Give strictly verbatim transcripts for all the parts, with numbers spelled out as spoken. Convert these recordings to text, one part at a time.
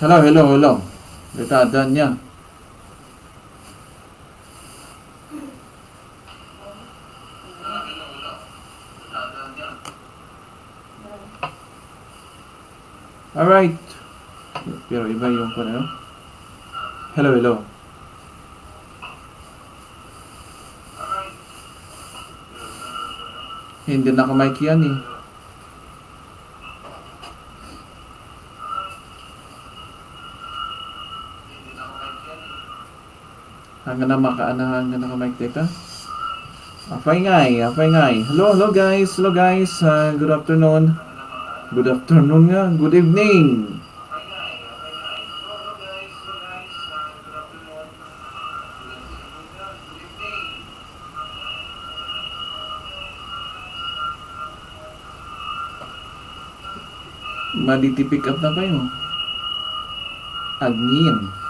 Hello, hello, hello. Dita, adda ania. Alright. Pero iba yung kuwan, ano? Hello, hello. Hindi na ako makikiyan eh. Hanggang na makaana, hanggang na ka-mic, teka. Apay ngay, apay ngay. Hello, hello guys, hello guys. Ah, good afternoon. Good afternoon nga, good evening. Madi ti pick up na kayo. Agniam.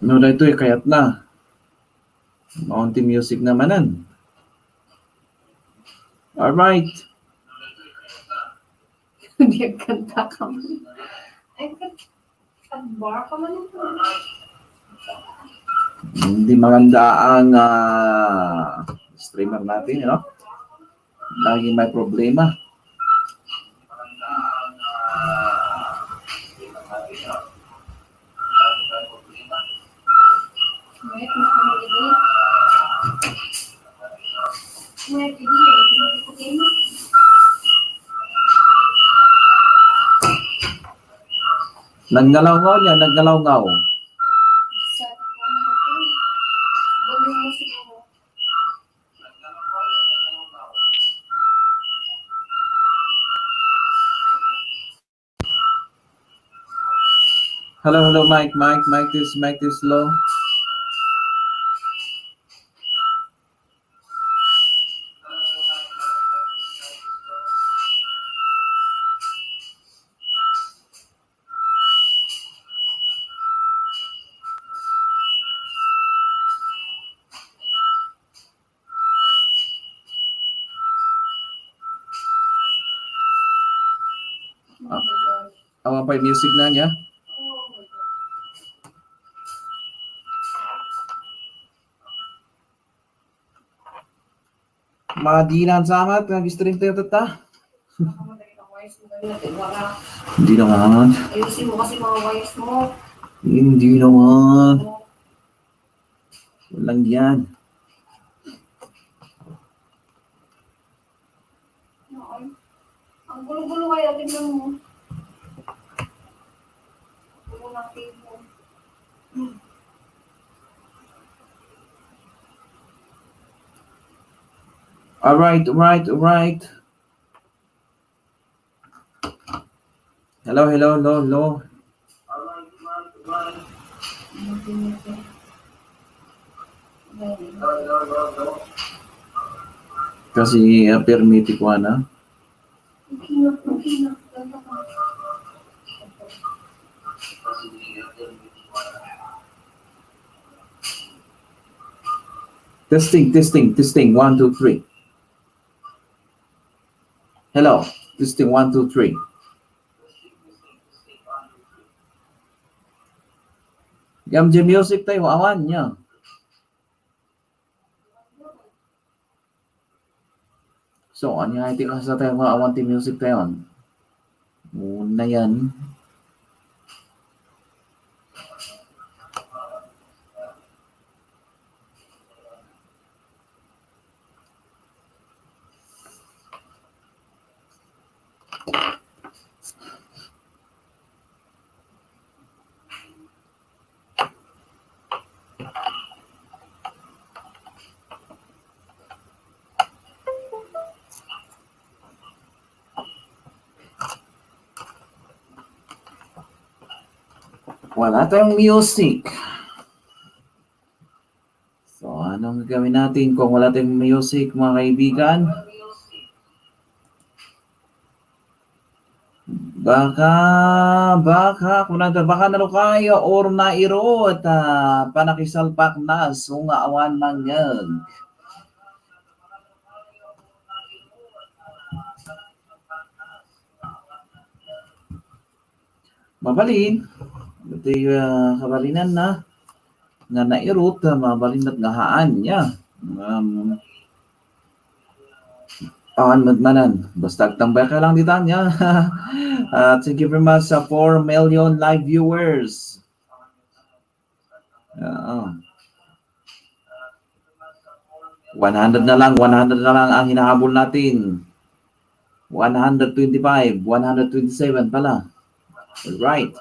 No, daytoy kayatna. Maunti music na manen. All right. Nagkanta ka man. Ay, nagbar ka man ito. Hindi maganda ang, ah, streamer natin, you know? Lagi may problema. Nagngalawgaw niya, nagngalawgaw. Hello, hello, mic, mic, mic is, mic is low. Ah, awan pay music na niya. Madinan sa amat, nag-stream tayo, tata. Hindi naman. Ayusin mo kasi mga wires mo. Hindi naman. Walang yan. Ang gulo-gulo kaya, tingnan mo. Gulo ng table. All right, all right, all right. Hello, hello, hello, hello. Kasi, ah, permit ko na. Testing, testing, testing. One, two, three. Hello. Testing, one, two, three. Gam di music tayo, awan niya. So, ania ti kasta tayo nga awan ti music tayo? Una yan. Wala tayong music. So, anong gagawin natin kung wala tayong music, mga kaibigan? Baka, baka, kunada, baka nalukay or nairot, ah, panakisalpak na, so nga awan mangngeg. Mabalin. Iti, ah, kabalinan na. Nga nairot, ah, mabalin met nga haan niya. Um, awan met manen. Basta agtambay ka lang ditan, ya. Ah, thank you very much sa four million live viewers. Oo. One hundred na lang, one hundred na lang ang hinahabol natin. One hundred twenty-five, one hundred twenty-seven pala. Right.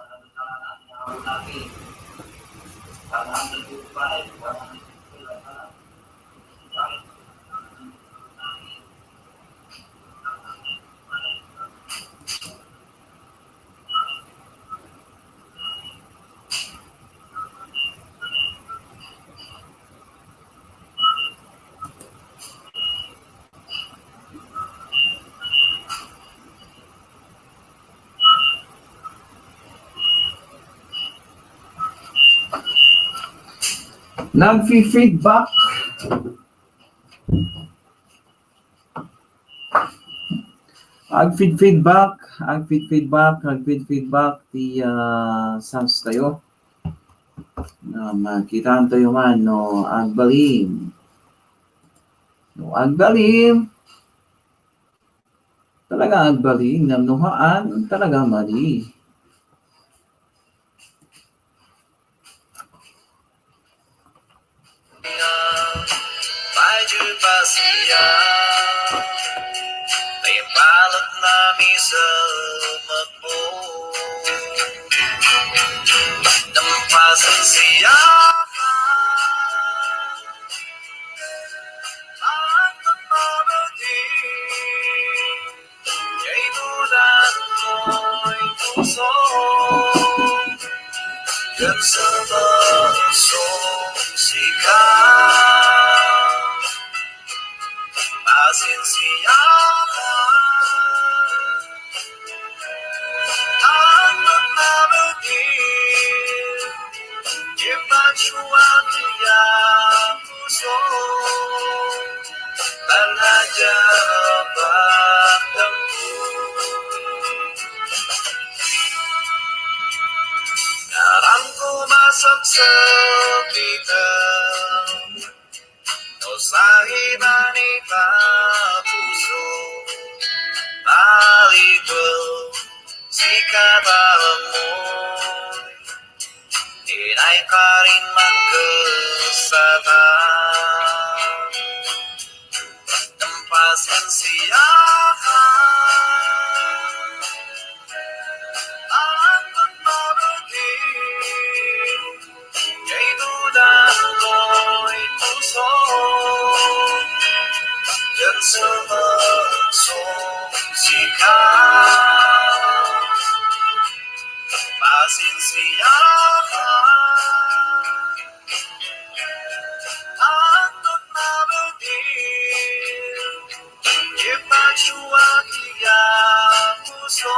Nagfi-feedback. Agfeed-feedback, agfeed-feedback, agfeed-feedback ti, ah, sounds tayo. Na makitaan tayo man no agbalin. No agbalin, talaga agbalin. Ngem no haan, talaga mali. Pay diay pasian, ay balet namiselmekmo. Nagpasensiakan, annak mabalin. Kaidudan ko'y puso, ken sa pusom sika. Pasensiakan, annak mabalin. Ipachuak ya puso, tan adda pagdamgo. Aramko masapsapiten, no sahidan ita puso, malipaw sika ta ammoy. Inay karin man ket satan, pasensiakan. Annak mabalin, kaidudan ko'y puso, ken sa pusom sika. Pasensiakan, annak mabalin. Ipachuak ya puso,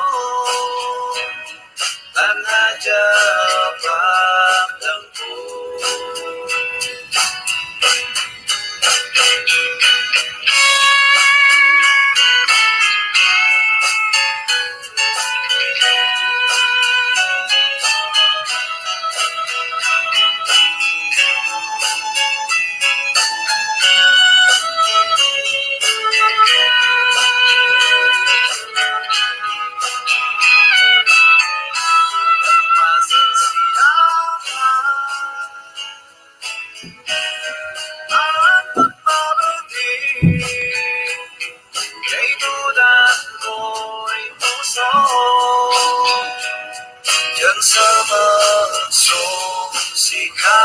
tan adda pagdamgo. Kaidudan ko'y puso, ken sa pusom sika.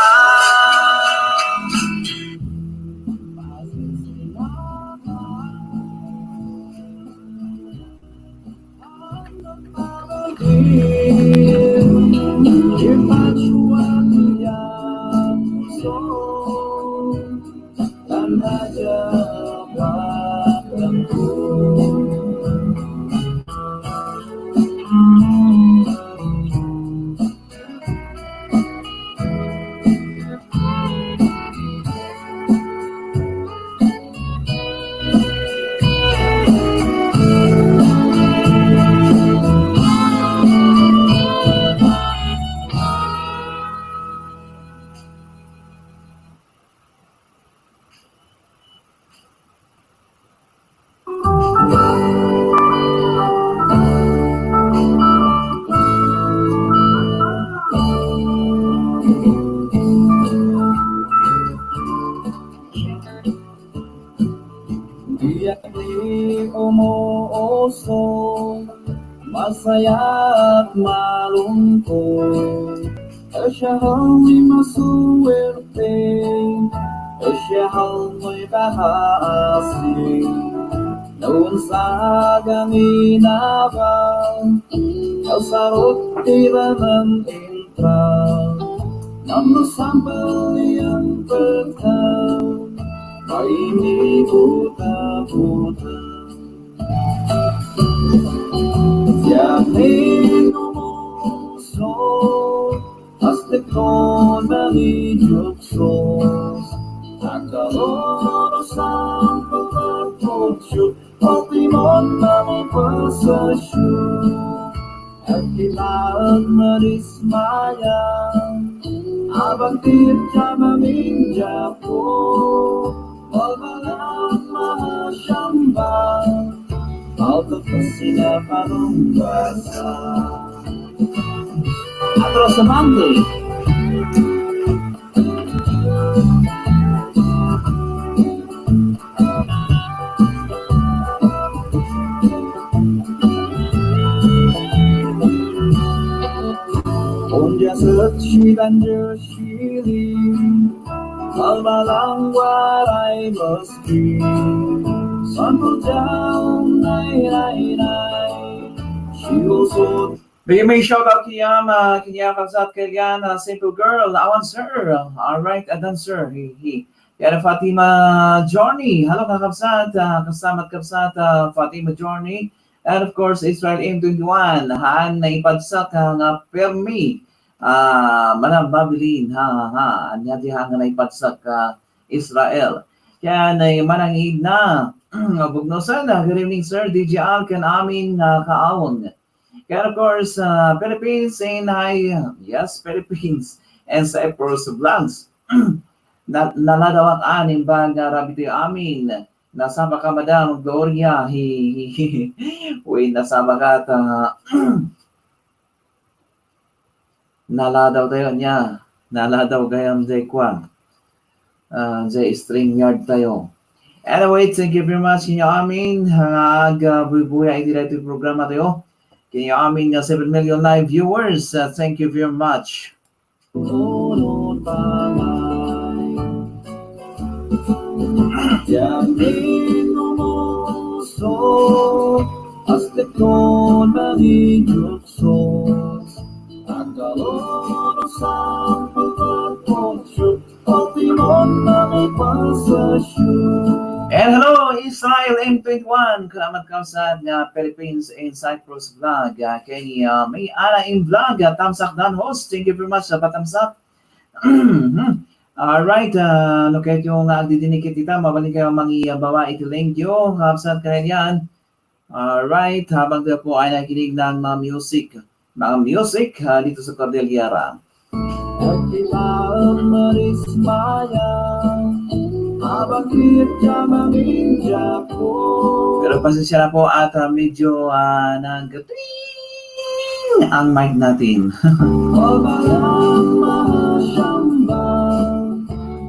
Diak ni umuusog, masaya't malungkot. Siya hoy masuwerte, siya hoy kaasi. Naunsa ganina ba, nasarot ti ranan intra. Nano sampel yang peta, ay ni buta-buta. Diak ni umuusog, Astekto nangijukso, Abang ti maminjako, Babalang mahasamba, Alta Kasina Palumbasa. Atro sa Monday. Onja sa Chidan Chili, Babalang waray maski, Santo John, nay, nay, nay, Siwasot. Bigyan mo yung shoutout kaya, ma-, kaya kabsat kaya yan, ah, simple girl, awan sir. Alright, a dancer. Hi, hi. Kaya Fatima Journey. Hello, kakabsat, ah, kasamat kabsat, ah, Fatima Journey. And of course, Israel M twenty-one. Haan na ipadsak, ah, nga permi. Ah, manang Babilin, ha, ha, ha. Anya di ha nga naipadsak, ah, Israel. Kaya na manang Idna. Bugnosan, ah, good evening, sir. D J Al, ken amin, ah, kaawong. Kaya, of course, uh, Philippines and I, yes, Philippines and Cyprus Vlogs. Na, naladawak anim ba nga rabi ti amin. Nasaba ka, Madam Gloria. Hi, hi, hi. Uy, nasaba ka ta. Naladaw tayo niya. Naladaw gayam jay kwan. Ah, jay StreamYard tayo. Anyway, thank you very much, inyo amin. Nga ag, ah, bubuya iti daytoy programa tayo. Kaya amin nga seven million live viewers. Ah, thank you very much. And hello, Israel M twenty-one. Salamat kabsat nga Philippines and Cyprus Vlog. Ah, kay, ah, may Ana in Vlog, ah, tamsak dan host. Thank you very much sa patamsak. Alright, ah, no kayo nga agdidinikit ita, mabalin kayo mangibawa iti link yo. Kabsat kayo yan. Alright, habang tayo po ay nakikinig ng mga music, mga music, ah, dito sa Cordillera. Pero pasensya na po at, ah, medyo, ah, nag- ang mic natin.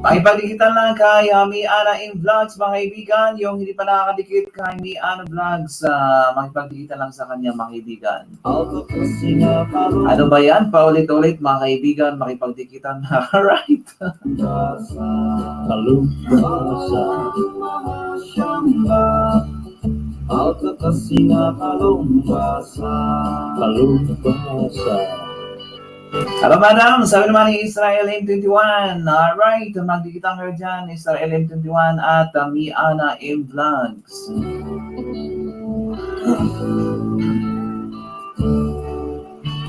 Makipagdikitan lang kay, ah, Mi Ana in Vlogs, mga kaibigan. Yung hindi pa nakakadikit kay Mi Ana Vlogs, ah, makipagdikitan lang sa kanya, mga kaibigan. Ano ba yan? Paulit-ulit, mga kaibigan, makipagdikitan. Alright. Palumbasa. Alta Kasina Palumbasa. Palumbasa. Hello, madam. Sabi naman ni Israel M twenty-one. Alright, magdikitang kayo dyan, Israel M twenty-one at, uh, Mi Ana M Vlogs.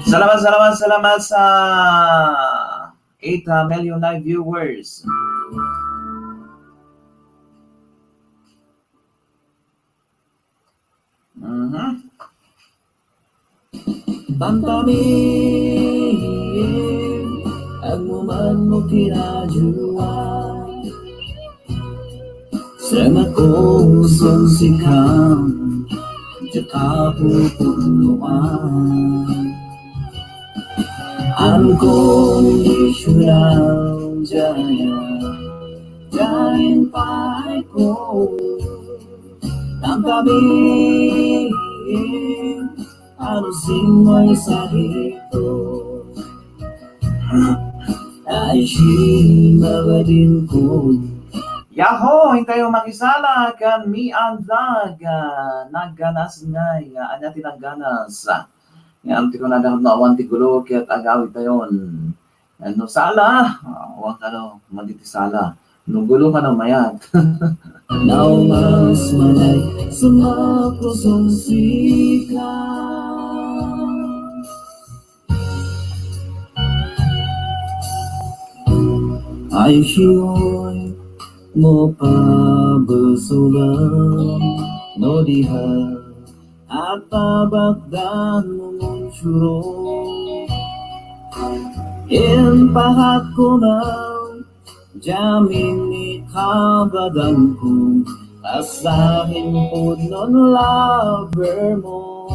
Salamat, salamat, salamat sa eight, uh, million live viewers. Mhm. Bantami, agmuman mo kinadjuan. Sema ko son sikam, jaka pupunuan. Unconditional jaya, jain pai ko. Tangkami, ano sing may sakit ko. Ay, si mabadin ko. Yahoo! Intayo makisala kan Mi Ana Vlog. Ah, nagganas ngay. Ah, anya ti nagganas? Ah, nga, am ti kunada no awan ti gulo, ket agawid tayon. Ano, sala? Ah, awan kano, madi ti sala. No gulo kano, mayat. Naumas manay, sumapuson sika. Ay, siyoy, mo pabesulan, no diha, at tabakdan mo munsuro. Impahatko man diay amin ni kabadanko, kasla impudnon lover mo.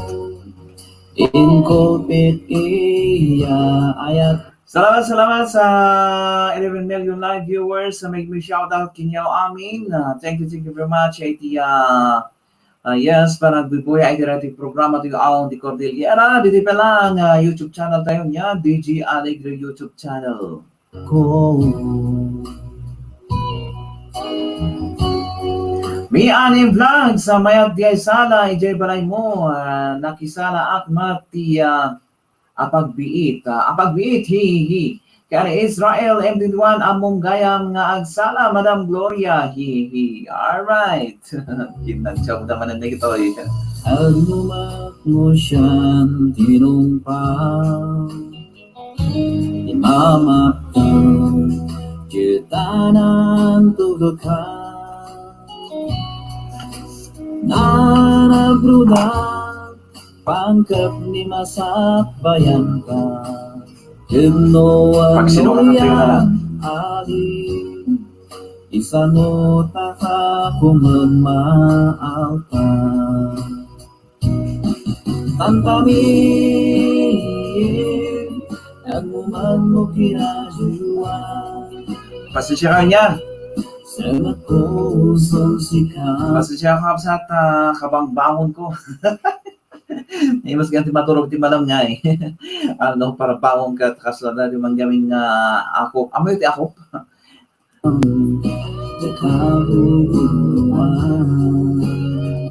Inkulpit iya ayat. Salamat, salamat sa eleven million live viewers. Sa may, may shoutout kinyo amin. Ah, thank you, thank you very much. Ay, ti, ah, ah, yes, panagbibuya ay direct programa tayo aon di Cordillera. Didi pa lang, ah, YouTube channel tayo niya, D J Alegre YouTube channel. Ko. Miani Vlog sa mayat diay sala, idiay balay mo, ah, nakisala ak met ti, ah, apagbiit, ah, apagbiit, hi, hi, hi. Kay Israel M twenty-one, ammom gayam nga agsala, Madam Gloria, hi, hi. Alright. Kinagsiawda manen dagitoy. Agnumat mo siyan tinungpa. Imamapto, kitanan tulo ka. Nanabrudak, pangkep ni masakbayan ka. Ken no Pagsinukat na tayo na lang. Ali, isano ta ka kuman maalta. Tantamin, agmuman mo kinadua. Pasensya ka niya. Salamat ko sa sika. Pasensya ka, kabsat, ah, kabangbangon ko. Eh, mas ganti maturog ti malam nga eh. Ano, para bangon ka, kasla di man gamin nga ako. Amoy ti ako.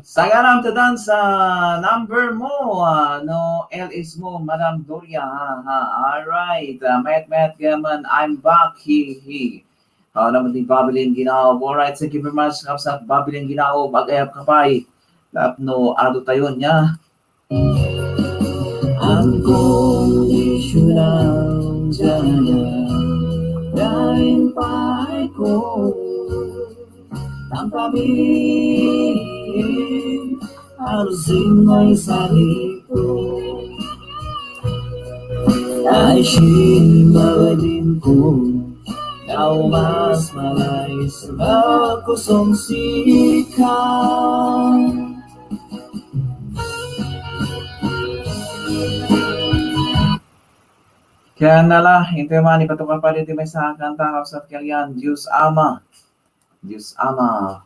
Sagaram ta dan sa number mo, ah, no, L S mo, Madam Gloria, ha, ha. Alright, ah, mayat-mayat ka man, I'm back, hi, hi. Ah, naman ni Babylon Ginao. Alright, thank you very much, Kapsat Babylon Ginao. Mag-ayap ka pay. Tapno adu tayo niya. Ang kondisyon lang dyan, kain pa ko. Ang pamilya, ang singay sa rito. Ay, simawadin ko, daw mas malay sa makusong sika. Kaya nala, intay man, ipatukar pa dito may sa kanta, Kapsat Kalian, Diyos Ama. Diyos Ama.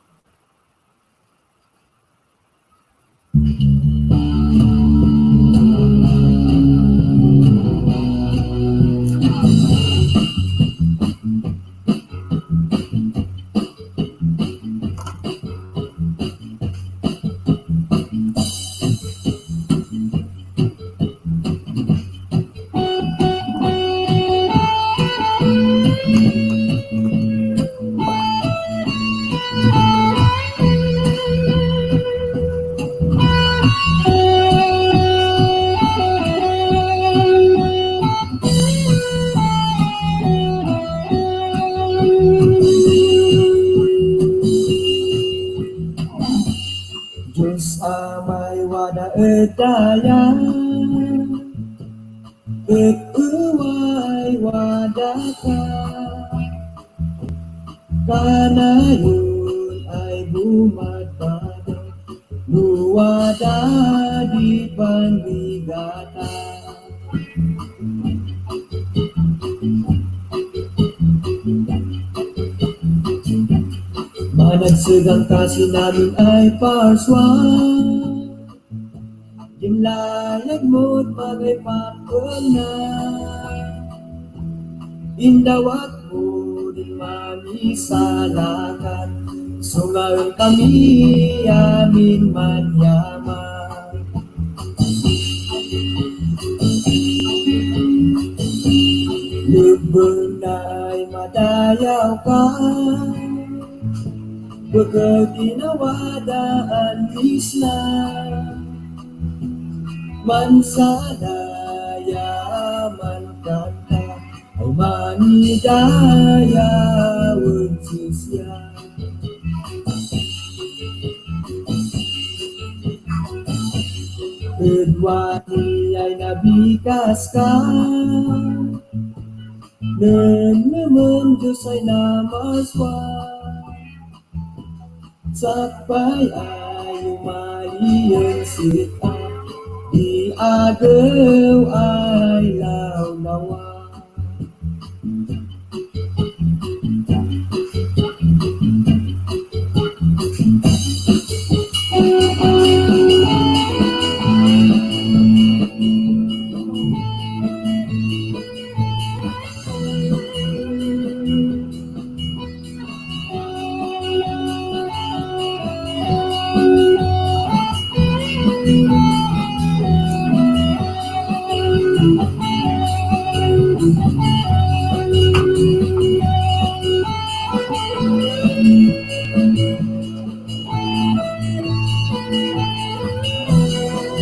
Diyos a may wada ed daya, ket uway wadaka. Kanayon ay bumadbada, no wada di panrigata. Managsegang kasi namin ay parswa. Dimlayag mo't pagaypakon na. Indawat mo din mamisalakan. Sungaen kami amin manyaman. Lubeng na ay madayaw ka. Pagkaginawadaan isla. Mansadaya, mankanta, o manidayawen sisya. Ed wani ay nabikas ka. Nemnemem Dios ay namarsua, sakbay ay umalien sika, di agew ay lawlawa.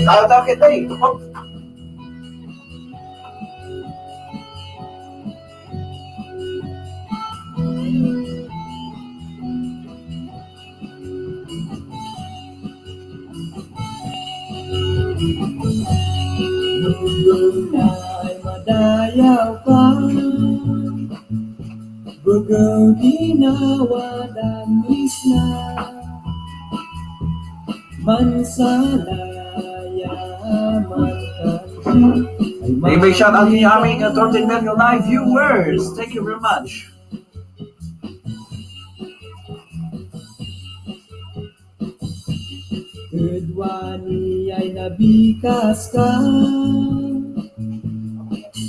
Tao-tao kita eh. Nupay madayaw ka, begew dinawa damisna. Mansalaya, mansalaya. Hey, big shout out to you, aming, uh, thirteen million live viewers. Thank you very much. Ket wani ay nabikaska,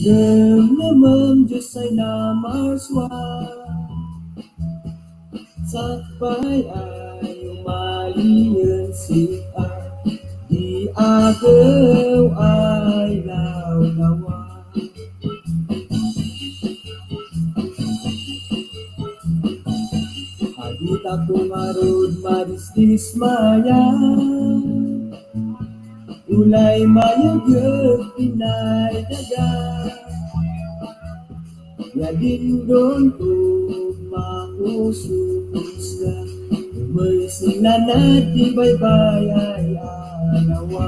nemnemem Dios ay namarsua, sakbay ay umalien sika, di agew ay lawlawa. Aditako ngarud madisdismaya, ulay mayegek pinay daga. Yadindon ko makusog ka, umay sinanad ti baybay ay alawa.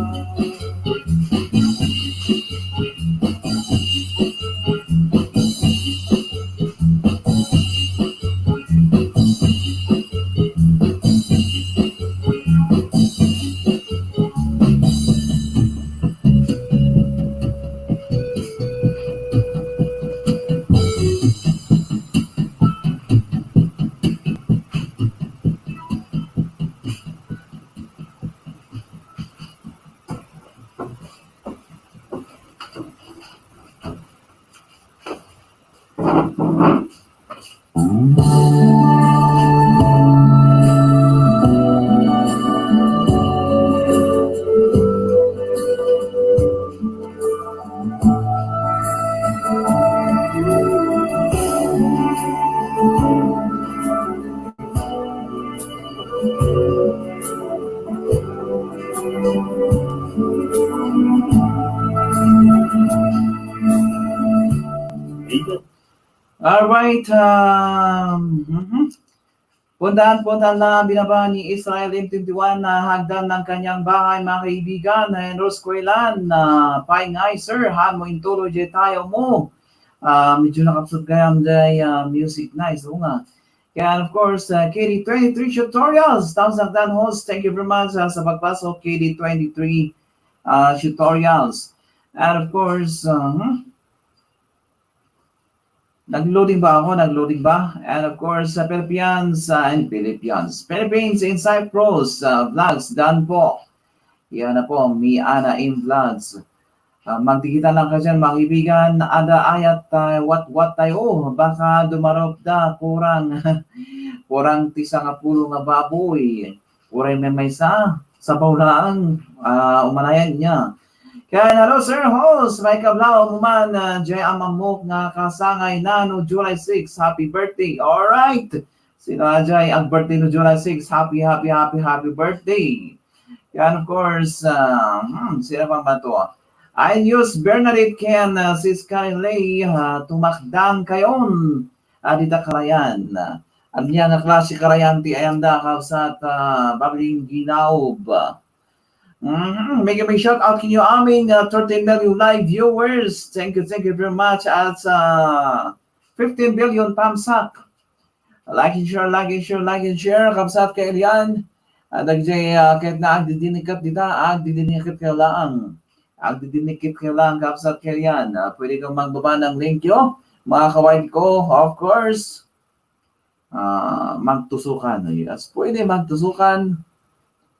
All right, um, mhm. Puntahan, puntahan na binaba ni Israel M twenty-one na hagdan ng kanyang bahay, mga kaibigan. Ayan, Rose Cuelan, na paingay, sir, han mo intuloy jay tayo mo. Ah, medyo nakapsot kayam jay, ah, music. Nice, oo nga. Kaya, of course, uh, K D twenty-three Tutorials, Tamsak Dan Host, thank you very much, uh, sa pagpasok, K D twenty-three, uh, Tutorials. And of course, uh, hmm, nag-loading ba ako? Nag-loading ba? And of course, sa Philippines, uh, and Philippines, Philippines in Cyprus, uh, Vlogs, Dan po. Yan na po, Mi Ana in Vlogs. Ah, magdikita lang kayo dyan, mga kaibigan. Ada ayat, ah, what, what tayo? Oh, baka dumarop da, kurang, kurang ti sangapulo nga baboy. Uray may maysa, sabaw laang, ah, umanayan niya. Kaya, hello, Sir Host, may kablaw mo man, ah, jay amamok nga kasangay na no July six. Happy birthday. All right. Sino ajay ang birthday no July six? Happy, happy, happy, happy birthday. Yan, of course, ah, hmm, sino pa ba to? Ay, News Bernadette Ken, ah, Sis Karen Lay, ah, tumakdan kayon. Ah, dita karayan. Ania nga klase karayan ti ayanda, kabsat, ah, Babling Ginaob. Mhm. Mega, mega shout out kanyo aming, ah, thirteen million live viewers. Thank you, thank you very much. At sa fifteen billion thumbs up. Like and share, like and share, like and share, kabsat ken Elian. At dagiti, ah, ket na agdidineket dita, agdidineket kayo laeng. Agdidineket kayo laeng, kabsat ken Elian. Ah, pwede kang magbaba ng link yo, mga kawain ko, of course. Ah, magtusukan. Yes, pwede magtusukan,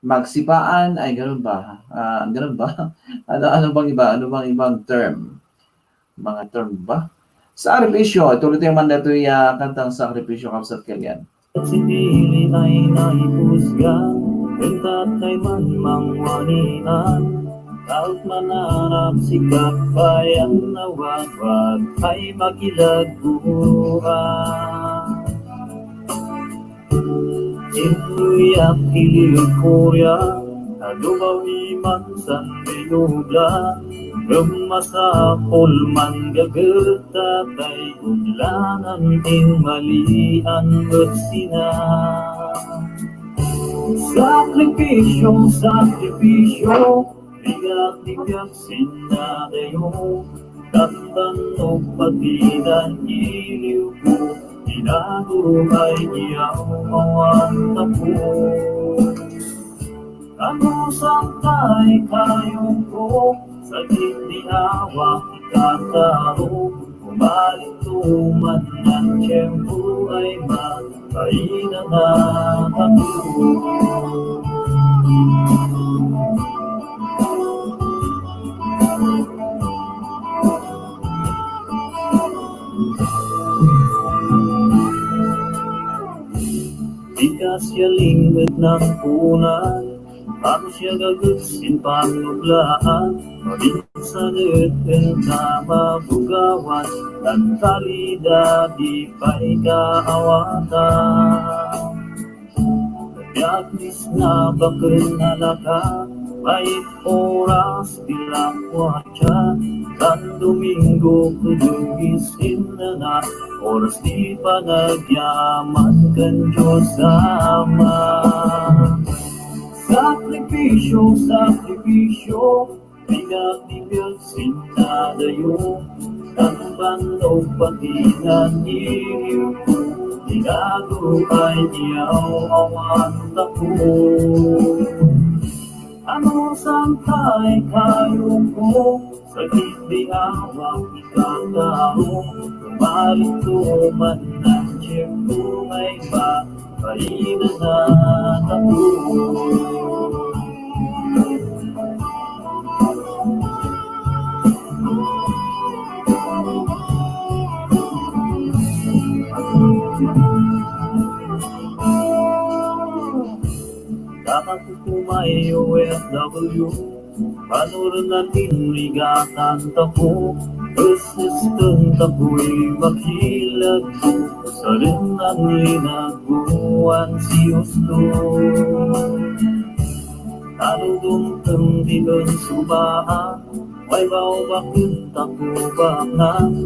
magsipaan, ay, ganun ba? Ah, ganun ba? Ano, ano bang iba? Ano bang ibang term? Mga term ba? Sakripisyo. Ituloy tayo man dito, ah, kantang Sakripisyo, kabsat ken Elian. Sipili ay naipusgan, ken tatay man mangwanian, taut manarap sika pay a nawagwag ay makilagguan. Inruyak iliw kuria, nalubawi man san rinubla, ngem masapul man gaget tatay gudlanan, inmalian met sina. Sakripisyo, sakripisyo, Ligak-ligak sinadayo, dandan no pati dan iliw ko, inago ay iyaw awan tapo. Ano santay kayo ko, sakit di awak ikataro, Umalinto man ang tiyempo ay makainanatako. Di ka siya linged ng punan, Anos ya gaget sin pannublaan, mabinsanet ken ta mabugawan, nagtalida di pay kaawatan. Biag misna baken alaka, pait oras bilang kuatsa, tan Domingo kudugis innana, oras di panagyaman ken Dios Ama. Sakripisyo, sakripisyo, bigat ni Dios sintadayo, tan bannog pati nan iliw, inago ay iyaw awan tapo. Ano santay kayo ko, sakit di awak ikataro, Tumalito man ang tiyempo ay makainanatako. Dapat ko may O F W, Panurenan ti ligatan tako, esesken takoy makilaggo, sarennan linagguan si Justo. Talo dumteng ti ensubaan, way bawbaken tako baknang,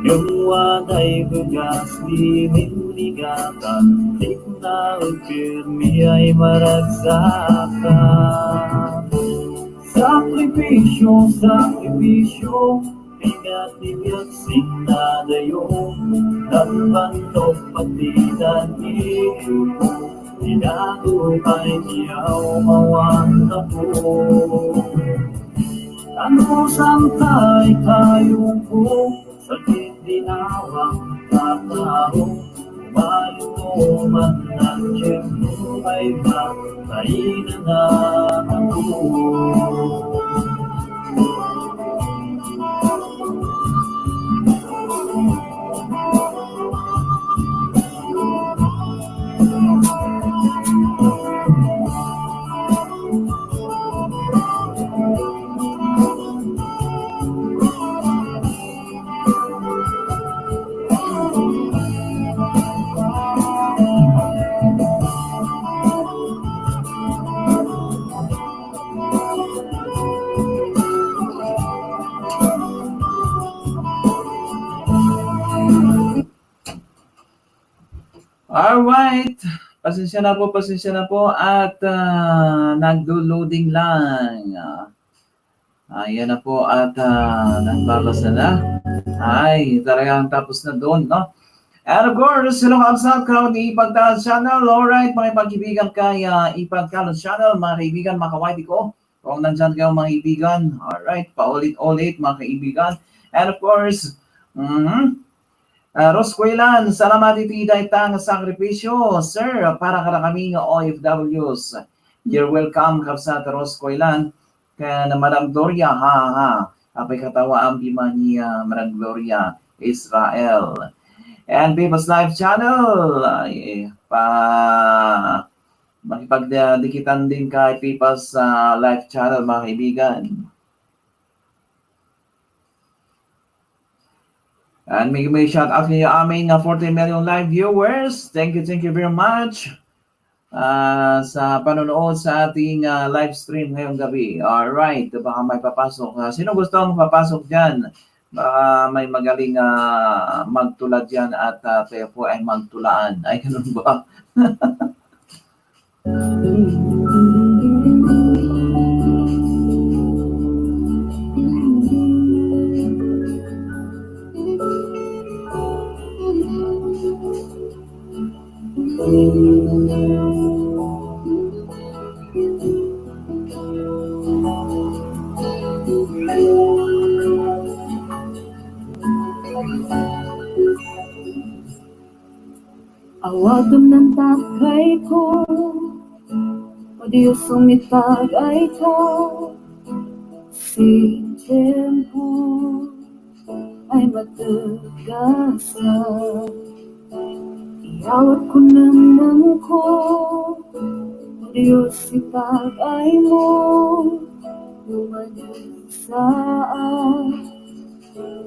ngem waday begas ti ligatan, naagpermi ay maragsaka. Sakripisyo, sakripisyo, bigat ti biag sintadayo, tan bannog pati nan iliw ko, inago ay iyaw awan tapo. Ano santay kayo ko, sakit di awak ikataro, Baliw man ang tiyempo ay makainanatako. Alright. Pasensya na po, pasensya na po at, ah, naglo-loading lang. Ah, ayan na po at, ah, nagbabasa na. Ay, talagang tapos na doon, no? And of course, hello, kabsat, crowd ni Ipagtalon Channel. Alright, mga ipagkibigan kay, ah, Ipagtalon Channel, mga kaibigan, mga kawaiti ko. Kung nandyan kayo, mga kaibigan, alright, paulit-ulit, mga kaibigan. And of course, mhm, ah, Ros Cuelan, salamat iti dayta nga sakripisyo, sir, para kadakami nga O F Ws. You're welcome, kabsat Ros Cuelan. Ken Madam Gloria, ha, ha. Apay katawa, ambi man ni, ah, Madam Gloria Israel. And People's Live Channel, ay, pa, makipagdikitan din kay People's, ah, Live Channel, mga kaibigan. And may, may shout out kayo amin nga forty million live viewers. Thank you, thank you very much. Ah, sa panonood sa ating, ah, live stream ngayong gabi. Alright, baka may papasok. Ah, sino gusto ang papasok dyan? Baka may magaling, ah, magtula dyan at, ah, tayo po ay magtulaan. Ay, ganun ba? Awaton nan takayko, O Dios, umitag ay ka, si tiempo ay matagasa. Iyawat ko nan nangko, O Dios, itag ay mo, umanisa a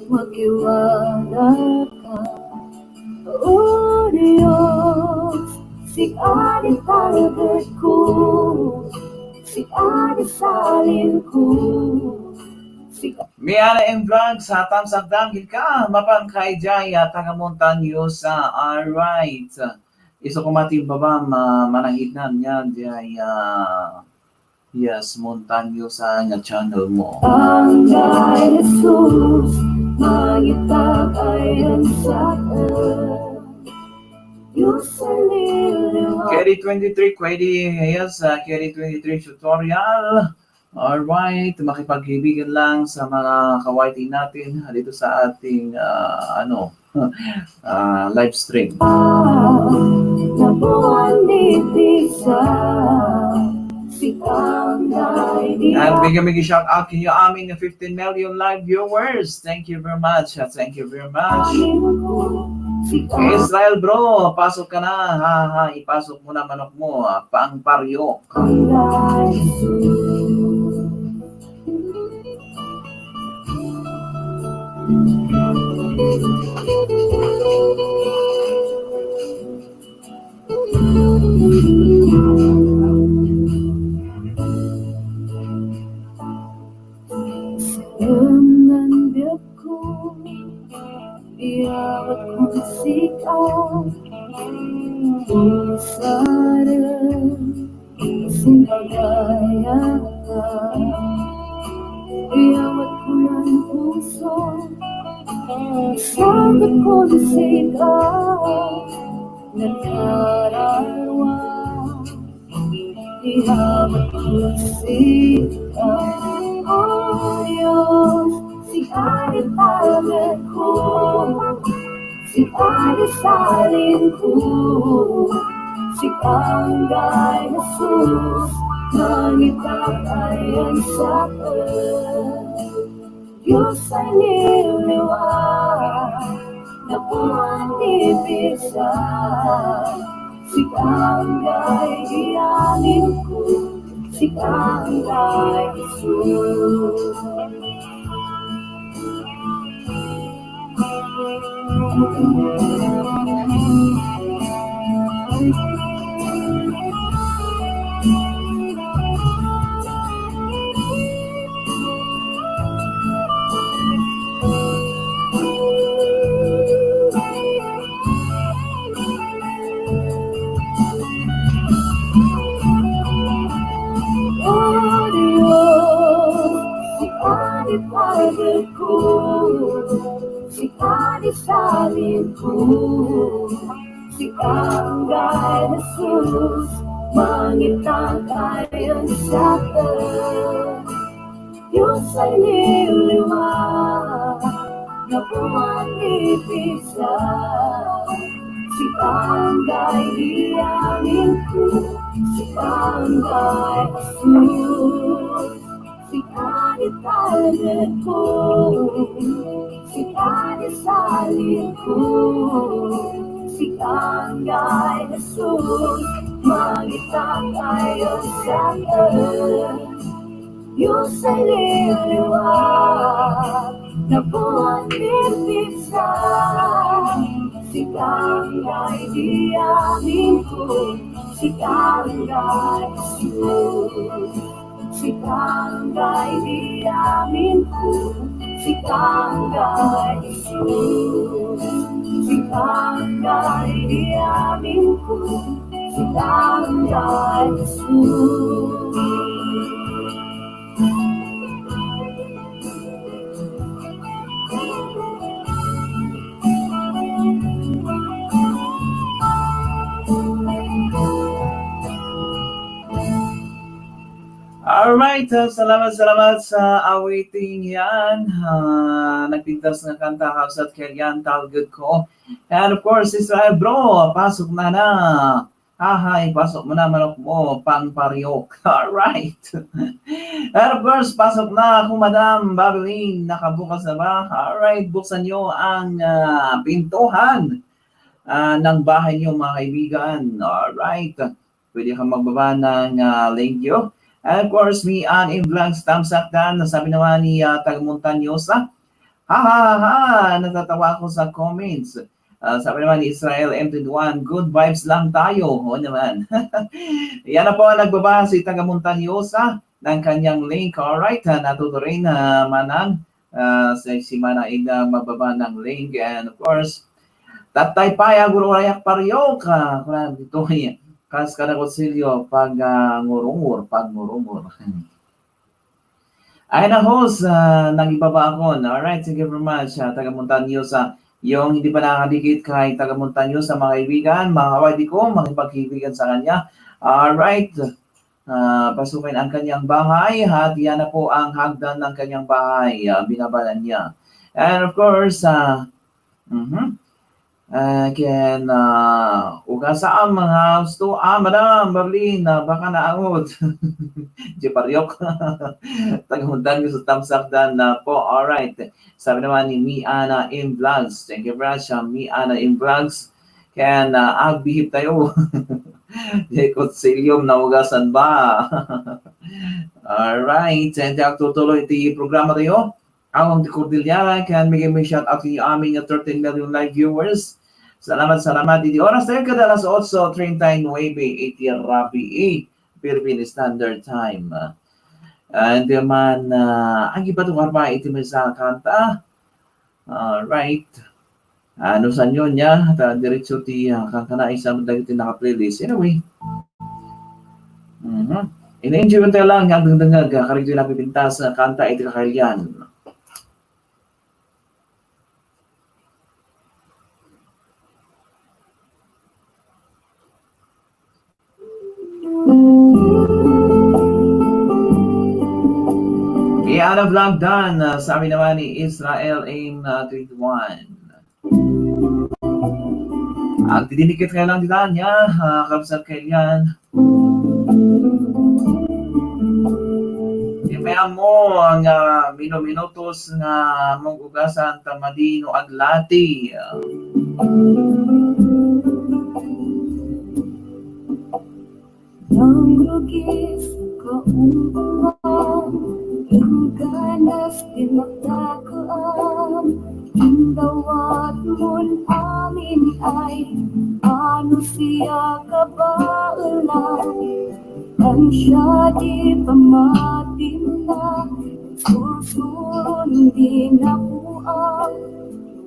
makiwara ka. O Dios, sika ti target ko, sika ti salin ko, sika Miana M Vlogs, ah, thumbs up dangin ka, mapan kay jay, ah, taga Montañosa. Alright. Isu koma ti baba, ma-, manangidnan nga, jay, ah, yes, Montañosa nga channel mo. Ang kay Jesus, mangitag ay ang sa Diyos ay niliwan. K D twenty-three, K D, yes, ah, K D twenty-three tutorial. Alright, makipagkaibigan lang sa mga ka-Y T natin dito sa ating, ah, ano, ah, live stream. Nabuan ni Pisa, si Angay di And bigyan mo shout out kayo amin ng fifteen million live viewers. Thank you very much. Ah, thank you very much. Israel, bro, pasok ka na. Ha, ha, ipasok mo na manok mo. Ah, pang paryo. Sarang ng biag ko, iyawat ko sika, sarang Sumpagayaka, iyawat ko ng puso, isagad ko ng sika, nagkarawa. Iyawat ko ng sika, O Diyos, sika ti target ko. Sika ti salin ko, sika Angay Jesus, mangitag ay ang sakit. Diyos ay niliwan, napuan ni Pisa, sika Angay iyanin ko, sika Angay Jesus. O Dios, sika ti target ko, sika ti Salin ko, sika anggay Jesus, mangitatay ang satan. Dios ay niliwa, nabuhat ni Pizza. Sika anggay di amin ko, sika anggay Jesus. Sika di taleko, sika di salin ko, sika anggay Jesus, mangitatay ang satan. Dios ay niliwa, nabuhat ni Pizza. Sika anggay di amin ko, sika anggay Jesus. Sika anggay di amin ko, sika anggay Jesus. Sika anggay di amin ko, sika anggay Jesus. Alright, uh, salamat, salamat sa awiting yan. Ah, nagpintas nga kanta, House at Kelian, Talged Ko. And of course, Israel, bro, pasok na na. Ahay, pasok mo na, manok mo, pangpariok. Alright. And of course, pasok na ako, Madam Babylin. Nakabukas na ba? Alright, buksan nyo ang ah, pintuhan ah, ng bahay nyo, mga kaibigan. Alright. Pwede kang magbaba ng ah, link nyo. And of course, me and in vlogs, thumbs up dan. Sabi naman ni ah, Taga Montañosa, ha, ha, ha, ha, natatawa ako sa comments. Ah, sabi naman ni Israel M twenty-one, good vibes lang tayo. Oo naman. Yan na po, nagbaba si Taga Montañosa ng kanyang link. Alright, ah, natuto rin, ah, Manang. Ah, sa si Manang Ida, mababa ng link. And of course, tatay pa, ya, guro, rayak, paryo, ka, kuna, dito, kas, kada kutsilyo, pag, ah, ngurungur, pag ngurungur. Ay, na, host, ah, nagibaba ako. Alright, thank you very much. Ah, Taga Montañosa, yung hindi pa nakadikit kay Taga Montañosa, mga kaibigan, mga kawadi ko, makipagkaibigan sa kanya. Alright. Ah, pasukin ang kanyang bahay at yan na po ang hagdan ng kanyang bahay. Ah, binabalan niya. And of course, ah, mhm. Ah, ken, ah, ugasam, mga husto. Ah, Madam Marlene, ah, baka naangot. Di paryok. Taga Montañosa, thumbs up dan na po. Alright. Sabi naman ni Miana M Vlogs. Thank you very much, ah, Miana M Vlogs. Ken, ah, agbihip tayo. Di kutsilyom naugasan ba? Alright. And agtutuloy ti programa tayo. Ako ti Cordillera, ken migay mi shout out ti amin nga thirteen million live viewers. Salamat, salamat. Iti oras tayo kada alas otso treinta y nueve iti rabii, Philippine Standard Time. And man, ah, agi pa tumar pa iti maysa a kanta. Alright. Ano sa inyo niya? Ta diretso ti, ah, kankana isang dagiti naka-playlist. Anyway. Mhm. Ina-enjoy tayo lang, ang dengdengag, ah, karito yung napipintas, ah, kanta, iti kakailan. Iyan ang vlog dan, ah, sabi naman ni Israel in, ah, twenty-one. Agdidinikit kayo lang dita niya, ah, kabsat kayo yan. Di may amo nga minuminutos nga manggugasan ta madino aglati. Nangrugis kaumbangan, ingganas di magdakaam, indawat mon amin ay, ano siya kabaelan, ang siya di pamatinna, sursuron di napuang,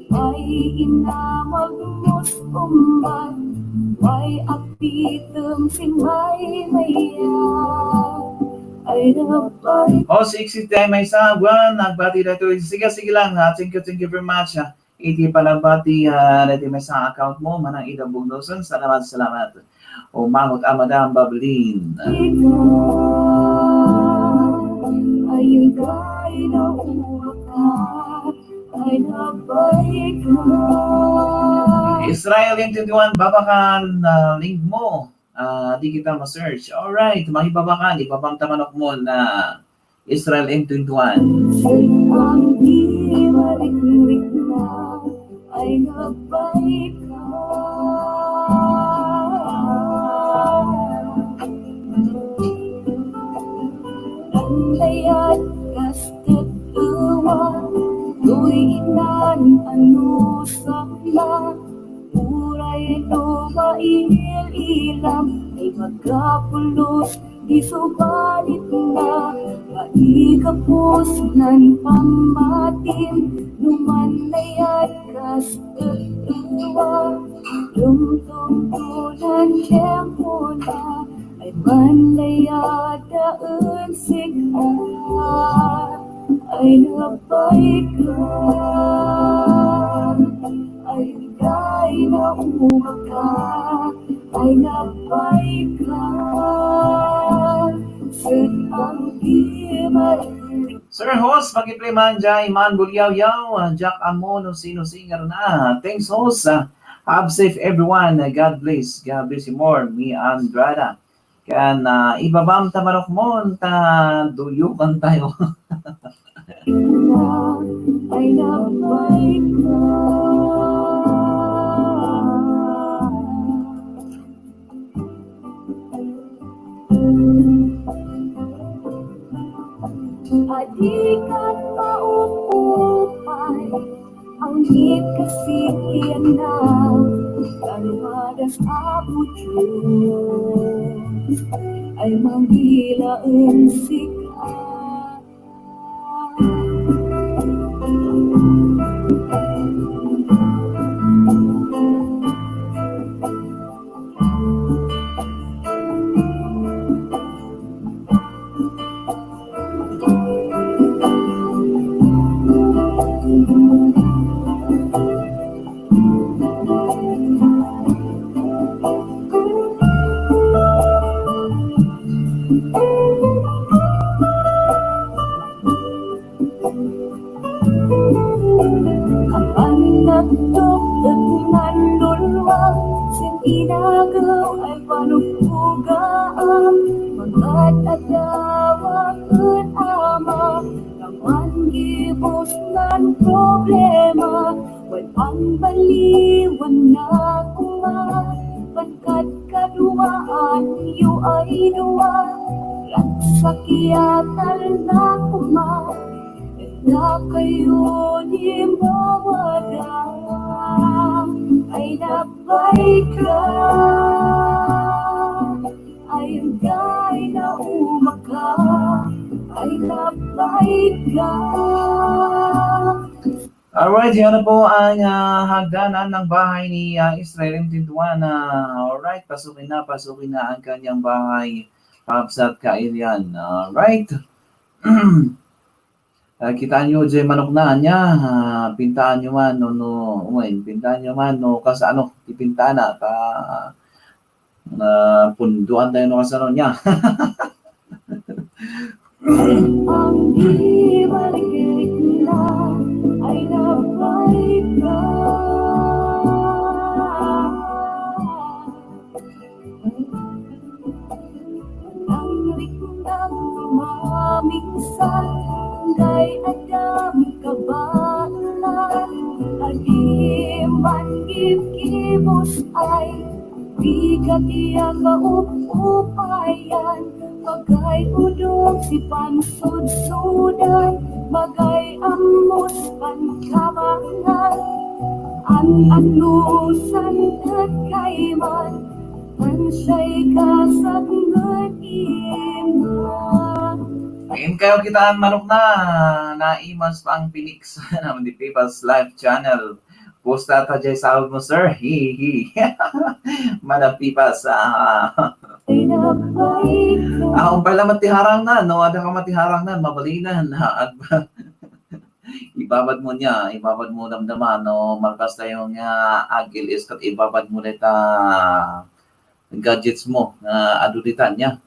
Way inamag mus umbat, way apitem si Maymaya. Ay, napay. O, sixty time ay sa buwan, nagbati na ito. Sige, sige lang, ha. Thank you, thank you very much, ha. Iti panabati, ah, daytoy maysa nga account mo, Manang Ida Bugnoson. Salamat, salamat. O, mangot a Madam Bablin. Israel M twenty-one, babakan, ah, link mo. Ah, di kita ma-search. Alright, makibabakan, ibabam ta manok mo na Israel M twenty-one. Saan ang di marikrik-rikna ay nabay ka? Nandayat kas tetewa, toy inan anusakna, uray no mail-ilam, ay magapulos di subalit na maigapos nan pammatim, no manayat kas tetewa, dumdumdunan kemuna, ay manayat daen sika, ay nabay ka, ay gay na umaka, ay nabay ka, saan ang di marikrik. Sir Host, pakiplay man, Jai Man Bulyawyaw, ah, Jack Amo, no sino singer na. Thanks, Host. Ah, have safe, everyone. Ah, God bless. God bless you more. Mi Andrada. Kan, ah, ibabam ta manok mo, ta duyukan tayo. Ay, nabay ka. Adikan maupupay, ang ikasikian na, kalumagas Apo Diyos, ay manggilaen sika. Apan nagtuktok nan luluang, sing inagaw ay panugtugaam, magad-adawa ken ama, naman gibus nan problema, wen pangbaliwan na koma, wen kadkaduaanyo ay dua, ragsakiatal na koma, Dakayo ni mawada, ay nabay ka, ay gay na umaka, ay nabay ka. Alright, yan na po ang, ah, hagdanan ng bahay ni, ah, Israel M twenty-one. Ah, alright, pasukin na, pasukin na ang kanyang bahay. Pabsat ka, Elian. Alright. Ah, kitaan nyo, jay manok na, anya, ah, pintaan nyo man, no, no, umain, pintaan nyo man, no, kas ano, ipintana, ta, ah, punduan tayo, no, kas ano, nya. Ang di balik-balik na ay nabalik ka. Ang riknang maminsan, kay adam kabaelan, adi man gibgibus ay, bigat iya kaup-upayan, magay udog si pansudsudan, magay ammos pankabangan, an-annusan ket kayman, Ansay kasapnget ima. Inkayo kitaan manok na, naimas pa ang pinik sa naman di Pipas Live Channel. Pusta ta jay sahod mo, sir. Hi, hi. Madam Pipas, ah. Ay, nabay ka. Ah, umpay lang matiharang na, no? Ada ka matiharang na, mabalinan. Ah, ag-, ibabad mo niya, ibabad mo damdama, no? Malpas tayo nga agil is kat ibabad mo dita gadgets mo nga adu ditan niya.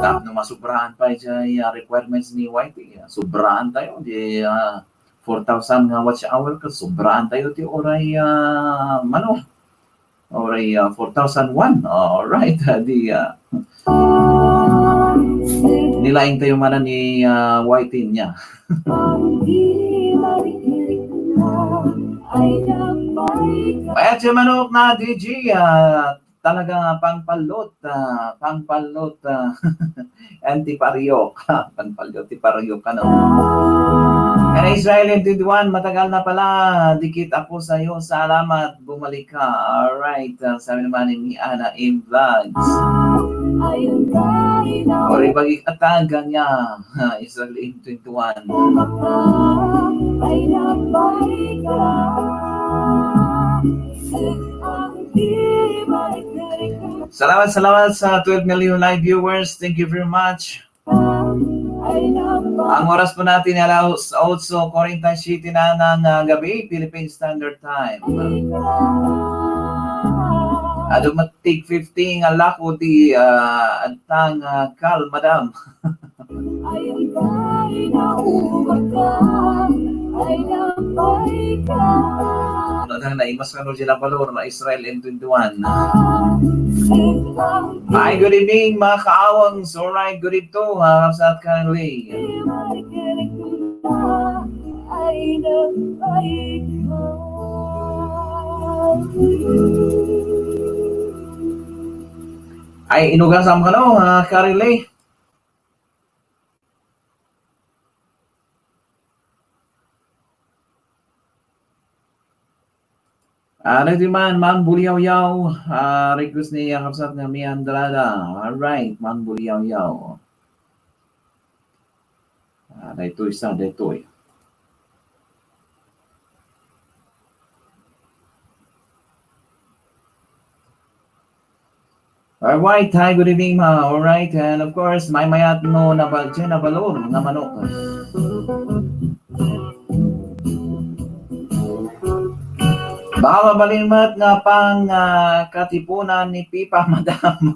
Tapno masubrahan pa iti, ah, requirements ni Y T. Subrahan tayo, di, ah, four thousand nga watch hour ka, subrahan tayo ti uray, ah, mano, uray, ah, four thousand one. Alright, ah, di, ah, nilaing tayo manen ni, ah, Y T niya. Kaya si Manok na D J, ah, talaga pangpallot, ah, pangpallot, ah, anti-pariok. Pangpallot ti pariok, ano? And Israel M twenty-one, matagal na pala, dikit ako sa'yo. Salamat, bumalik ka. Alright, ah, sabi naman ni Ana M Vlogs. Or ibagik atagan niya, ah, Israel M twenty-one. Salamat, salamat sa twelve million live viewers. Thank you very much. Ang oras po natin ay alas otso forty-seven na ng, ah, gabi, Philippine Standard Time. Adu met tig fifty nga lako ti, ah, adtang, ah, call, madam. Ano na, naimas ka no, Gina Valor, na Israel M twenty-one. Hi, good evening, mga kaawang. So, right, good evening to, ha, sa Kangli. Ay, inugasam ka, no, ah, Karili? Ah, ano ito man, Ma'am Bulyawyaw? Ah, request ni, ah, Kapsat nga Mian Dalada. Alright, Ma'am Bulyawyaw. Ah, daytoy sa, daytoy. Alright, hi, good evening, ma. Alright, and of course, maymayat no nabal-, Gina Valor nga manok. Baka mabalin met nga pang, ah, katipunan ni Pipa, madam.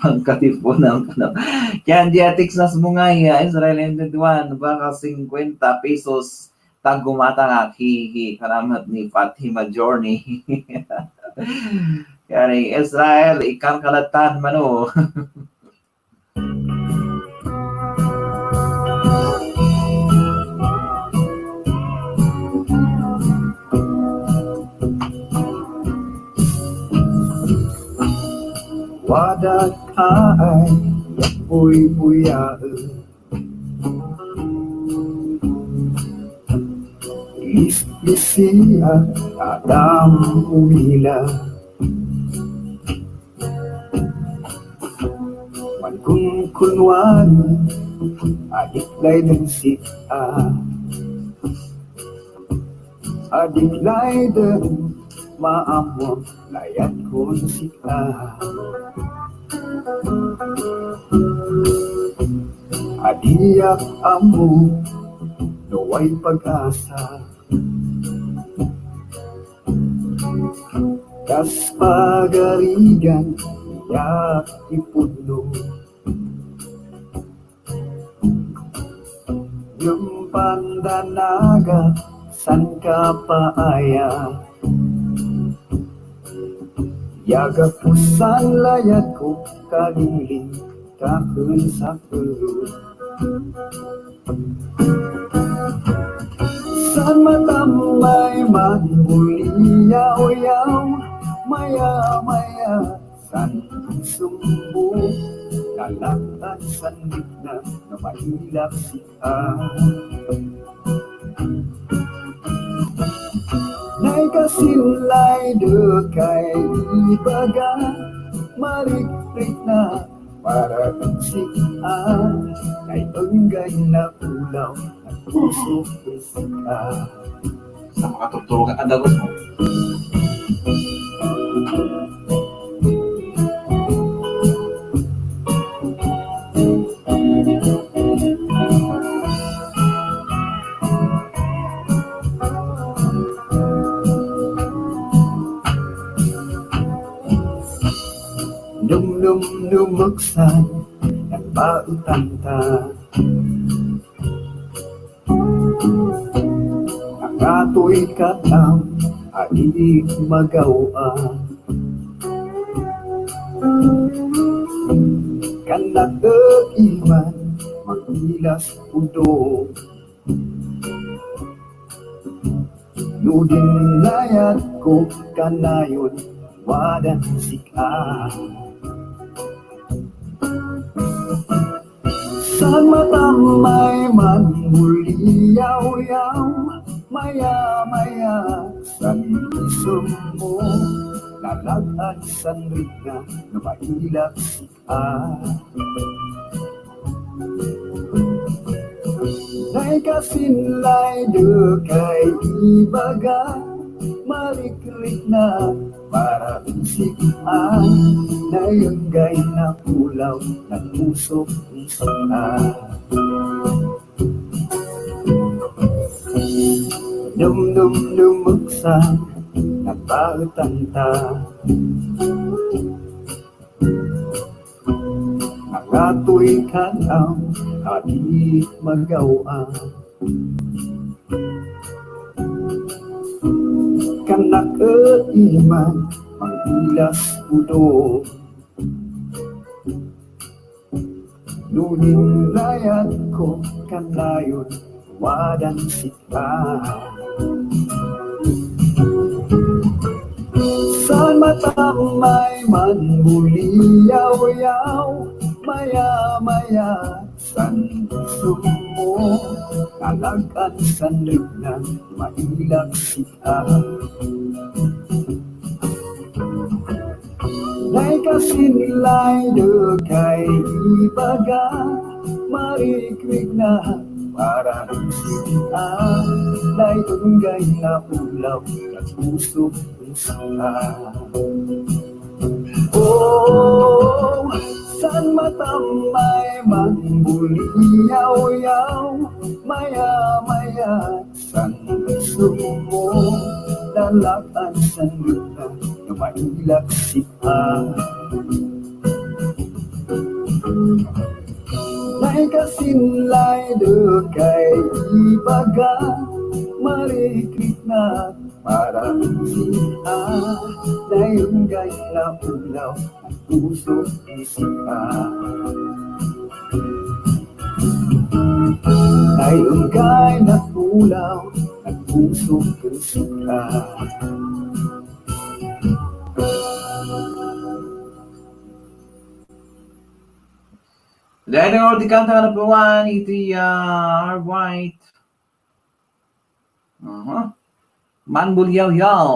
Pangkatipunan ko na. Kaya diay text nas mo nga, ah, Israel M twenty-one, baka cincuenta pesos. Tagumata nga, hihi, kanamat ni Fatima Journey. Kaya ni Israel, ikan kalatan mano. Wadak ay buybuyaen. Lislissiak, Adam Umila. Mankunkunwari, adik layden sik-a. Adik layden maammo, layadkon sik-a. Adiak ammo no way pag-asa. Kas pagarigan, diak ipudno. Ngem pandanaga, saan ka pa aya? Yagapusan layadko, kalingling, kaken sakelo. Saan matam may manbuliyaw-yaw, maya-maya, saan sumbo, nalakad sandikna, no mailak sik-a. Nay kasin layde kay ibaga, marikrikna para sik-a, nay enggay nakulaw, nagpuso sik-a. Sa makaturturukan, adagot mo. Numuksan, nagpautanta. Nakatoy katam, adi magaw-a. Kannak iman, mangilas udo. No dinayatko kanayon, wadan sika. San matam may manbuliyaw-yaw, maya-maya san isem mo, nalag-an san rikna, no mailak sika. Naikasin lay dakay ibaga, marikrikna para sika, nayanggay na pulaw, nagpusok sika. Numnum numuksan, napautanta. Nakatoy katam, adi magaw-a. Kannak iman, mangilas udo. No dinayatko kanayon, wadan sika. San matam may manbuliyaw-yaw, maya-maya san isem mo, nalag-an san rikna, mailak sika. Naikasin lay dakay ibaga, marikrikna para sika, nayanggay na pulaw, nagpusok sika. Oh, san matam may manbuliyaw-yaw, maya-maya san isem mo, nalag-an san rikna, no mailak sika. Naikasin lay dakay ibaga, marikrikna para sika, nayanggay na pulaw, nagpusok sika. Nayanggay na pulaw, nagpusok sika. Dahil ang ordi kanta nga napuan iti, ah, White. Aha. Manbuliyaw-yaw.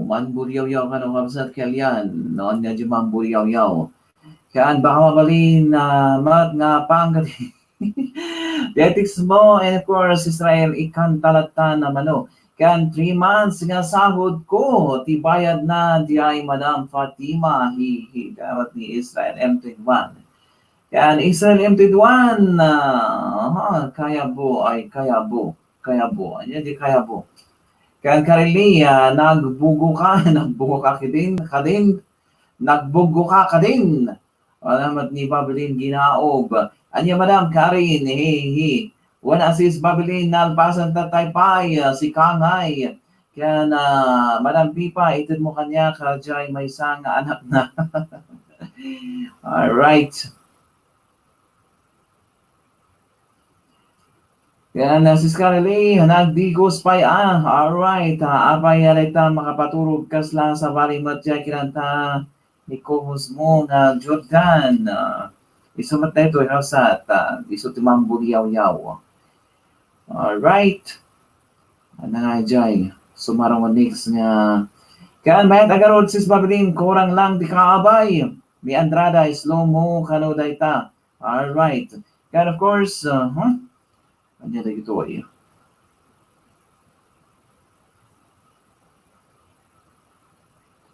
Manbuliyaw-yaw kano, kabsat, kalian. No, ania di manbuliyaw-yaw. Ken baka mabalin, ah, met nga pangkat. Text mo, and of course, Israel, ikanta latta na mano. Ken three months nga sahod ko, ti bayad na, diay Madam Fatima, hi, hi, darat ni Israel M twenty-one. Ken Israel M twenty-one, ah, aha, kayabo, ay, kayabo, kayabo. Ania di kayabo? Ken Kareli, ah, nagbugo ka, nagbugo ka kadin, kadin, nagbugo ka kadin. Wala met ni Babylin ginaob. Ania, Madam Karen, hey, hey. Wen a Sis Babylin, nalpasen ta tay pay, ah, si Kangay. Ken, ah, Madam Pipa, ited mo kaniak, ah, diay maysa nga anak na. All right. Ken, ah, Sis Kareli, nagdigos pay, ah. All right. Ah, apay, ah, dayta makapaturog kasla sabali met diay kinanta ni co-host mo nga Jordan. Ah, isu met daytoy, kabsat, ah, isu ti mangburiawyaw. All right. Ano nga diay? Sumarong next nga. Ken mayat a garud, Sis Babylin, kurang lang ti kaabay. Ni Andrada, slow mo, kano dayta. All right. Ken of course, uh, huh? Ania dagitoy?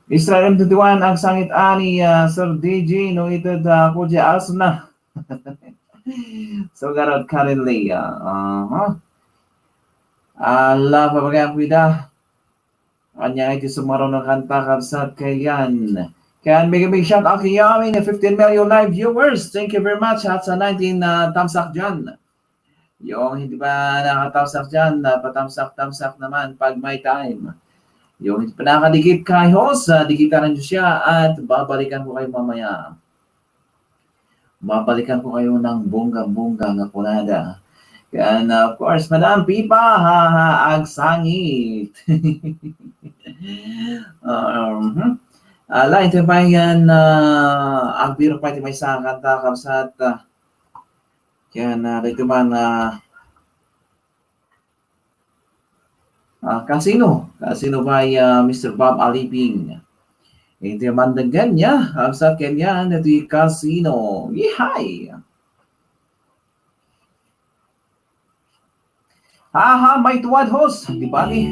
Israel M twenty-one, agsangit ani, ah, Sir D J, no ited, ah, ako di asna. So, garud currently, ah, aha. Ala, pabagay ang kuida. Ania iti sumaruno nga kanta, kabsat, kayat. Ken big, big shout out kenyo amin, fifteen million live viewers. Thank you very much. At sa nineteen, ah, thumbs up dyan. Yung hindi pa nakatamsak dyan, ah, patamsak-tamsak naman pag may time. Yung hindi pa nakadikit kay host, ah, dikitan nyo siya at babalikan ko kayo mamaya. Babalikan ko kayo ng bonggang-bongga nga kunada. Yan, ah, of course, Madam Pipa, ha, ha, agsangit. Um, hmm. Ala, ito pa yan, ah, agbiro pa ito may sa kanta, kabsat, ah, yan, ah, dito man, ah, ah, Casino. Casino by, ah, Mister Bob Aliping. Iti mandanggan niya, ang sa kanya, na di Casino. Yehey! Aha, may tuwad, host. Di ba ni?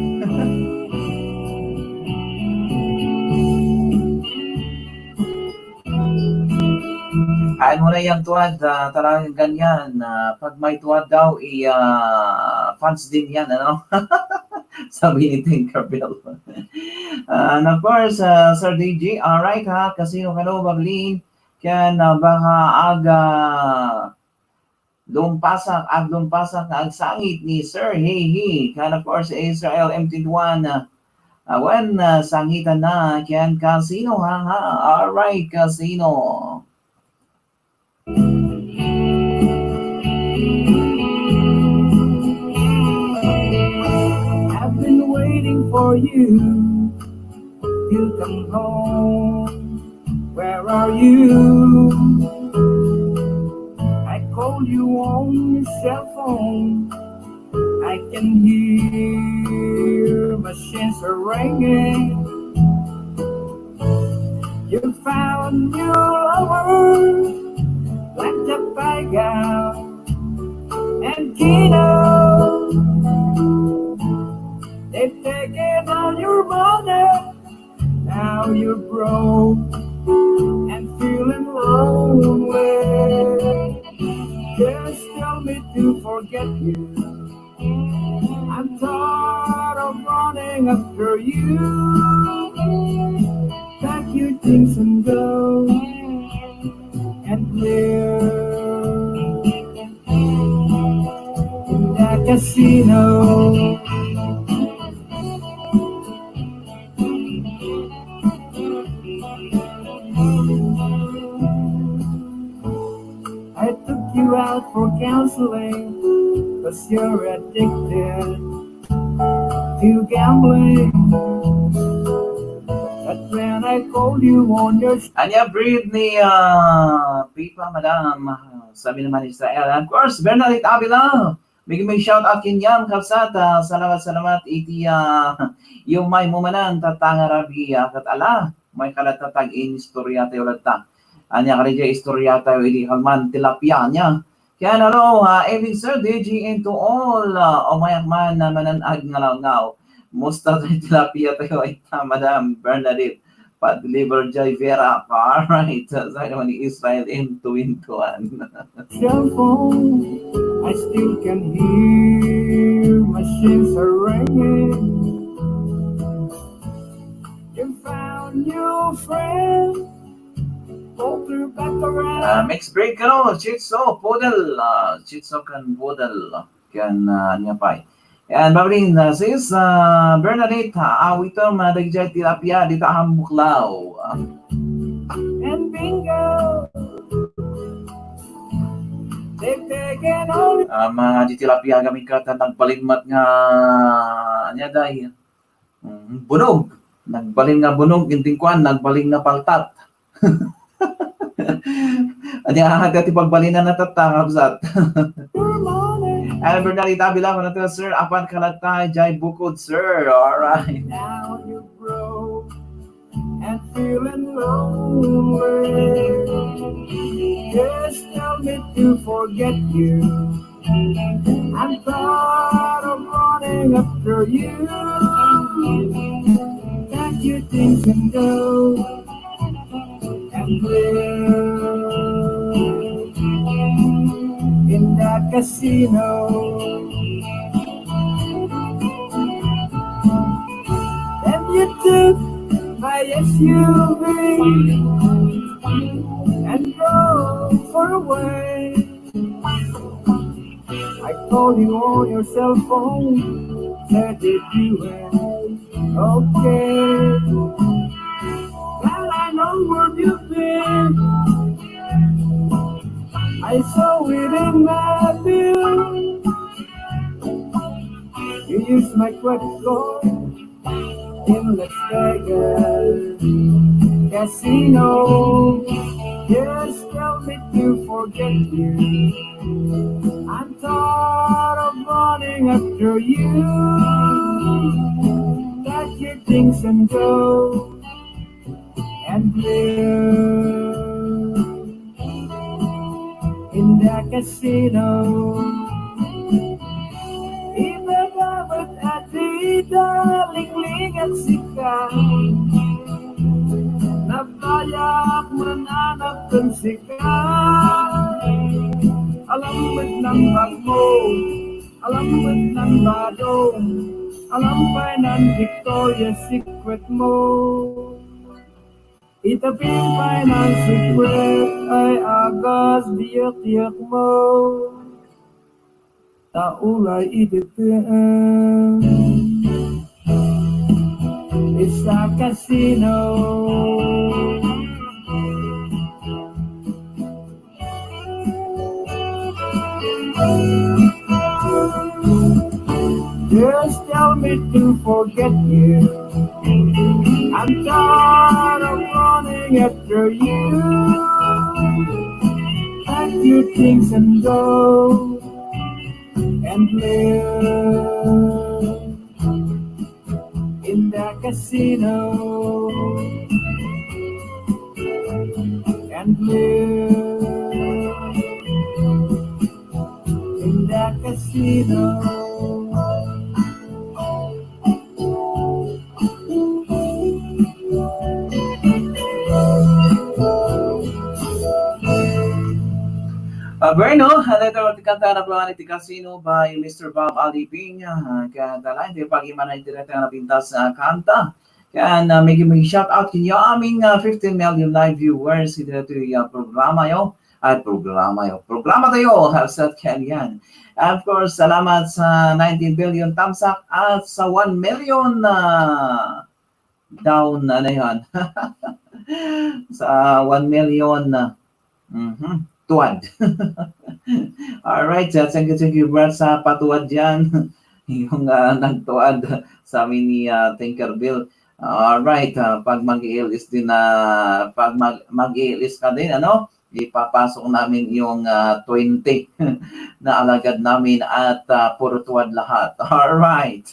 Ay mo na yan, tuwad. Ah, talagang ganyan. Ah, pag may tuwad daw, i, ah, fans din yan, ano? Sabi ni Tinkerbell. Ah, and of course, ah, Sir D J, alright ha, Casino kano, Baglin. Ken, ah, baka aga lumpasak, aglumpasak nga agsangit ni Sir Hehe. Ken, of course, Israel M twenty-one, ah, awan, ah, sangitan na. Ken Casino, ha, ha. Alright, Casino. I've been waiting for you to come home. Where are you? I call you on your cell phone. I can hear machines are ringing. You found your lover, like the playground and Kino. They've taken all your money. Now you're broke and feeling lonely. Just tell me to forget you. I'm tired of running after you. Pack your things and go and live in the casino. I took you out for counseling, 'cause you're addicted to gambling. But when I called you on your Ania breed ni, ah, Pipa, madam. Sabi naman ni Israel. And of course, Bernadette Avila. Big, big shout out kenyam, kabsat. Ah, salamat, salamat. Iti, ah, yung may mumanan, tatanga rabi, ah, ket ala, may kalatta tag-inistorya tayo latta. Ania kadi istorya tayo, idi kalman, tilapia niya. Ken hello, ah, evening, Sir D J, and to all, ah, umayak man, ah, mananag nga langaw. Musta tayo, tilapia tayo, ay ta, Madam Bernadette. Pa-deliver jay Vera. Alright. Sa naman ni Israel M twenty-one. Cell phone, I still can hear machines are ringing. You found your friend, pull her back around. Ah, mix break kano, Chitso, Poodle. Ah, Chitso ken Poodle. Ken, ah, ania pay. Yan, Babling, ah, sis, ah, Bernadette, ha, awitem, ah, dagiti tilapia, dita hambuklaw. And bingo! They've taken all Ama, di tilapia kami kata nagbalin met nga, ania day? Mm, bunog. Nagbalin nga bunog, inting kuan, nagbalin nga paltat. Ania, ati, ati pagbalin na natatangab sat. Albert Narita bilang ko na to, sir. Apan kalatta, jay bukod, sir. Alright. Now you're broke and feeling lonely. Just tell me to forget you. I'm tired of running after you. Pack your things and go and live in the casino. Then you took my S U V and drove far away. I called you on your cell phone, said that you were okay. Well, I know where you've been. I saw it in my bill. You used my credit card in Las Vegas casino. Just tell me to forget you. I'm tired of running after you. Pack your things and go and live in the casino. Iba dapat at ita, lingling at sika. Nabayak mananap ng sika. Alam mo ng bag mo, alam mo ng badong, alam pa ng Victoria's Secret mo. Ita pin pay ng secret ay agas diyak-diyak mo. Taulay iti tien. It's a casino. Just tell me to forget you. I'm tired of running after you. Pack your things and go and live in the casino. And live in the casino. Ah, bueno, a letter of the kanta na Planeta Casino by Mister Bob Aliping. Ah, kaya talaga, hindi pag-imanay direkta na pintas sa kanta. Yan, uh, may, may shout out kanyo aming uh, fifteen million live viewers iti datoy uh, programa yo. Ay, programa yo. Programa tayo, Hapsat Kalian. And of course, salamat sa nineteen billion tamsak at sa one million uh, down, ano yon? Sa one million uh, Mhm. Tuad. Alright, uh, thank you, thank you, Brad, sa patuad dyan. Yung uh, nagtuad sa amin ni uh, Tinkerbell. Alright, uh, pag mag-A L S din na, pag mag, mag-A L S ka din, ano, ipapasok namin yung uh, twenty na alagad namin at uh, puro tuad lahat. Alright.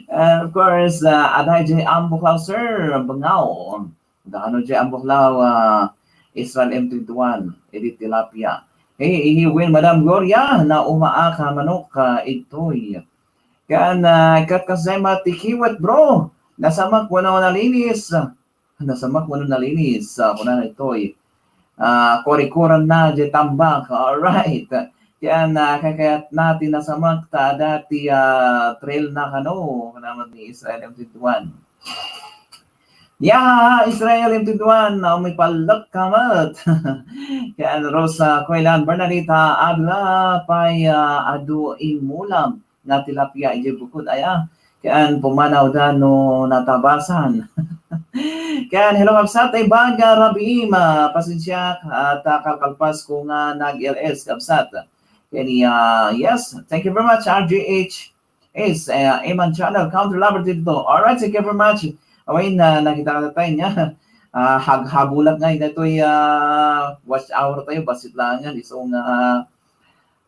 And of course, uh, aday jay ambuklaw, sir, Bangao. Dano jay ambuklaw, uh, Israel M twenty-one, Edith Tilapia. Hey, ihiwin, Madam Gloria, na umaak a manok, uh, igtoy. Kan, uh, kat kasay matikiwat, bro. Nasamak wenno nalinis. Nasamak wenno nalinis, ah, kuna na itoy. Ah, kurikuran na, jay tambak. Alright. Yan, ah, kakayat na ti nasamak ta adda ti, ah, trail na kano, kuna met ni Israel M twenty-one. Ya, Israel M twenty-one, ah, umipallek ka met. Yan, Rosa Kuelan, Bernadita Avila, pay, ah, adu imulam nga tilapia idiay bukod aya. Ken pumanawda no natabasan. Ken hello, kabsat, ay baga rabiim, ah, pasensiak, at, ah, kalkalpasko nga nag-L S, kabsat. Ken, ah, yes, thank you very much, R G H S, eh, Eman Channel, Country Lover dito. Alright, thank you very much. Awain, ah, nakita ka tayo niya. Ah, hag-, hagulat nga, ito, ah, watch hour tayo, basit lang yan. Iso nga,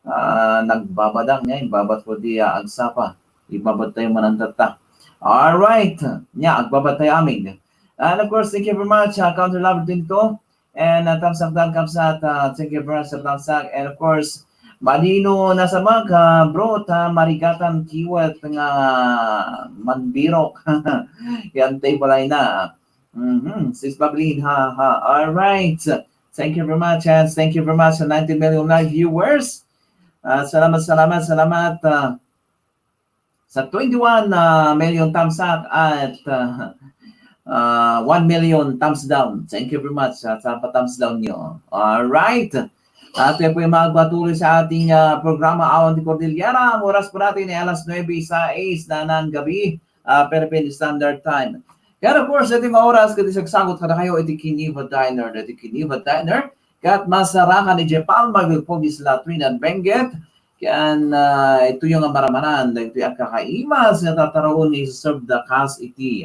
ah, nagbabadang niya, ibabat ko di, ah, agsapa. Ibabat tayo manantatta. Alright. Nya, agbabat tayo amin. And of course, thank you very much, uh, Country Lover twenty-two. And, uh, tamsak dan, kamsat, uh, thank you very much sa tamsak. And of course, madino na sa mga, bro, ta marigatan kiwat nga manbirok. Yan tayo balay na. Mhm. Sis Babylin, ha, ha. Alright. Thank you very much, and thank you very much sa ninety million live viewers. Ah, salamat, salamat, salamat, ah, sa twenty-one, ah, million thumbs up at, ah, Ah, one million thumbs down. Thank you very much sa, sa pa-thumbs down nyo. All right. At kami po'y magpatuloy sa ating, ah, programa, Awan ti Cordillera. Ang oras po natin ay alas nuebe sais na ng gabi, ah, Philippine Standard Time. Kaya of course, iti nga oras, ket sagsagut kadakayo iti Kiniba Diner, iti Kiniba Diner. Ket masarakan iti Palmaville, Pogisla, Trinidad, Benguet. Ken, ah, itoy nga maramanan, dagitoy a kakaimas nga tataroon, iserve da kas iti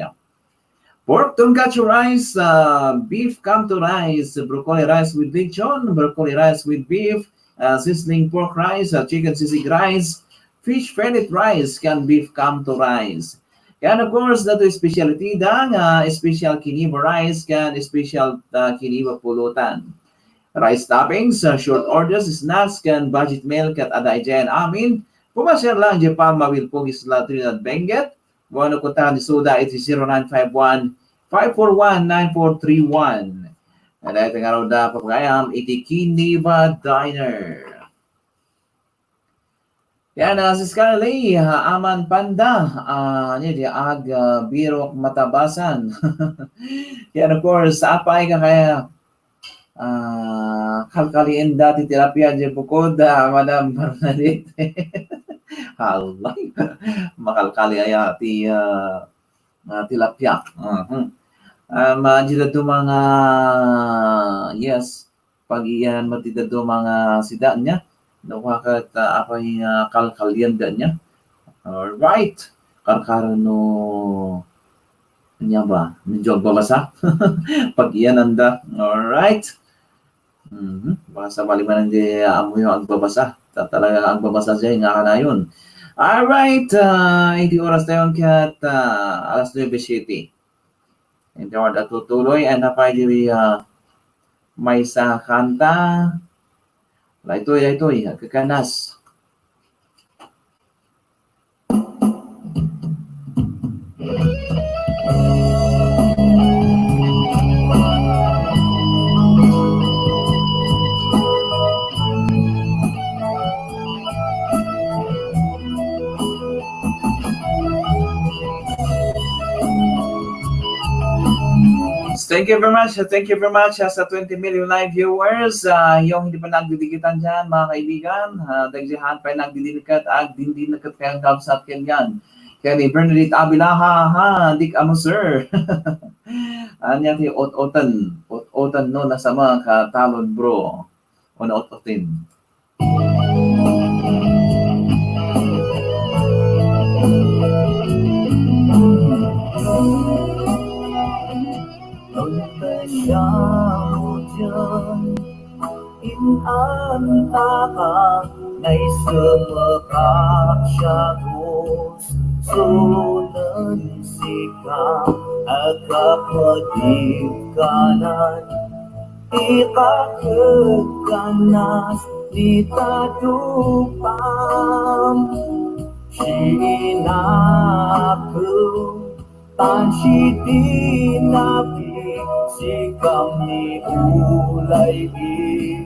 pork tonkatsu rice, uh, beef kamto rice, broccoli rice with lechon, broccoli rice with beef, uh, sizzling pork rice, uh, chicken sisig rice, fish fillet rice, ken beef kamto rice. Ken of course, dagitoy specialty da nga special Kiniba rice, ken special, uh, Kiniba pulutan. Rice toppings, uh, short orders, snacks, ken budget meal, ket adda idiay amin. Pumasyar lang idiay Palmaville, Pogisla, Trinidad, Benguet. Wenno kontakan isuda iti zero nine five one, five four one, nine four three one. Adda iti nga da pagayam iti Kiniba Diner. Yan, ah, si Scarlett, ah, Aman Panda, ah, ano di ag, ah, birok matabasan. Yan, of course, apay ka kaya, ah, kalkalien dati tilapia di bukod, ah, Madam Bernadette. Halay, makalkali aya ti, ah, ah, tilapia. Mhm. Ah, ma-, di da to mga, yes, pag-iyan mo ti da to mga sida niya. No, kakat, ah, apay, ah, kalkalien da niya. All right. Karkaro no, niya ba? Medyo agbabasa. Pag-iyan anda. All right. Mhm. Baka sabali man hindi amuyo agbabasa. Ta-, talaga agbabasa siya, nga kanayon. All right. Ah, iti oras tayo ket, ah, alas nuebe siete. Iti oras atutuloy, and apay diri, ah, maysa kanta. Daytoy, daytoy, agkakanas. Thank you very much. Thank you very much, ah, sa twenty million live viewers. Ah, yung hindi pa nagdidikitan dyan, mga kaibigan, ah, dagdihan pa yung nagdidinikat, agdindinakat kayang kabsat kanyan. Kaya ni Bernadette Avila, ha, ha, dik amo, sir. Anya ti ot-otan, ot-otan no, nasama ka talon, bro. O naot-otin. Nunta siya diyan, inantaka, naisumekak siya, Diyos, sunen sika, agkapatid kanan. Ikakekkanas ni tadupam, si inaku, tan si tinabi, si kami ulay di,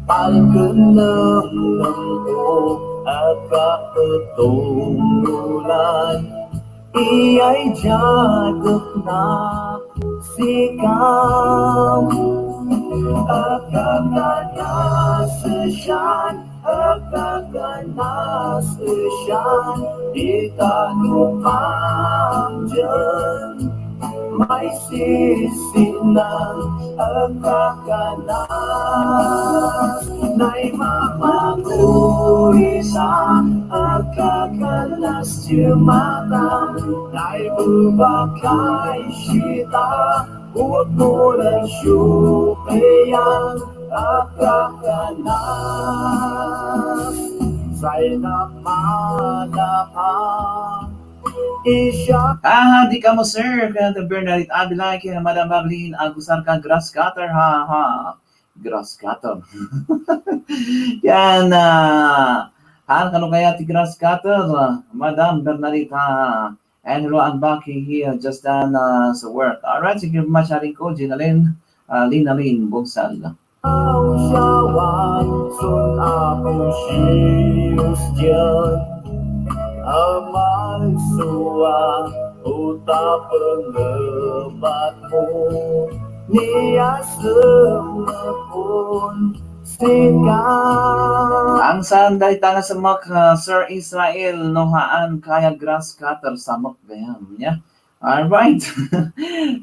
palkenemnem ko, agkaketungulan. Iyay diak na sika. Agkakanas sian, agkakanas sian, ita no kamdian. Maisisinan, agkakanas, naimapakurisan, agkakanas, jematan, naibebakay sita, utmuran siupeyan, agkakanas, say napalapang. Aha, dik amo, sir. Kaya Bernadette Avila, kaya Madam Marlene Agusarca, grass cutter, ha, ha. Grass cutter. Yan, ah, han, kano kaya ti grass cutter, ah, Madam Bernadette, ha, ha. And hello, I'm back here, just done, uh, sa work. Alright, thank you very much, Haring ko, Ginalyn, uh, Linalyn Bugsal. Aw, siawan, sun ako siyus diyan, a magsua, Uta pengebatmo, ni asem mapon sika. Ang saan dayta nga samek, ah, Sir Israel, no haan kaya grass cutter, samek gayam, ya. All right.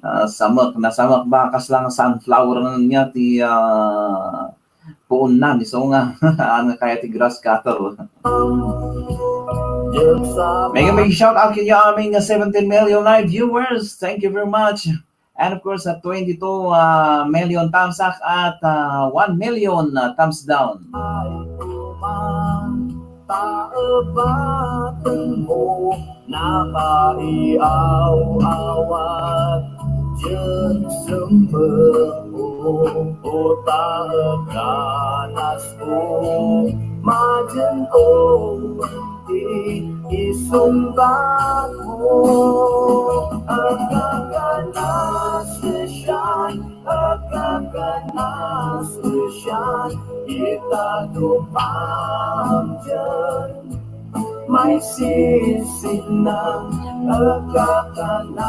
Ah, samek, nasamek ba? Kasla nga sunflower nga ti, ah, puonnan, isu nga, ano kaya ti grass cutter. Mega, mega shout out kanyo amin nga seventeen million live viewers. Thank you very much. And of course, at twenty-two, uh, million thumbs up at, uh, one million, uh, thumbs down. Taebaten mo, nakaiaw-awat, diyan sumeko, o taekanas ko, madian o ti isungbat mo. Agkakanas sian, agkakanas sian, ita dumang diyan. Maisisinang agkakanas,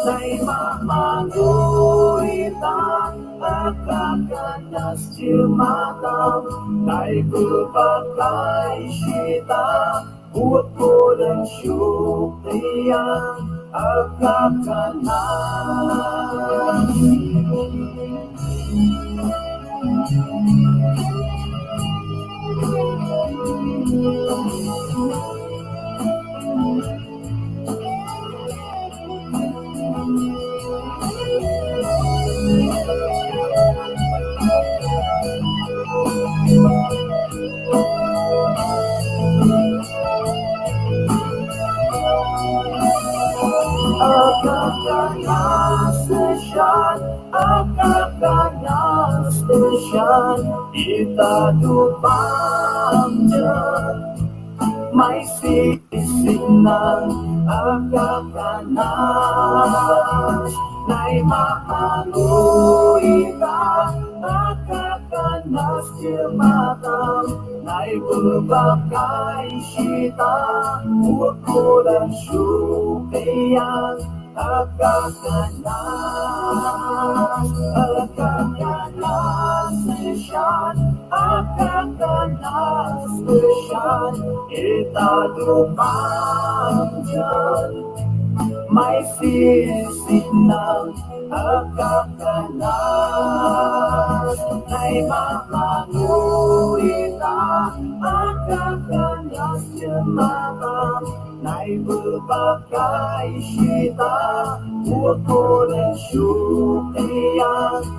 naimamano ita agkakanas ti matam, naibebak kay sita, utkodan siak ti agkakanas. Agkakanas sian, agkakanas sian, ita dumang diyan. Maisisinang agkakanas, naimamano ita agkakanas ti matam, naibebak kay sita, utkodan siak ti agkakanas, agkakanas sian, agkakanas sian, ita dumang diyan. Maisisinang agkakanas, naimamano ita agkakanas ti matam, naibebak kay sita, utkodan siak ti agkakanas.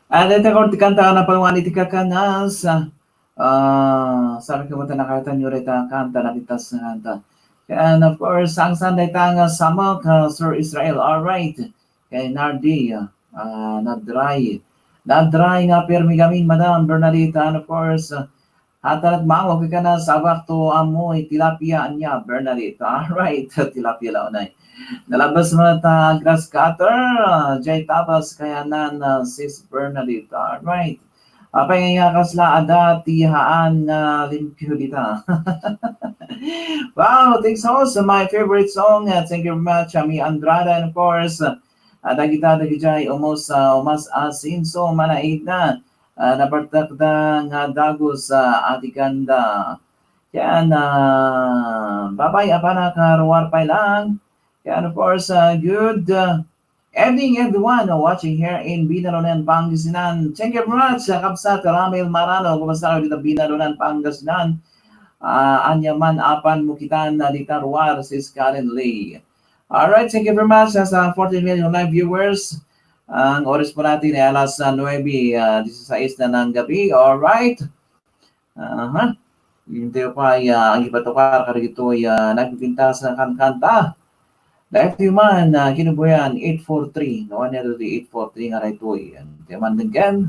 Ah, dayta kort kanta a napanuan iti kakanas. Ah, sabi ko, "Mata nakayatan yo dayta kanta, napitas nga kanta." And of course, ang saan dayta nga samek, ah, Sir Israel. All right. Kay Nardi, ah, Nadray. Nadray nga permi gamin, Madam Bernadita. And of course, ah, Hatan met mango, kikana, sabak to ammoy tilapia ania, Bernadette. All right, tilapia la unay. Nalabas met ta grass cutter, ah, jay tabas kayanan, ah, Sis Bernadette. All right. Apay nga kasla adda ti haan nga limpio dita. Wow, thanks also. My favorite song. Uh, thank you very much, Ami Andrada, and of course, uh, dagita dagidiay umos, uh, umas asinso, manaid na. Ah, napartakda nga dagus, ah, ati kanda. Yan, ah, babay, apana, karuar pay lang. Yan, of course, ah, good, ah, Evening, everyone, uh, watching here in Binalonan, Pangasinan. Thank you very much, uh, Kabsat Ramil Marano. Kumusta kayo dito, Binalonan, Pangasinan? Uh, ania man apan mo kita na litarwar, sis Karen Lee. Alright, thank you very much, uh, sa fourteen million live viewers. Ang oras po natin ay alas, uh, nuebe, uh, disisais na ng gabi. Alright. Aha. Intayo pay, ah, ang ipatukar kadagitoy, ah, nagpipintas a kankanta. Daytoy man, ah, kinabuhian, eight four three. No, ano daytoy eight four three nga daytoy? Intayo man denggen.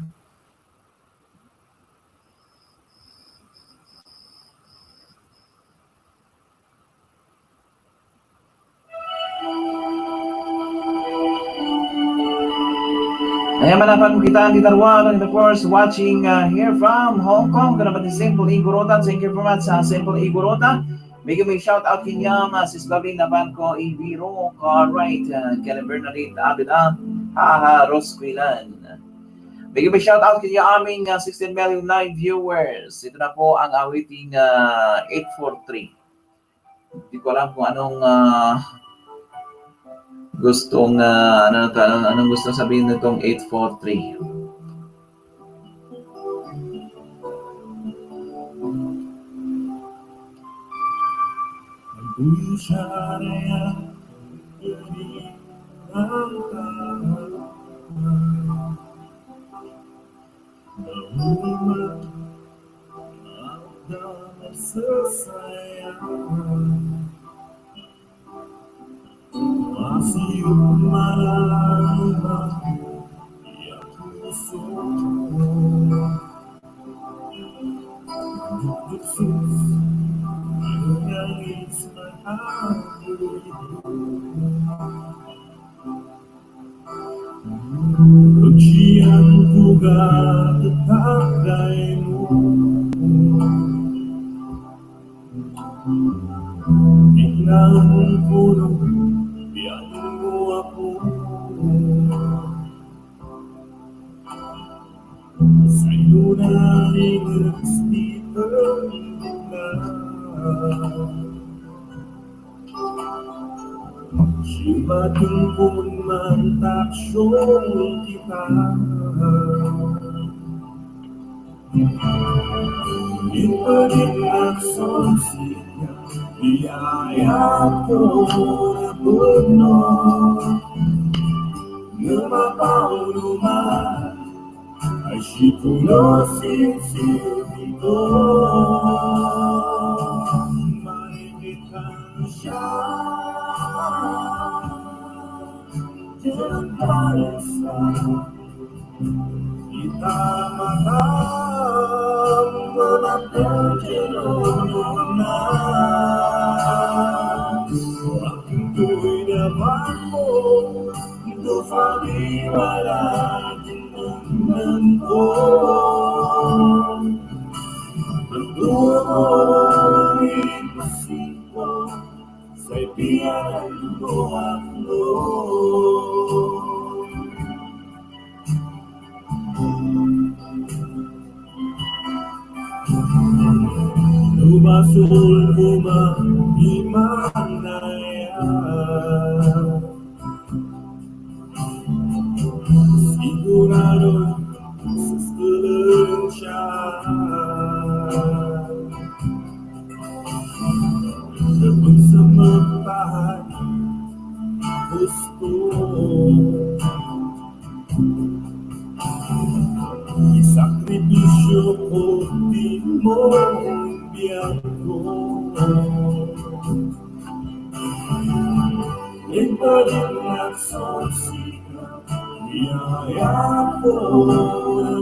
Ayan, manapan mo kita, Guitar One, and of course, watching, uh, here from Hong Kong. Kana ba ni Simple Igorota? Thank you very much, uh, Simple Igorota. Bigyan mo yung shout out kanya, uh, Sis Lovely Nabanco Ibiro, Cartwright, uh, kay Bernadette Abela, Haha, Rose Quilan. Bigyan mo yung shout out kanya aming, uh, sixteen million live viewers. Ito na po ang awiting, uh, eight four three. Hindi ko alam kung anong, ah, gustong, ah, ano to, anong, anong gusto sabihin nitong eight four three. Agyang tuga ti takdaymo. Tiknang puno, biag mo, Apo. Sayona ni Kristi pagdengna. Siumatengpon man ta aksyon kita. Impedit aksyon sika, biyayat ko na puno. Ngem apawno man, ay sikulo sinsilbito. Mariritan siya. Ita matam, manatem ti lubongna. Akintoy da bangko, do faliwala ti nemnemko. Adu mo ipasingko, say biag mo, Apo. No basol mo man, Imanaya. Sigurado, susuroen siya. Dapat sa mapahal, gusto. Isakripisyo ko, di mo biag ko. Ikaw din nagsaksi, biyayat ko na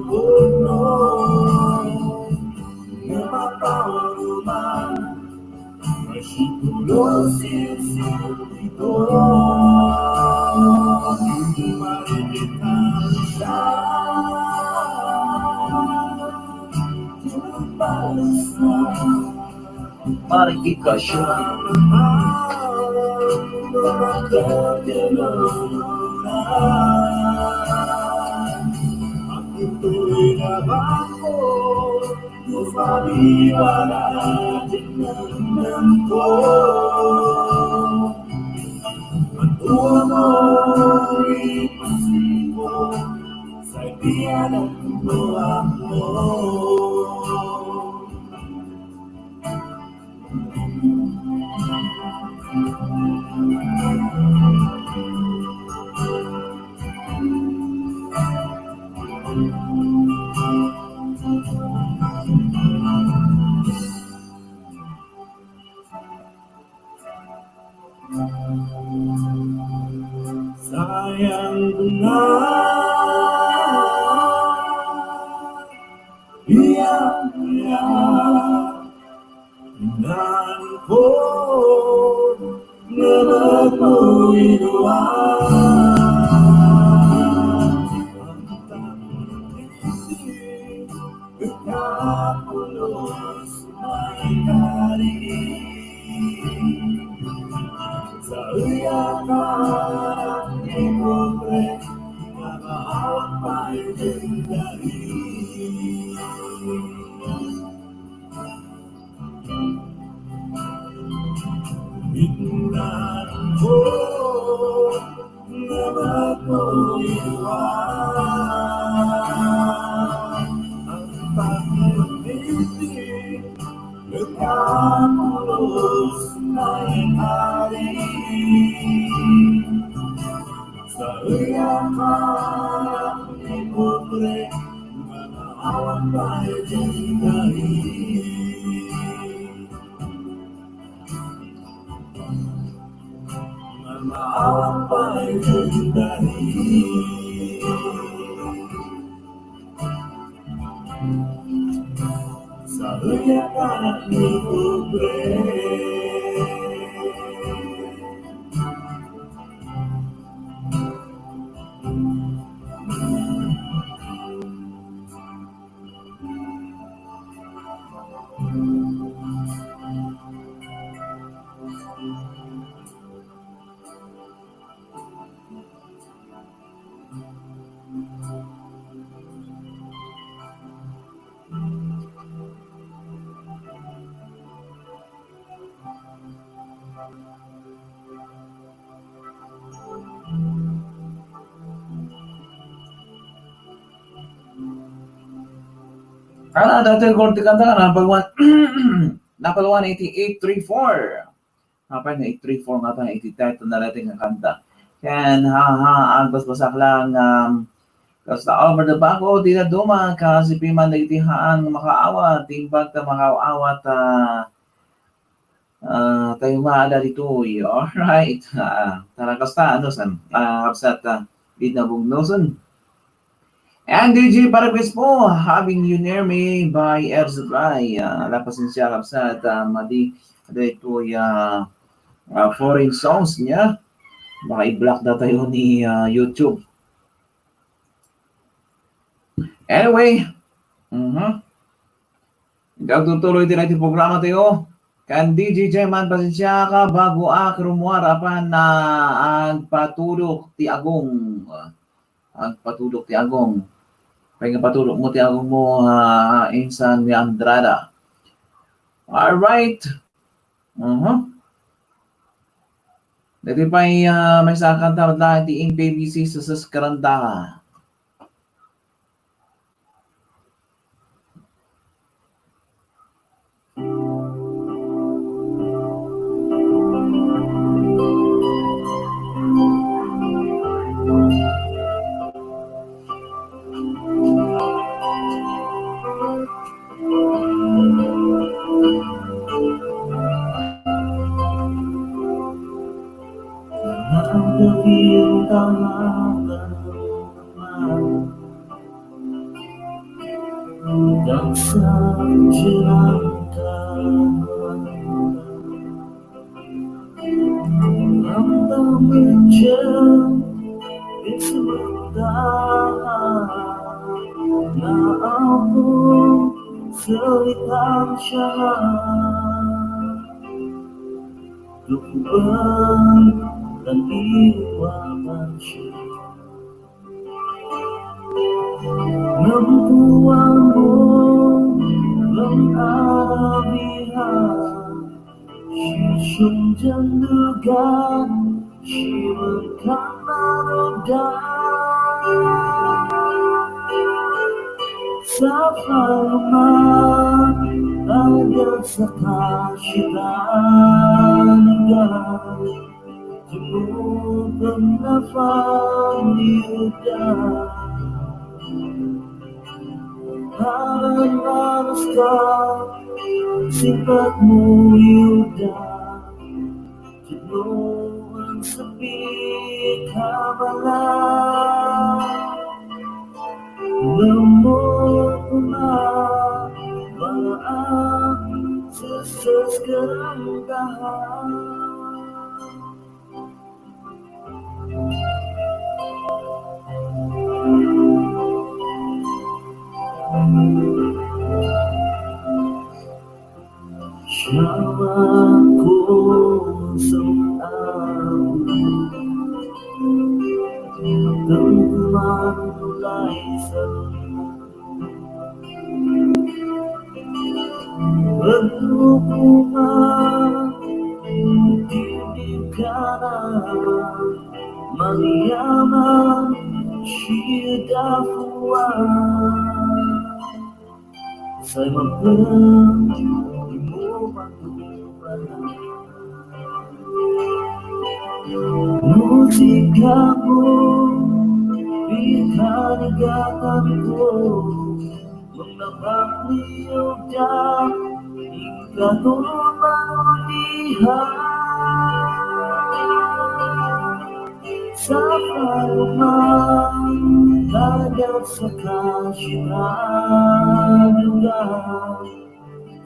puno. Napapauruman, masikulo, sinsintito. Mariritan siya. Marikit ka siya. Sayang nga iya, iya, nan ko nga magluiluan. Ang taon iti kapulos may kari. Sa iya ka ni pobre, nga maawat pay dengdari. Indan ko nga magluiluan. Ang pagmamiti nga pulos na ikari. Sa iya ka ni pobre, nga maawat pay dengdari. Nga maawat pay dengdari. Sa iya ka ni pobre. Ala, dati ko ti kanta nga napalwan, napalwan iti eight three four. Apay nga eight three four nga ta iti title na dati nga kanta. Ken, ha, ha, agbasbasak lang, um, kasta over the back, o, di na duma, kasi piman dagiti haan nga makaawat, timbag ta makaawat, ah, Ah, tayo nga ada ditoy. Alright. Ah, tara, kasta, ano, san? Ah, kabsat, ah, di na bugnosen. And D J Parabes po, Having You Near Me by Air Supply. Ah, ala, pasensya, kabsat, ah, madi, ada itoy, ah, ah, foreign songs niya. Baka i-block na tayo ni, ah, YouTube. Anyway, mhm. Agtutuloy ti daytoy programa tayo. Kan D J Jayman, pasensya ka, bago ak rummuar, apan na agpatudok ti agong. Agpatudok ti agong. Pay nga patudok mo ti agong mo, ah, insan ni Andrada. Alright. Mhm. Dati pay, ah, maysa a kanta met laeng ti M P B C sa saskaranta. Ang tawid dyan, isang dahan na ako sa litansya. Lukban ang iwanan siya. Nampuan mo lang abihan, siyang lugar, siyang kamarudan. Sa paluma, agyatsaka sitan nga, tumukan na paniuda. Aramaraska, sipat mo yuda. Tuloy ang sabi ka bala. Alam mo ko na, wala ang susas karanggahan. Siya ko sa abot. Damdaman ko lay sa pagtuko ka, tibig ka na, mangyaman, siya dapuan. Say mapen, di mo matuparan. Musika mo, pinanigatan ko. Mangnapak ni Yuda, ikaw panudihan. Sa paluma, agyatsaka sitan nga,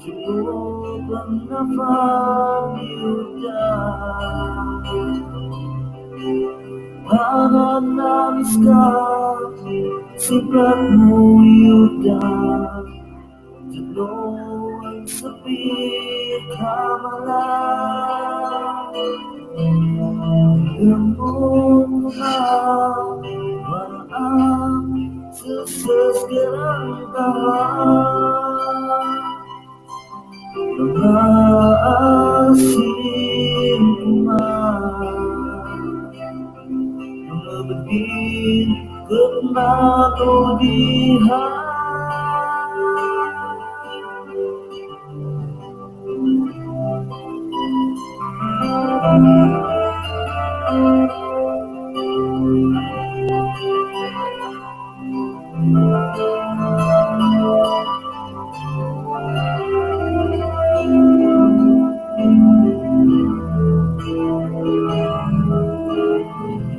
tumukan na paniuda. Pananamiska, sipat mo yuda. Tuloy ang sabi ka bala. Alam mo ko na, wala ang susas karanggahan. Mga asin man, mga bading ket manudihan.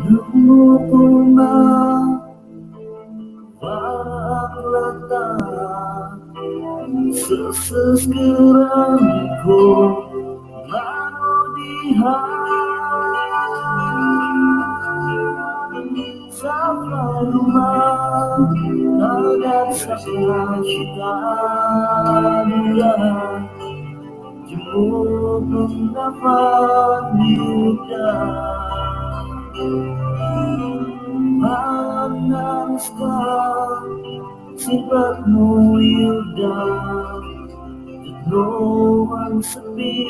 Lumukuma, waraklata, seseskeran ko, manudihan. Sa paluma, agyatsaka sitan nga, tumukan na paniuda. Pananamiska, sipat mo yuda. Tuloy ang sabi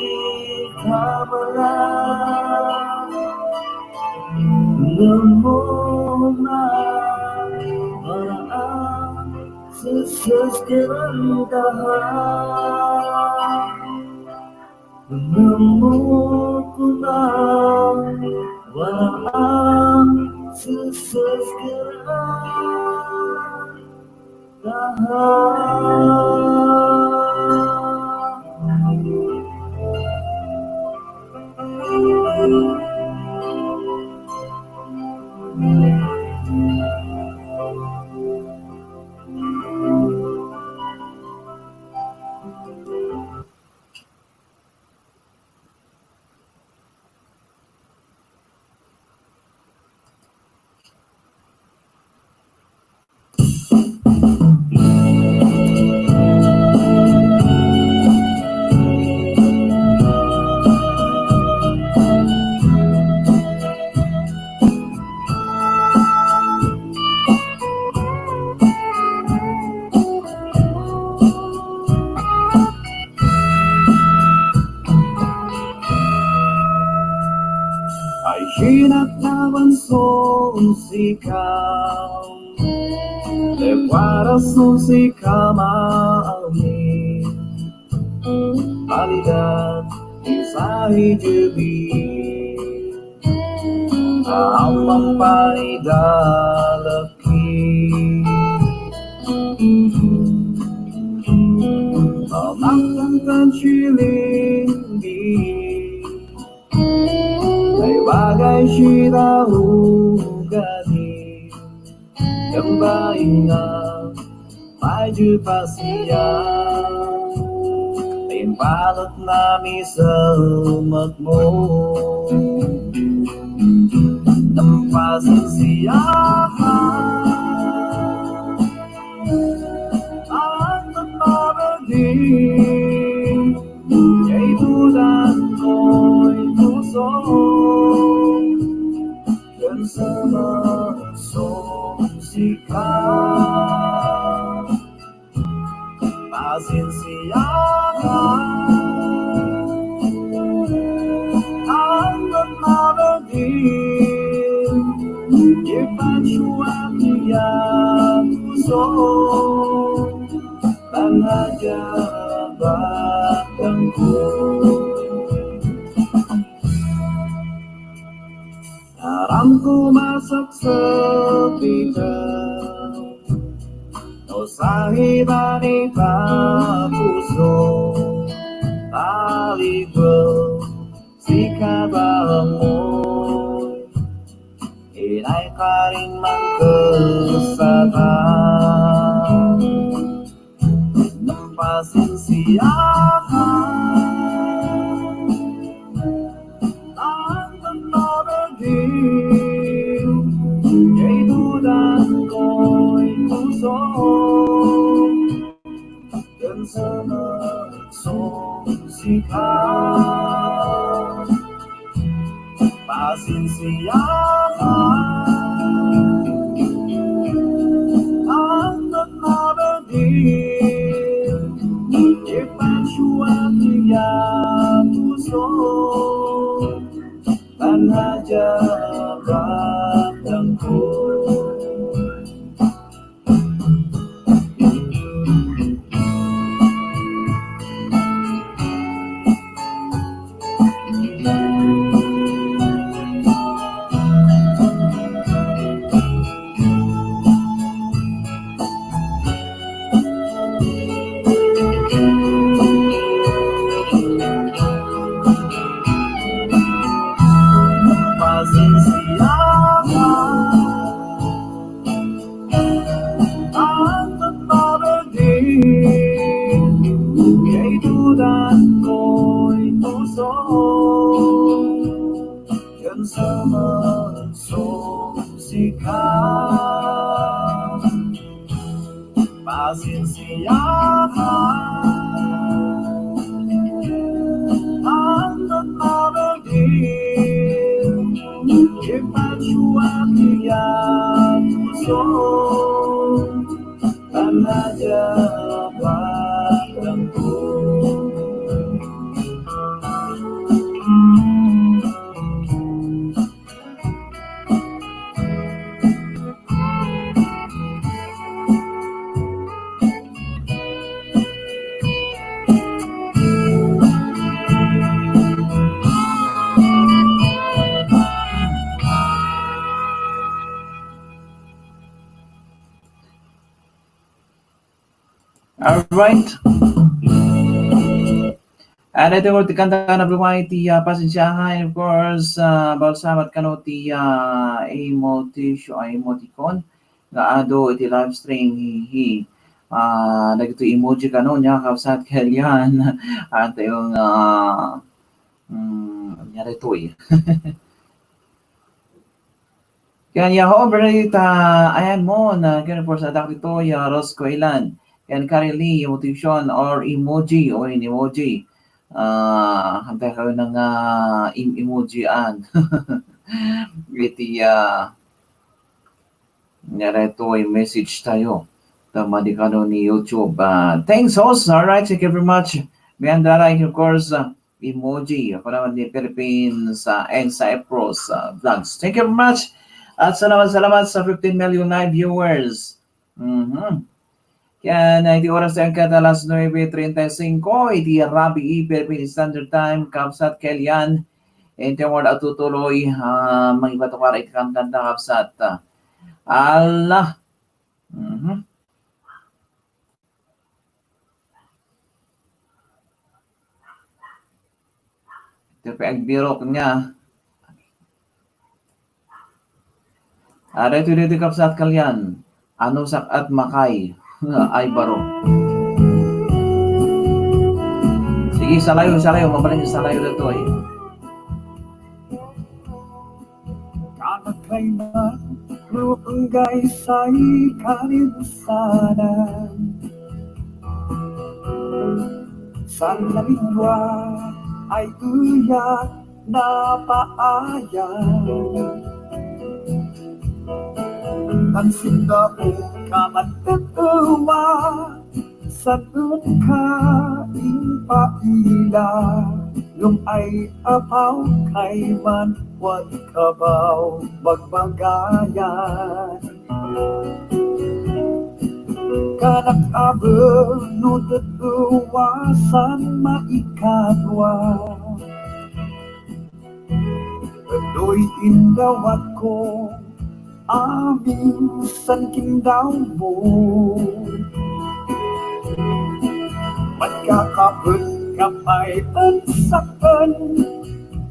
ka bala. Alam mo na, wala ang susas karanggahan. Alam mo ko na, wala ang susas karanggahan. Ay sinaknaban ko sika. Te puaras no sika maawit, palidan, isa idibi. Ammang panidalaki. Amakkan tan chilindi. Naibaga iti daow gani. Kembainga, pay di pasiya. Impalekna miselmekmo. Ngem pasensiakan. Antek mabedi. Jay dudan toy puso. Ken sa maksong sika. Pasensiakan. Antek mabedi. Ipachuak ya puso. Pangadya batangko. Aramko masaksakiten no sahitan ita puso. Talipek sika bamoy. Inay karing mangkesata. Ngem pasensiakan. Antek mabedi. Jay dudan toy puso. Ken sa maksong sika. Pasensiakan. Antek mabedi. Ipachuak ya puso. Pangadya batangko. Pasensiakan. Antek mabedi. Jay dudan toy puso. Ken sa maksong sika. Pasensiakan. Antek mabedi. Ipachuak ya puso. Pangadya batangko. All right. And I think we're the kanta na buhay ti, uh, Pasensiakan, and of course, uh, balsamat kano ti, uh, emoji, uh, emoticon nga adu iti live stream, hi, hi. Ah, dagitoy emoji kano, nia, kabsat, kalian. Antayo nga, mm, nia daytoy. Ken Yahoo, Bernadita, ayan mo, na, ken of course, adak ditoy, ah, Rosco Ilan. Ken Karen Lee, motivation or emoji, o in emoji. Ah, hantay kayo ng, ah, em-, emoji an. Iti, ah, Naretoy message tayo. Ta madi kano ni YouTube. Ah, thanks, host. All right, thank you very much. May andara, of course, ah, emoji. Ako naman ni Philippines, ah, and Cyprus, ah, vlogs. Thank you very much. At salamat, salamat sa fifteen million live viewers. Mhm. Ken iti oras ti agkad alas nuebe treinta y cinco, iti rabii Philippine Standard Time, kabsat, ken iti ania a tutuloy, ah, mangipatukar iti kankanta, kabsat. Ala. Mhm. Iti pay agbirok niya. Ada ito dito, kabsat, kalian. Anusak a dimakay, ay baro. Sige, salayo, salayo. Mabalin, salayo dito, eh. Kanakay man no enggay say karibusanan. San nalingwa ay uyak napaayan. Tan sindaok ka man tetewa, san unka impaila, ngem ay apaw kay man wan kabaw bagbagayan. Kanak abe no tetewa san maikadua. Daytoy indawatko, amin san kindawmo. Magkakapet ka pay ed sak-en,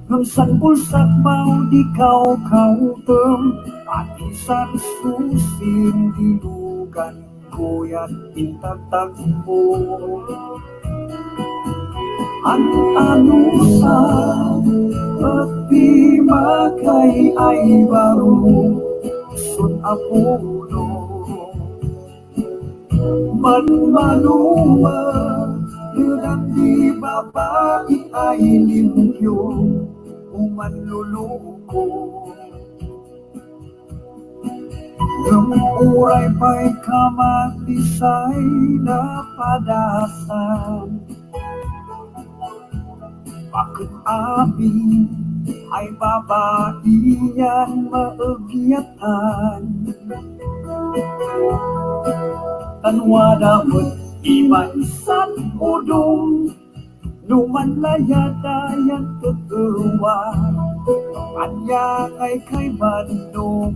ngem san bulsak maw di kawkawtem, pati san susin dilugan. Kuyat intatakmo. An-anusa, et dimakay ay baro, sun a puno. Manmano met, dedan di babai ay limpio, o manloloko. Ngem uray pay kamatdi say napadasan, baket amin ay babai yan maegyatan. Tan wada met iban san udom, no manlayada yan tetewa, ania ngay kay manno,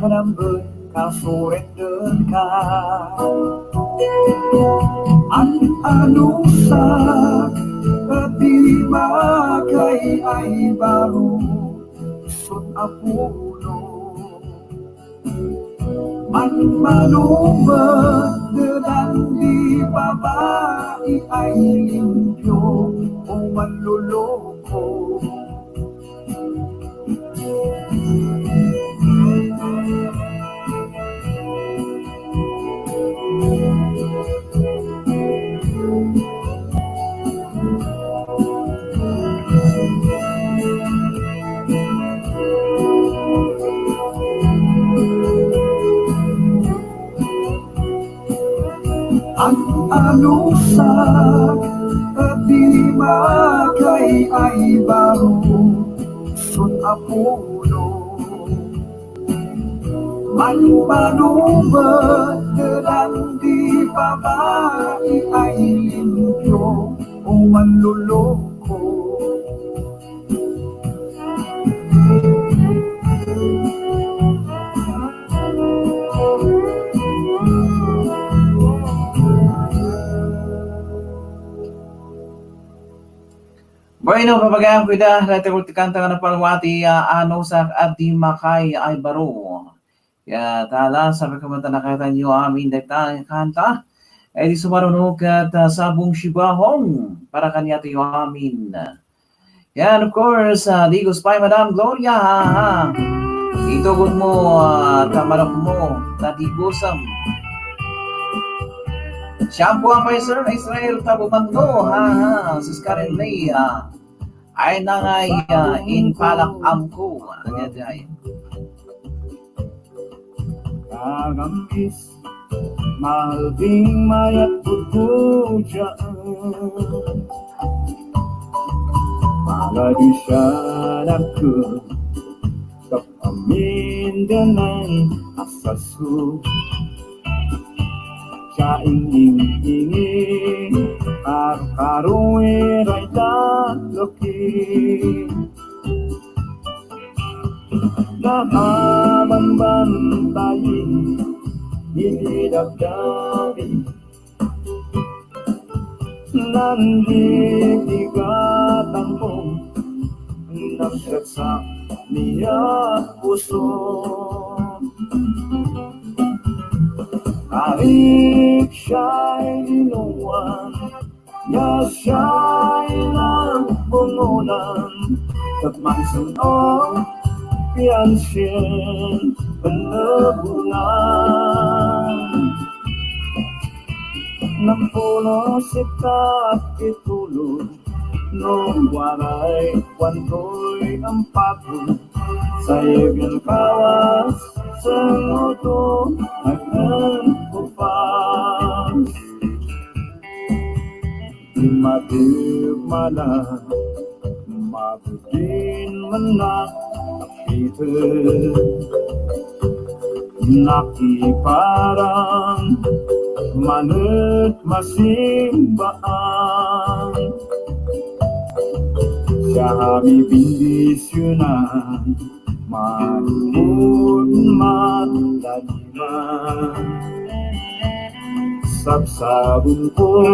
kanamben ka surrender ka. An-anusa, et dimakay ay baro, sun a puno. Manmano met, dedan di babai ay limpio, o manloloko. An-anusa, et dimakay ay baro, sun a puno. Manmano met, dedan di babai ay limpio, o manloloko. Bueno, papagayam ko ida, dati ko ti kanta nga napalwati, ah, ano sa at di makay ay baro. Ya, tala, sabi ko man, nakayatan niyo amin dagta nga kanta. Ay di sumaruno ket, ah, sabong sibahong para kaniya tayo amin. Yan, of course, ah, digos pay, Madam Gloria, ha, ha. Itugod mo, ah, ta manok mo, ta digosam. Shampoo ang pay, Sir Israel Tabumango, ha, ha. Sus Karen May, ah, ay nangay, ah, in palak amko. Ano yan, ay? Kagambis, malding mayat ko dyan. Paladisyanak ko, kapamindanan asaso. Kaing-ing-ingi, karkaruir ay dalaki. Nakabambantayi, iti dagdagi. Nandidigatangko, nagsaksak niya puso. Arik siya'y inuan, ya siya'y nagbungonan, ket mansen-o, piansin, penebungan. Nampulo sika itulo, no waray kuantoy ampato, sayagen kawas, sengoto, agnen kupas. Di madimana, mabudin manak, ipet. Nakiparang manut masimbaan. Siya mi bendisionan, manupod madaliman. Sabsabon ko,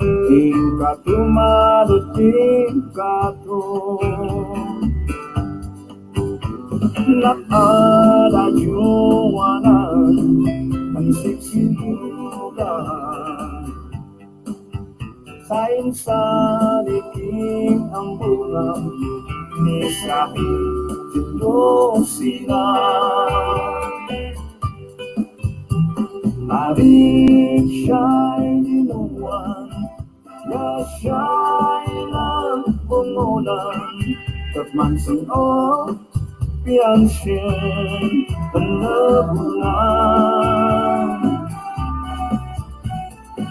tingkato, manut tingkato. Nakaladyoanan, ang sipsinugan. Sain sa liking ang bunga, ni Sahil Jendosina. Arik siya'y inuan, ya siya'y nagbungonan, ket mansen-o, piansin, penebungan.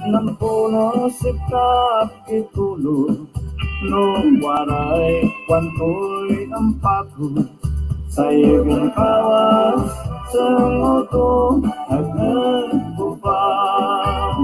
Nampulo sika itulo, no waray kuantoy ampato, sayagen kawas, sengoto, agnen kupas.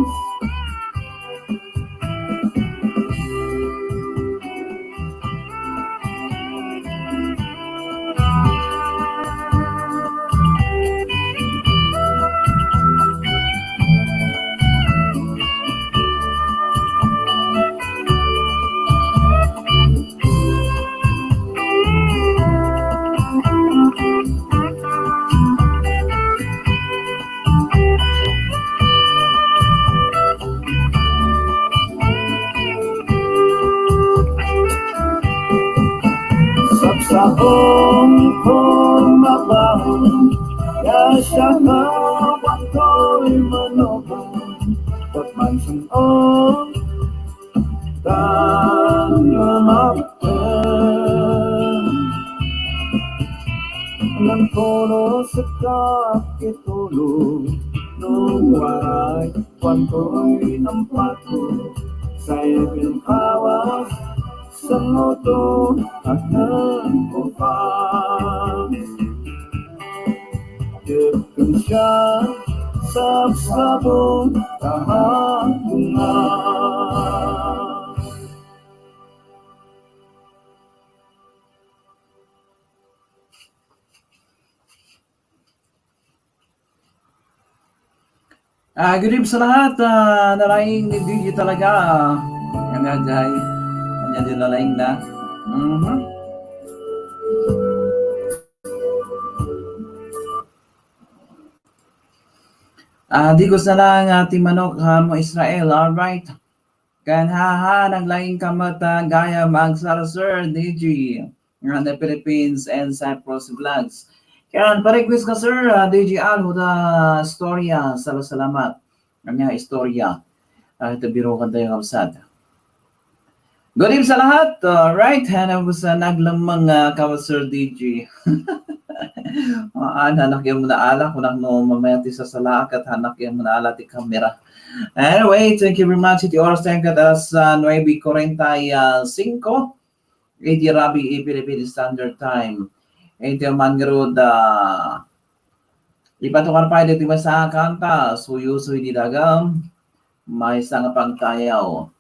Sabsabon ko mabaon, ya siya nga wantoy manobon, ket mansen-o, tan lumapten. Nampulo sika itulo, no waray kuantoy ampato, sayagen kawas, sengoto, agnen kupas. Ket ken siya, sabsabon, ta mabunga. Ah, good evening sa lahat. Ah, nalaing ni D J talaga. Ah, ano, Jai? Ano, di nalaing na? Mhm. Ah, di ko sana nga ti manok, ah, mo Israel. All right. Ken ha, ha, naglaing ka met, ah, gayam agsar, Sir D J, nga the Philippines and Cyprus Vlogs. Ken pa-request ka, Sir, ah, D J Alho, da Storia, sala-salamat. Ania istorya? Ah, ita birokan tayo, kabsat. Good evening sa lahat. All right, hanap ko sa naglamang, ah, kawat Sir D J. Haan, hanak yan mo na ala, kunak no mamaya ti sasalaak at hanak yan mo na ala ti kamera. Anyway, thank you very much. Iti oras tayo kat alas, ah, nuebe kuwarenta y singko. Iti rabii Philippine Standard Time. Iti man ngarud, ah, Ipatukar pay dagiti maysa a kanta, Suyosoy ti Dagem, maysa nga pagkayaw.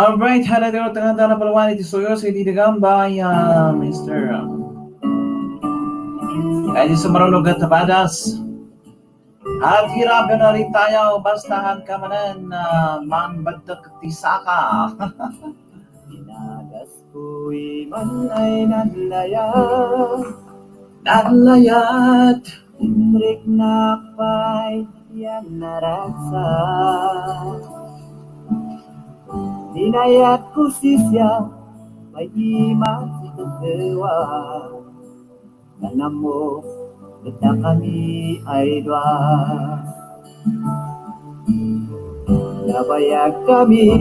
Alright, hala, dito, tanganda na palawan iti suyo, si Didi Gamba, ya, Mister, um, ay, di sumarunod at tapadas. At hirap na rin tayo, bastahan ka manan, ah, manbagtak ti saka. Inagas ko'y man ay nanlayat. Nanlayat. Imriknak pay yan naragsak. Dinayat ko sisya, may imat ito kewa. Nanammo, dakami ay dua. Nabayag kami,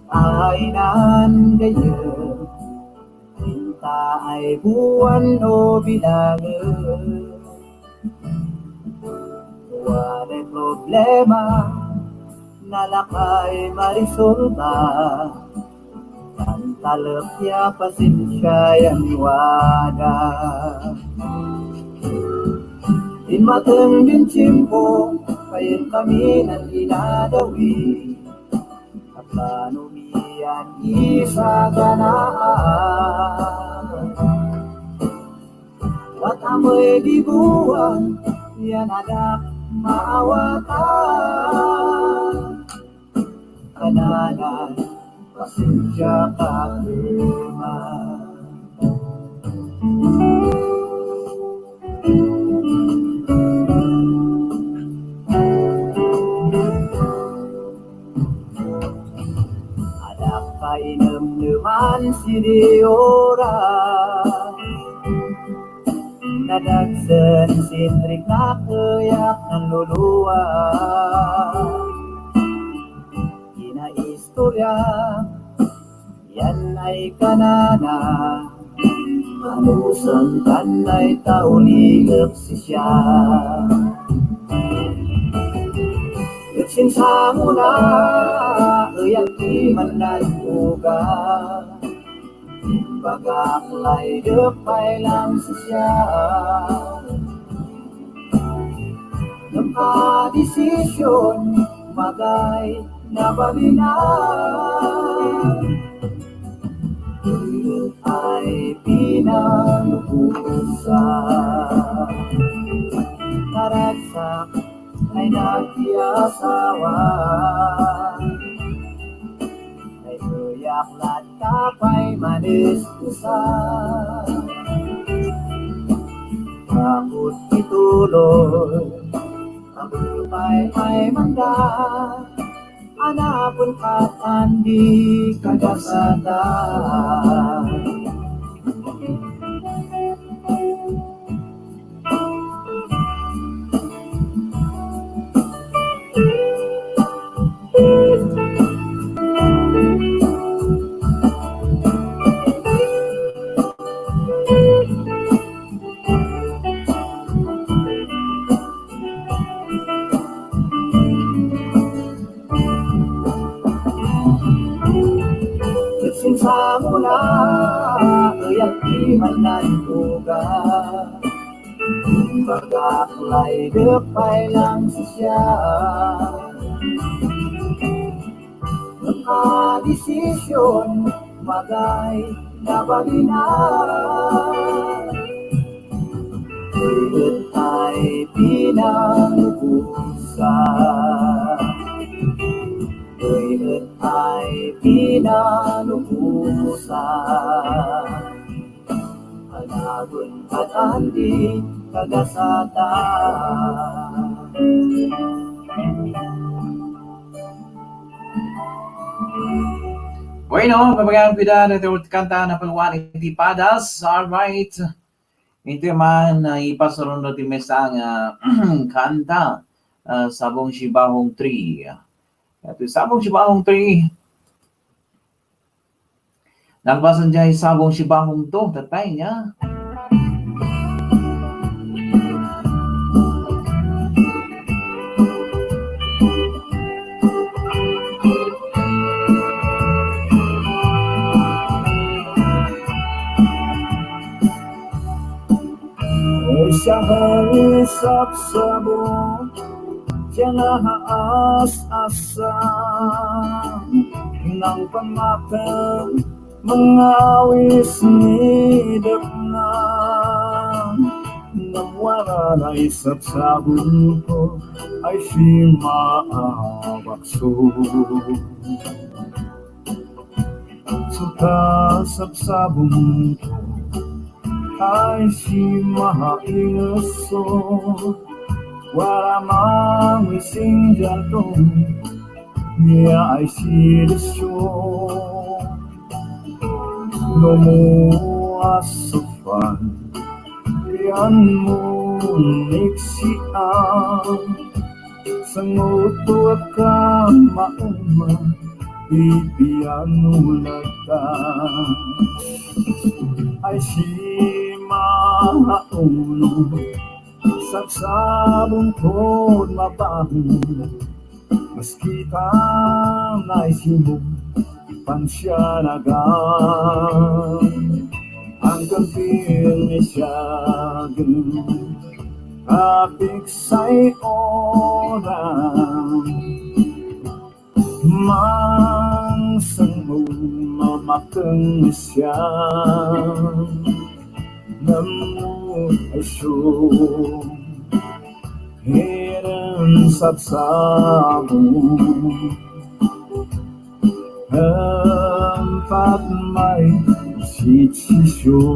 ay nan gayyem. Inta ay buwan no bilangen. Walay problema, nalakay marisolba. Tantalek ya pasensia yan wada. Immateng din tiempo, kayen kami nan inadawi. Plano mi yan isaganaan. Wata met di buwan yan adak maawatan. Kananan, pasensia ka, Ama. Adak kainemneman sidi oras. Nadagsen sinriknak, eyak nanluluas. Kinaistorya, yan ay kanana. Anusang kanay tauliek sisya. Ket sinsamona, eyak ti mannantuga. Imbagak laydek pay lang sisya. Ngem a desisyon, magay nabalina. Ay pinalubusan. Naragsak ay nagtiasawa. Ay kuyak latta pay maniskusa. Takot ituloy, kabepay ay manda. Anapon katandi kagasata. Sinsamona, eyak ti mannantuga. Imbagak laydek pay lang sisya. Ngem a desisyon, magay nabalina. Daytoy ay pinalubusan. Daytoy ay pinalubusan. Anaben katandi kagasata. Bueno, mabagyan pida na kanta na palawan iti padas. All right. Iti man, ah, ipasarunod ti maysa nga kanta, ah, Sabong Sibahong three. Iti Sabong Sibahong three. Nagbasan diay Sabong Sibahong two, tatay niya. Ay sahang sapsabo, diay nga aas-asa, Ang pamatag, mangawis ni dakna. Ngem wara naisabsabongko, ay si maabakso. Suta sabsabongko, ay si mahaingeso. Wara mangising dianto, nia ay si Lucio. No mo asufan, pian mo niksian. Sangoto a kamauman, pipian mo nagtan. Ay si maauno, sabsabongko mabaho. Maski ta naisimo, pansianagan. Ang kampil ni siagen, apiksay oran. Mangsangmo mamakeng siya. Namut ay siyo. Hiren sabsabong. Empat may sitsisyon.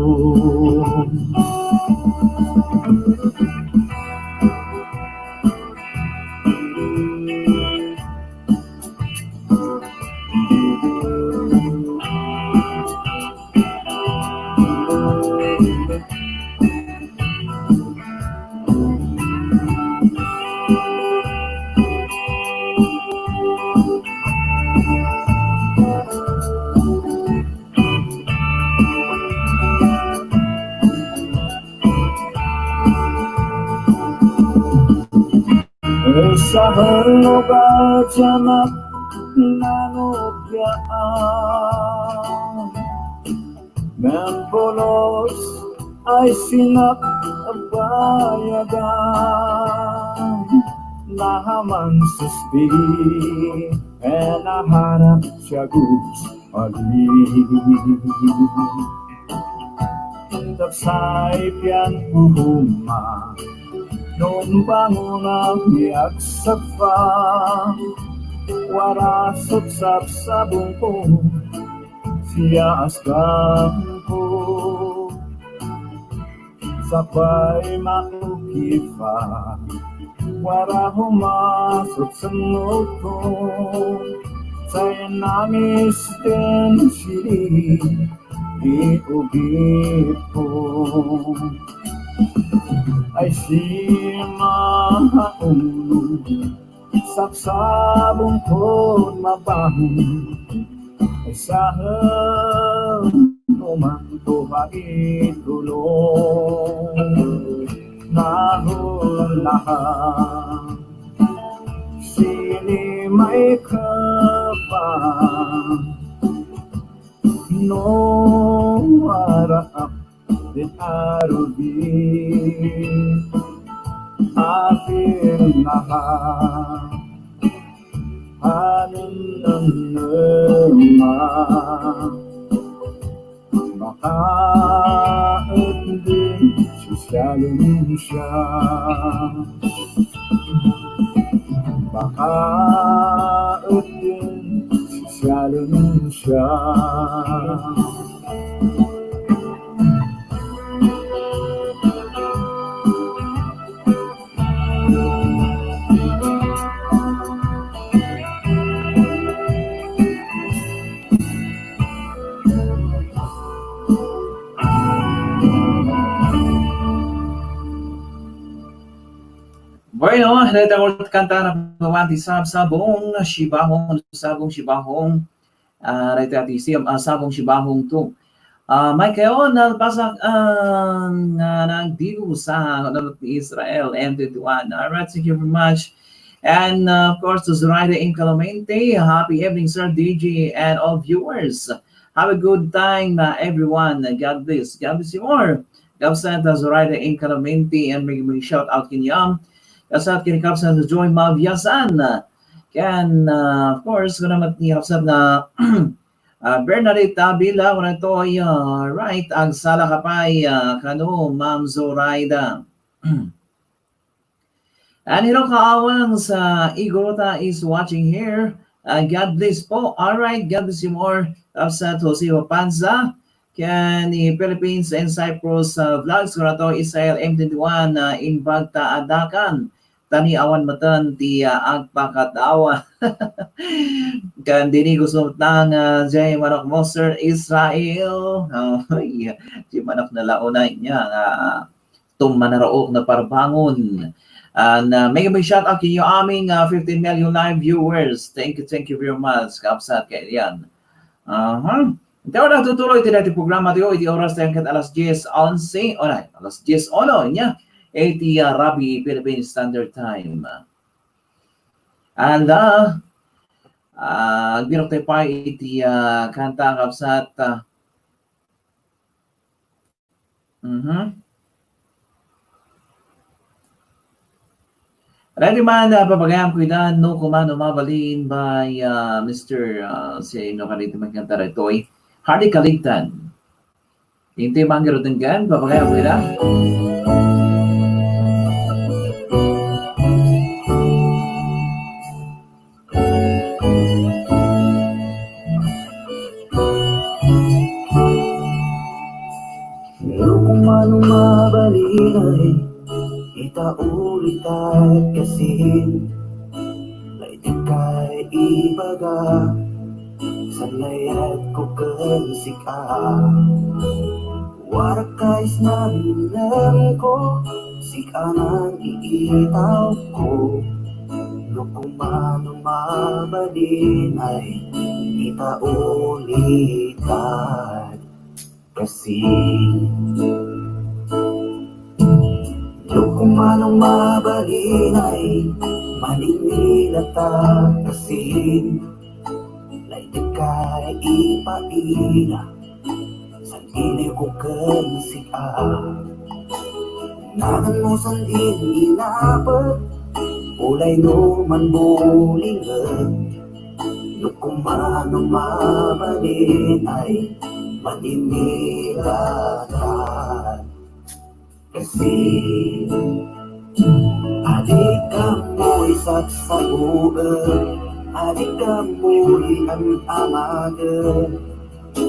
Sa hellog a tianak, nanugyan. Ngem pulos ay sinak a bayagan. Nahaman sisbi, e naharap siya gus. Adi. Tapsay pian uhuma, no bangonam ni agsagpa, wara sabsabongko, siya askamko. Sapay makukifa, wara humasot sangotko. Say namis ten sili, di ugipko. Ay si mahaunod, sabsabongko mabaho. Ay sahen no manto a itulong. Nahunahan, sini may kapa. No waraak den arugi, apil naha, anun nannema, baka et din sosialen siya. Baka et din sosialen siya. Bueno, dayta nga kanta nga pamati, Sabsabong Sibahong, Sabsabong Sibahong. Ah, dayta ti Sib-, ah, Sabong Sibahong two. Ah, Michael Nalpasak, ah, nga nagdigo sa Honorable ni Israel, M twenty-one. All right, thank you very much. And, uh, of course, to Zoraida in Calamente, happy evening, Sir D J, and all viewers. Have a good time, uh, everyone. God bless. God bless you more. Kabsat, uh, Zoraida in Calamente, and may, may shout out kaniam. Kabsat, kini Kabsat Joy Maviasan. Yan, ah, of course, kuna met ni Hafsat nga, ah, Bernadette Avila, kuna to, ah, right, agsala ka pay, ah, kano, Ma'am Zoraida. Aniro Kaawang sa Igorota is watching here. Ah, God bless po. All right, God bless you more. Hafsat Jose Panza, ken ni Philippines and Cyprus, ah, vlogs, kuna to, Israel M twenty-one, ah, imbag ta adakan. Tani awan metten ti, ah, agpakadawa. Ken dini gusto tang, ah, jay manok mo, Sir Israel. Oh, yeah. Di manok na launay niya nga tummanaraok na parbangon. And, ah, may, may shout out kayo aming, ah, fifteen million live viewers. Thank you, thank you very much. Kapsat kayo yan. Aha. Iti oras tutuloy iti dati programa tayo, iti oras tayo ket alas dies onse, oray, alas dies uno, niya, iti, ah, Rabi Philippine Standard Time. And, ah, ah, agbirok tayo pa iti, ah, kanta, kapsat, ah, mhm. Ready man, ah, papagayam ko ida, No Kumano Mabalin by, ah, Mister, ah, sino ka dito magkanta ditoy? Hardy Kaligtan. Inti man giro denggan, papagayam ko ida. No kumano mabalinay, ita ulitak kasin. Laydek kay ibaga, sanlayat ko ken sika. Warak kay isnan ko, sika nang iitaw ko. No kumano mabalinay, ita ulitak kasin. No kumano mabalinay, maningilata kasin. Laydek kay ipaila, san iliw ko ken sika. Nagan mo san din inapet, ulay no man bulingek. No kumano mabalinay, manimilatan kasin. Adik ammoy saksaboen, adik ammoy am-amagen.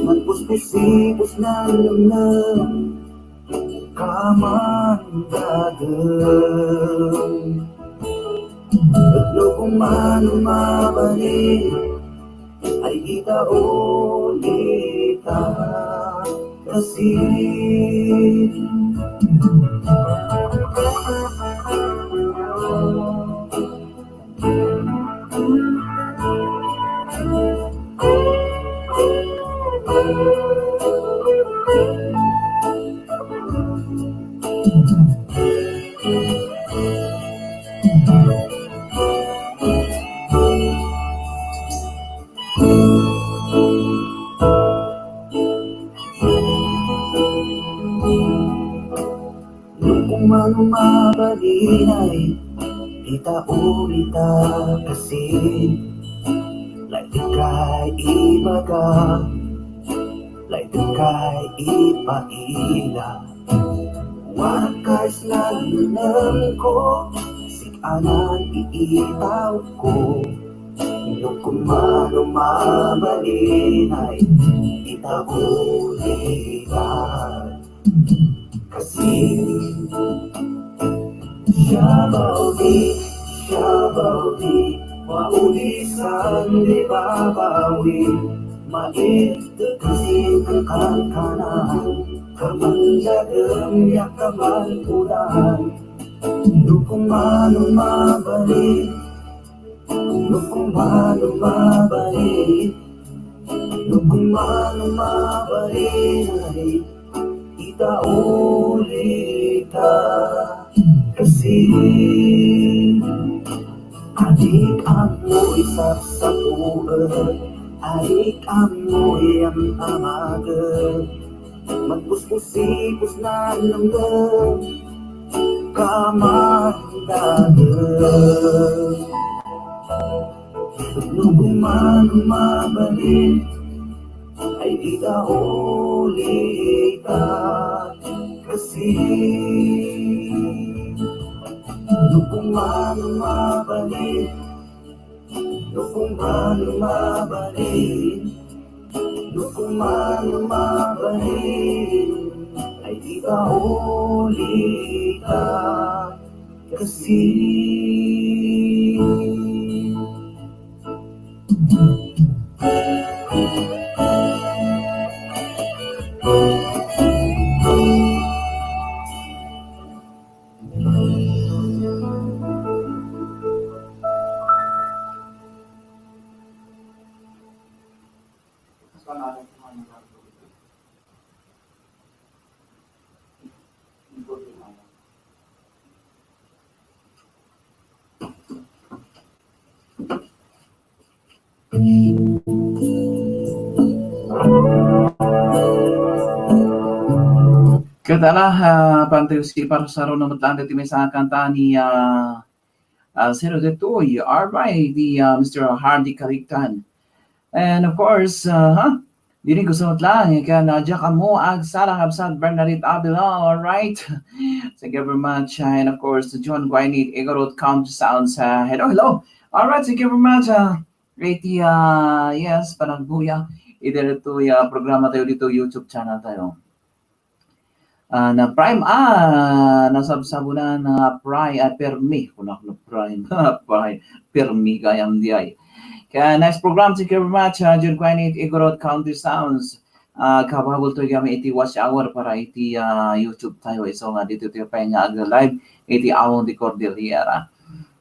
Magpuspusi pusnan nemnem, kaman dagem. Ket no kumano mabalin, ay ita ulitak kasin. No kumano mabalinay, ita ulitak kasin. Laydek kay ibaga, laydek kay ipaila. Warak kay isnan ko, sika nang iitaw ko. No kumano mabalinay, ita ulitak kasin. Siabaw di, siabaw di, maulisan di babawi. Maiddek kasin ang kankanan, kaman dagem ya kaman ulan. No kumano mabalin, no kumano mabalin, no kumano mabalin, ay ita ulitak kasin. Adik ammoy saksaboen, adik ammoy am-amagen. Magpuspusi pusnan nemnem, kaman dagem. No kung man mabalin, ay ikauli ka kasi. No kung man mabalin, no kung man mabalin, no kung man mabalin, ay ikauli ka kasi. Ket ala, ah, pantayo si Parsaro no met laeng ditoy maysa a kanta ni, ah, ah, sino ditoy? All right, the, ah, Mister Hardy Kaliktan. And of course, uh, ha? Dini gusto met laeng, ken, uh, diak ammo agsala, Kabsat Bernadette Avila, all right? Thank you very much. Uh, and of course, John Guinit, Igorot, Calm Sounds, uh, hello, hello. All right, thank you very much. Uh, iti, uh, yes, panagbuya. Iti ditoy, uh, programa tayo ditoy, YouTube channel tayo. Ah, na Prime, ah, nasabsabunan na Prime, ah, Permi. Kunak no Prime. Prime. Permi gayam di ay. Kaya nice program. Thank you very much, ah, Jun Quinit, Igorot, Country Sounds. Ah, kabagol to kami iti watch hour para iti, ah, YouTube tayo. Isu nga ditoy tayo pay nga agla-live iti Awong de Cordillera.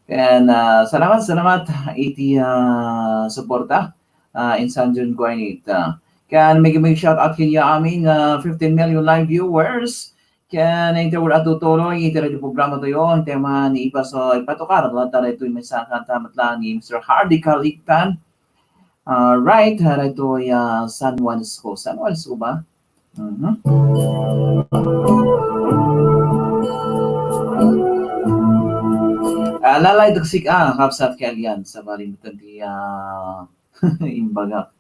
Ken, ah, salamat, salamat iti, ah, suporta. Ah, insan Jun Guinit. Ah, ken make, make shout out kenyo amin, ah, fifteen million live viewers. Ken inter adu tuloy iti radio programa tayo, iti man ipaso, ipatukar, latta daytoy maysa a kanta met laeng ni Mister Hardy Kaliktan. Ah, right, ah, daytoy, ah, San Juanesco. San Juanesco ba? Mhm. Ah, Lalay Dagsik, ah, Kabsat Kalian, sa bali met ti, ah, imbagak.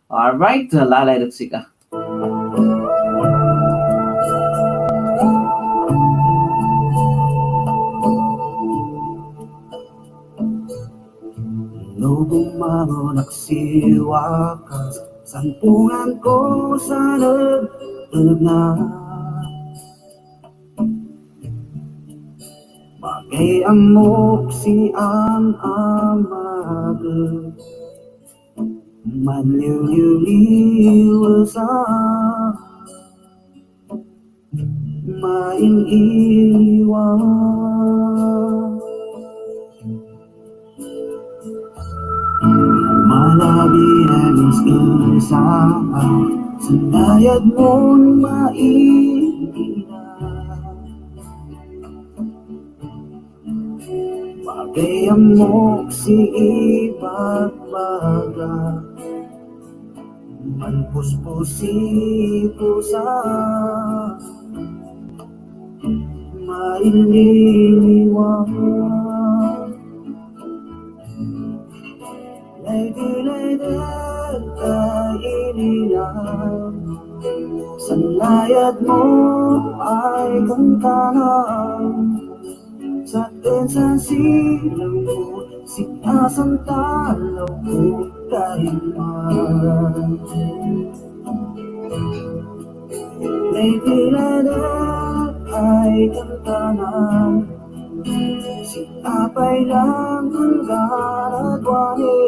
All right, Lalay Dagsik, ah. No bumangon aksiwakas, sampungan ko sa nagtulog na. Bagay ammok sian a maagek, manliwliwliw sa mailiwa. Malabirabis esa, sandayad mon maina. Bagay ammok si ibagbaga. Manpuspusi pusa, mailiwa. Lady, lady, kailinan. Sanlayad mo ay kantanan. Sa tensan silang mo, si asan talaw ko kaiman. May kilala ay kantanan. Si apay lang ang garaduahe.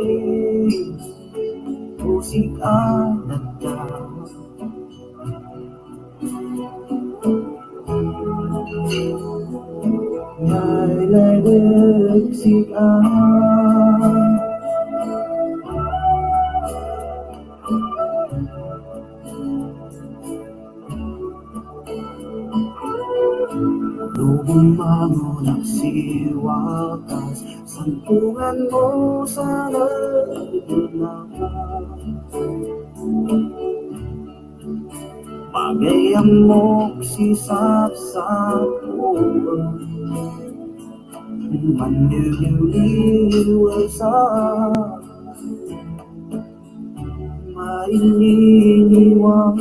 Musik ang nagdala. Nailagsik ang lubong mamunak si wakas, sampungan mo sa laguna. Bagay ammok si sapsap ko. Manliliw-liw sa Iniliwan.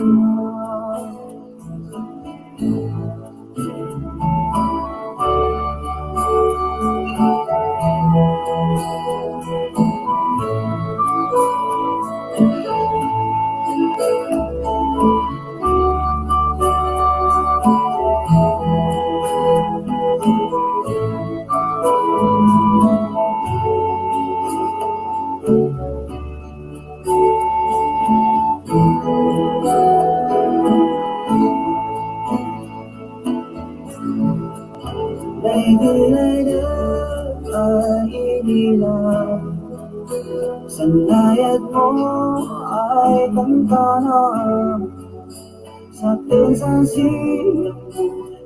Daydi laydek ay inila, sanlayad mo ay kankanam, sa tensansi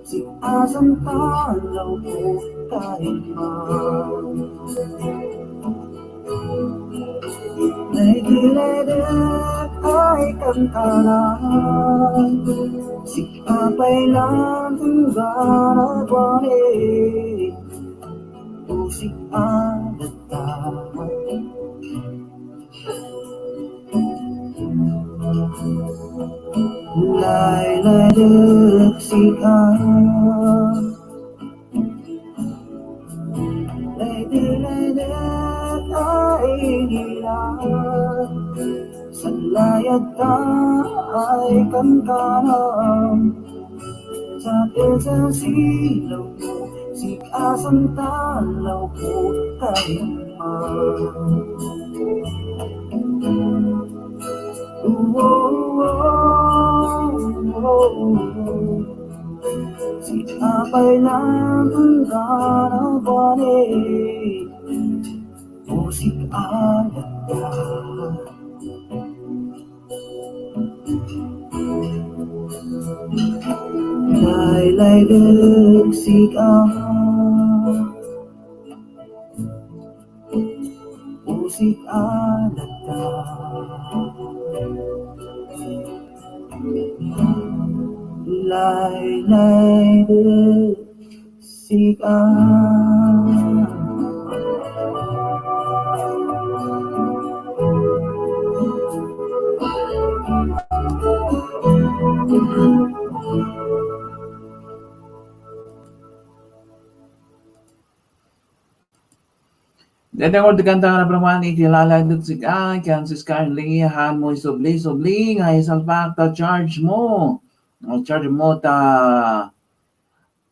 si asam tanaw ko kaima. Daydi laydek ay kankanam, sik-a pay lang tunggana kuani, usik a datta. Laylaydek sik-a. Daydi laydek ay inila, sanlayad ta ay kankanam, sa tensansi law mo, sik-a santalaw ko kaima. Oh, oh, oh, oh. Sik-a pay lang tunggana kuani, usik a datta. Laylaydek sik-a. Usik a datta. Laylaydek sik-a. Dayta nga kanta nga napanuman iti Laylaydek sik-a, ken Sis Carly, han mo isubli-subli nga isalpak ta charge mo. O, charge mo ta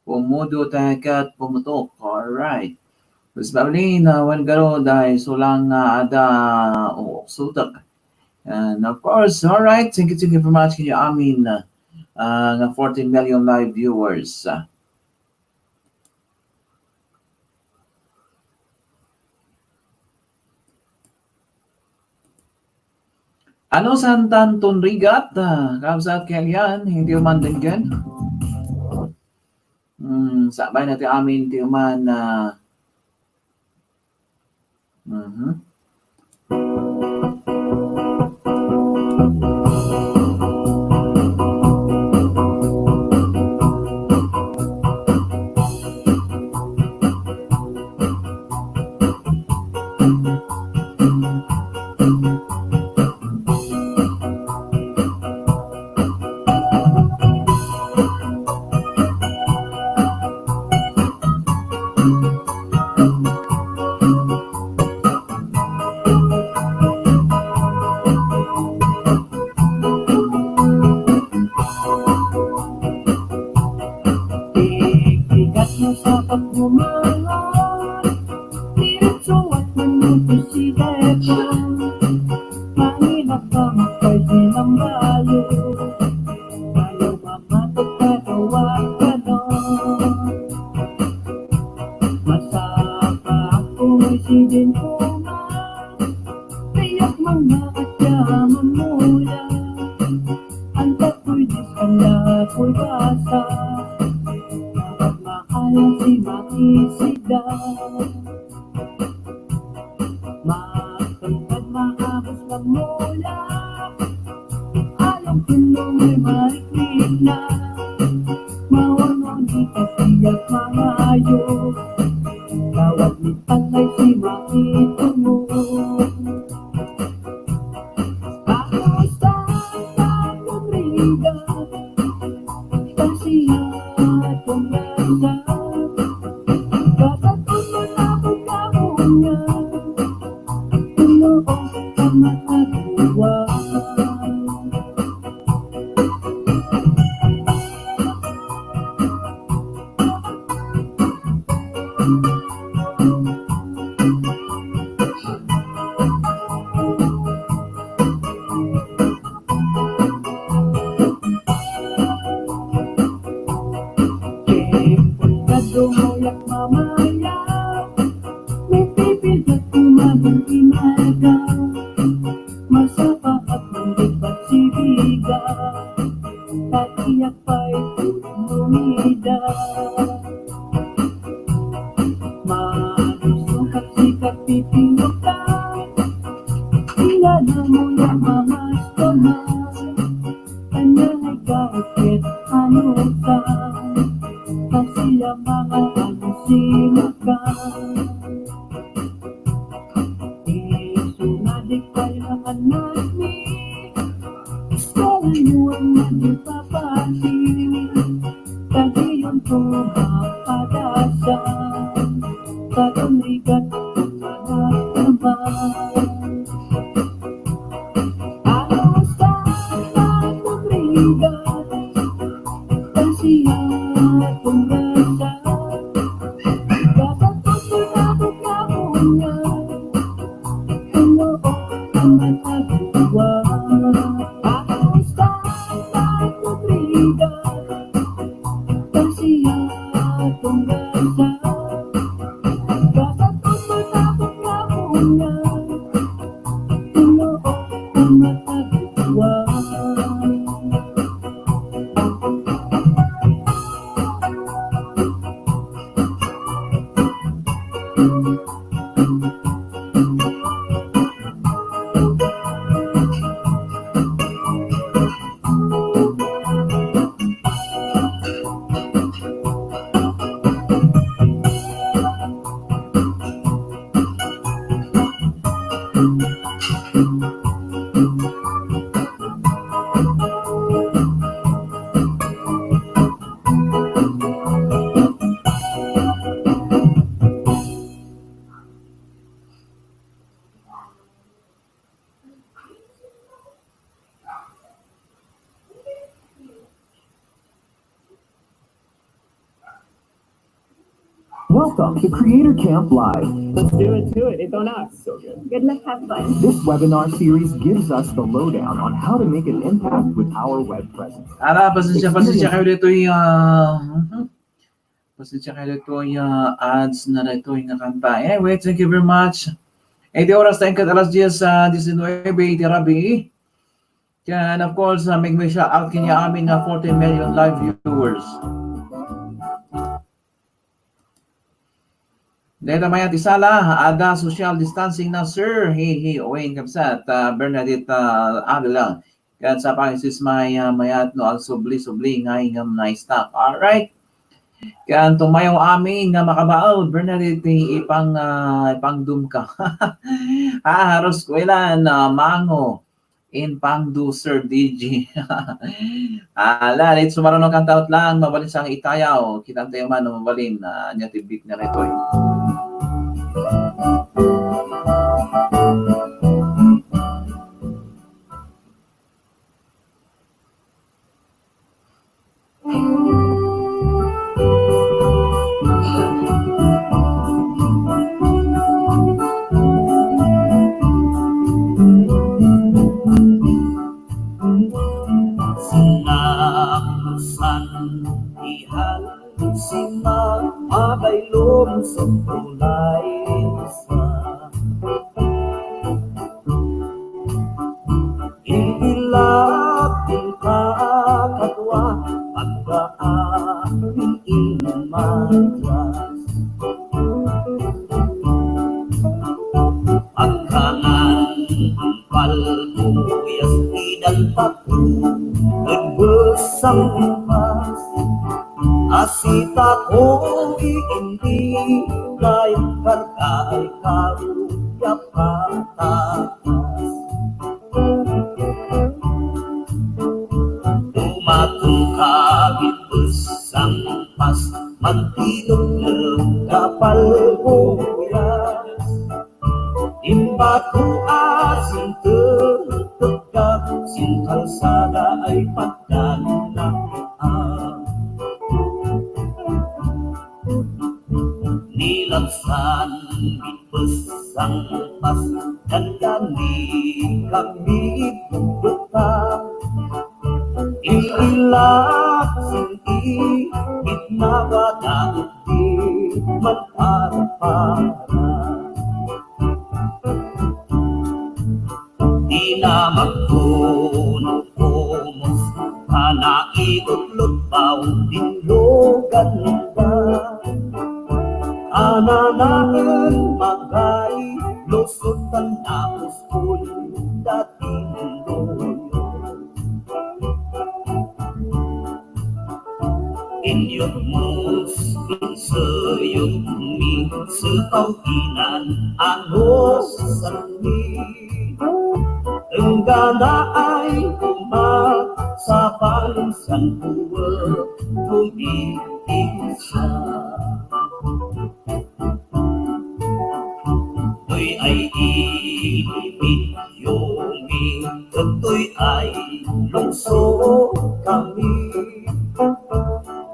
pumudo ta ket pumutok. Alright. Sis Pauline, uh, wen garud, isu lang nga adda uuksotek. And of course, alright, thank you, thank you very much kaniamin, uh, nga fourteen million live viewers. Uh, Ano santan ton rigat? Ah, kabsat ken yan, hindi man din ken. Hmm, sabay na ti amin ti man, ah, mhm. Igpigat mo sa pagbumangon, diretso at manuto si Depa. Mangilak ka, magpay sinambalo. Ano mamatok ka, tawag ka, no? Masaka ako, may sidin ko, ma. Kaya't mga atya mamula, ang tapoy di kanda pulbasa, at mahala si Makisida. Makitad maabos mamula, alam ko nung may mariklik na. Mawano di kasiyak mangayo, tawag ni Tatay si Makito mo. Ako sa Tumuyak mamaya, may pipildat kumadong inaga. Masapa at nalipat si Biga, at iyak pa'y tumumida. Malusong at sikat pipinukta, inana mo yung mamas ko na. Kanya ay kahit ano ka, kasi ang mga ano sila ka. Isu na di kayo ang anak ni, kaya niyo ang naging papati. Kadi yung tumapadasan, pagaligat ang mga naman. Alos ka na pagrigat, kasi ang pagkasa, dapat ang pinapagkabungan. Ano ang matagawa? Alos ka na pagrigat, kasi ang pagkasa, dapat ang pinapagkabungan. Welcome to Creator Camp Live. Let's do it, do it. Ito na. So good. Good luck, have fun. This webinar series gives us the lowdown on how to make an impact with our web presence. Ara, pasensya, pasensya kayo dito yung, ah, mhm. Pasensya kayo dito yung, ah, ads na dito yung kanta. Anyway, thank you very much. Eh, di oras tayo kat alas diyes, ah, diecinuebe, di rabi. Yan, of course, uh, may, may shout out kanya amin nga forty million live viewers. Dahil na mayat isala, ada social distancing na, sir. Hi, hi, Owen Kabsat, uh, Bernadette, uh, Avila. Kan sa pang sis may, uh, mayat no agsubli-subli nga ingam na stock. Alright. Kan tumayo amin nga makabaal, Bernadette, ipang, uh, ipang dum ka. Ah, haros ko ilan, uh, mango. In pangdu, Sir D J. Ala, let's sumaranong kantaot lang, mabalin sang itayaw. Kitaan tayo man, mabalin, ah, nya ti beat na retoy. Sinapusan ti hal, sima, magaylom, sumtulay, sa. Ibilak ti kakadua, agdaan inumayas. Agkanan palbuyas ti dalpato, ed besang impas. Asitako iti kayat karkaay karuya patakas. Umatong ka iti sangpas, magdinumdum ka palbuyas. Imbato a sintertek ka, sin kalsada ay pagdanaan. Nilabsan, ipesang pas, dandani kami bubeta. Ilak, sindi, itna, bada, di manparpara. Dina magkuno-kunos a naigutlot bao tinloganda. Ananaen magay lusot tan napuspol dati loyo. Inyurmos, inseyong mi, setaw inan, ano sanmi. Enggana ay umat, sabalin san buwe, tumiinsa. Toy ay inimit yomi, toy ay lungsod kami.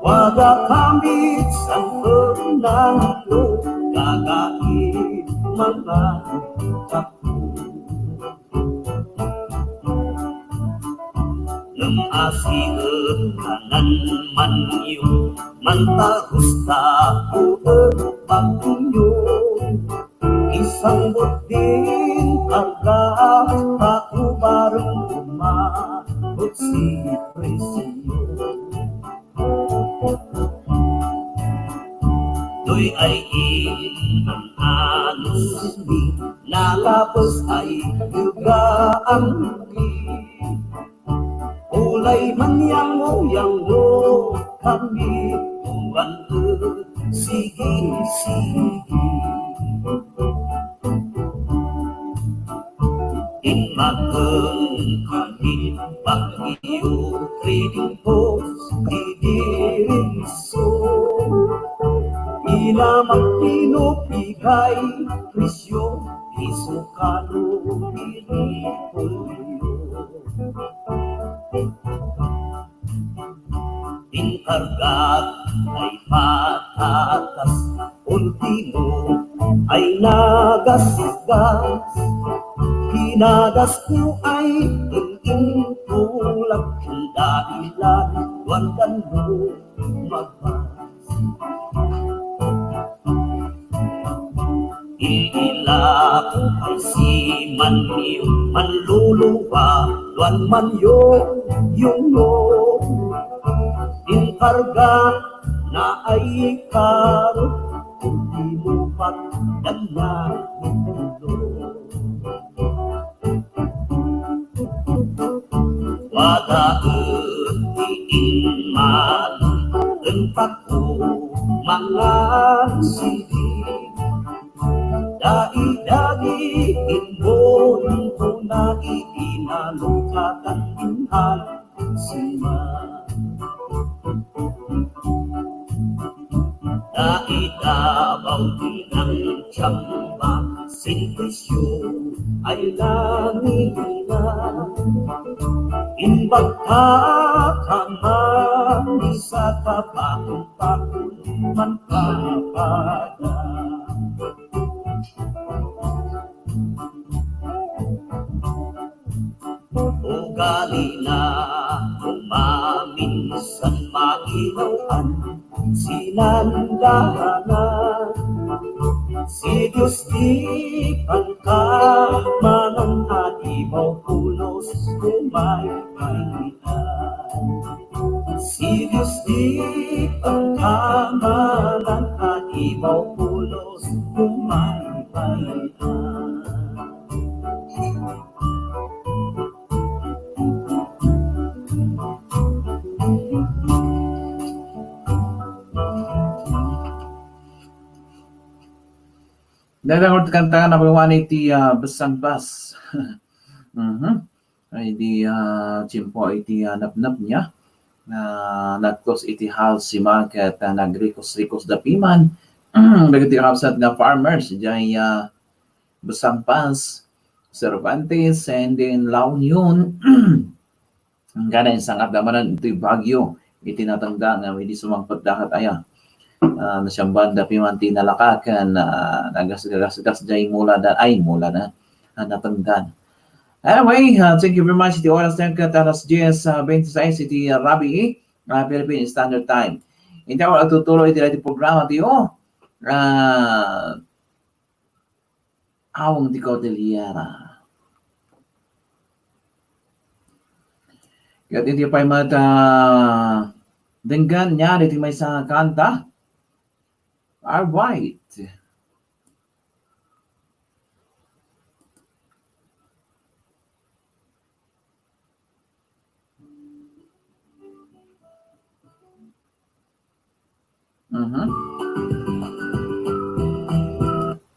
Wada kami san ernang lo, gagain mga tapo. Ngem asien kanan manyo, mantagus ta uet bagyo. Isangbut din karga, ta ubarem umabot si presyo. Toy ay inanus mi, nalapes ay dugaan mi. Ulay manyango-yango kami, tuan, sige, sige. Immagen kami bagyo, trading post, didirinso. Ina magpinupigay, presyo, piso kano, pinipulyo. Inkargak ay patatas, ultimo ay nagasgas. Kinagas ko ay intulak, dailan, tuan, kano magbas. Iilak ay si manyo, manluluwa, tuan, manyo, yungo. Inkarga na ay karot, ultimo patdan na ulo. Wada iti inman, ken pagko mangan sidi. Daidagi imbon ko na iti nalukatan inhan sima. Daidabaw ti nangtiamba, sin presyo ay langina. Imbagta ka man, isa ka pakon-pakon, manpapada. Ugalina, umaminsan mainawan, sinandanan. Si Dios ti pangkamanan, a di maupulos, umaypay. Si Dios ti pangkamanan, a di maupulos, umaypay. Dagdagol ti kanta nga napawan iti, ah, Bessang Pass. Mhm. Ay di, ah, tiempo iti, ah, napnapna. Na nagtos iti hal sima ket, ah, nagrikos-rikos da piman. Dagiti kabsat nga farmers, diay, ah, Bessang Pass, Cervantes, and then La Union. Enggana, insang-atda manen iti bagyo iti natengda nga idi sumangpetda ket aya, ah, nasiambaanda piman ti nalaka ken, ah, nagasgasgasda diay mulada, ay, mulada, ah, natengda. Anyway, ah, thank you very much. Iti oras tayo ket alas dies, ah, veintiséis iti, ah, rabii, ah, Philippine Standard Time. Iti ako agtuturo iti, iti programa tayo. Ah, Awang ti Cordillera. Ket iti pay met, ah, denggen, ania ditoy maysa nga kanta. All right. Mhm.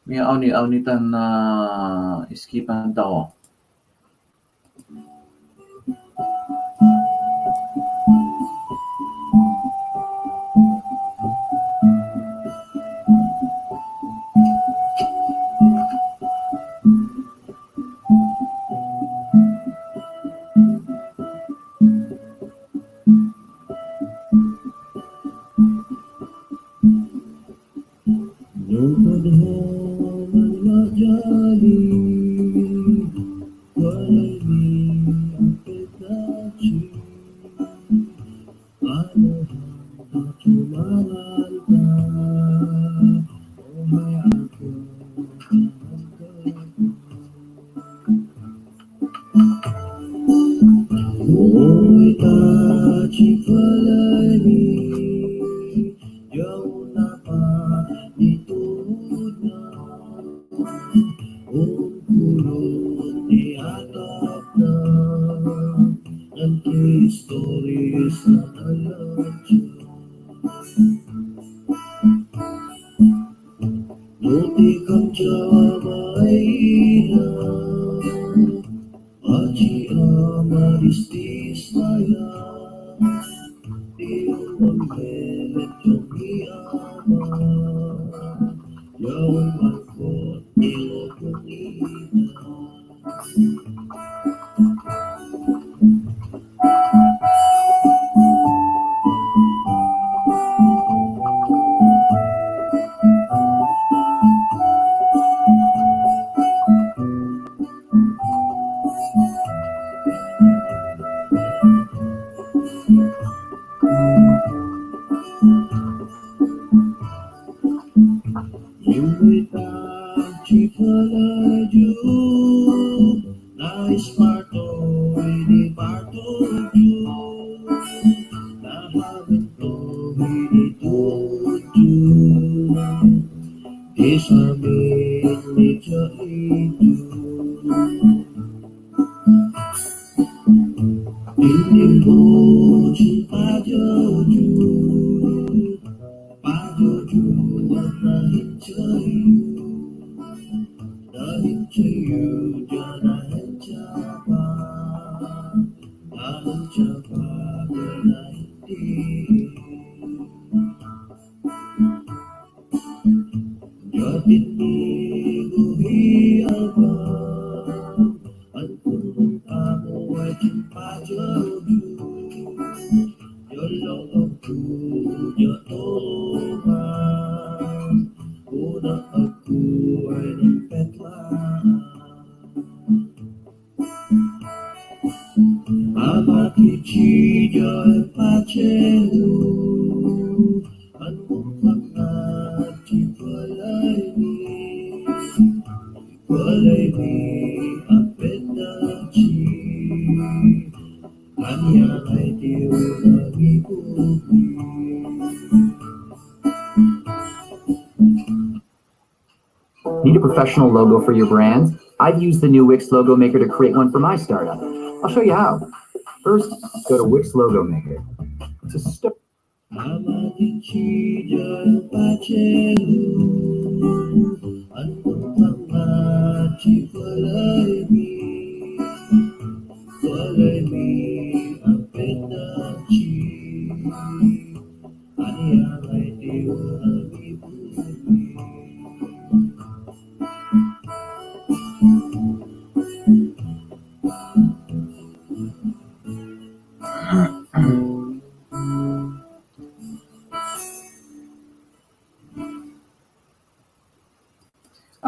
May awni-awnitan nga skipan ta, oh. Need a professional logo for your brand? I've used the new Wix Logo Maker to create one for my startup. I'll show you how. First, go to Wix Logo Maker. To start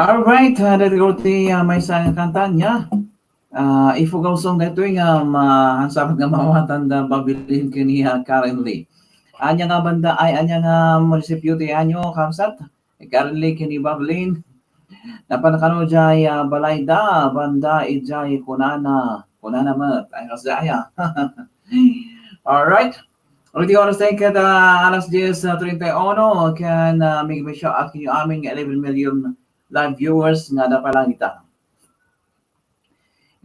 Alright, ah, dagiti, ah, maysa nga kanta nia. Ah, ifugaw song daytoy nga ma-, saan nga maawatan da Babilin ken ni, ah, Karen Lee. Ania nga banda, ay, ania nga munisipyo ti ania, kabsat? Karen Lee ken ni Babylin. Napan kano jay, ah, balayda, banda ijay kunana, kunana met. Ay, kasaya. Alright. Ulit oras tayo kada alas dies, ah, treinta y uno, ken, ah, may shout out kayo amin nga eleven million live viewers nga dapat lang ita.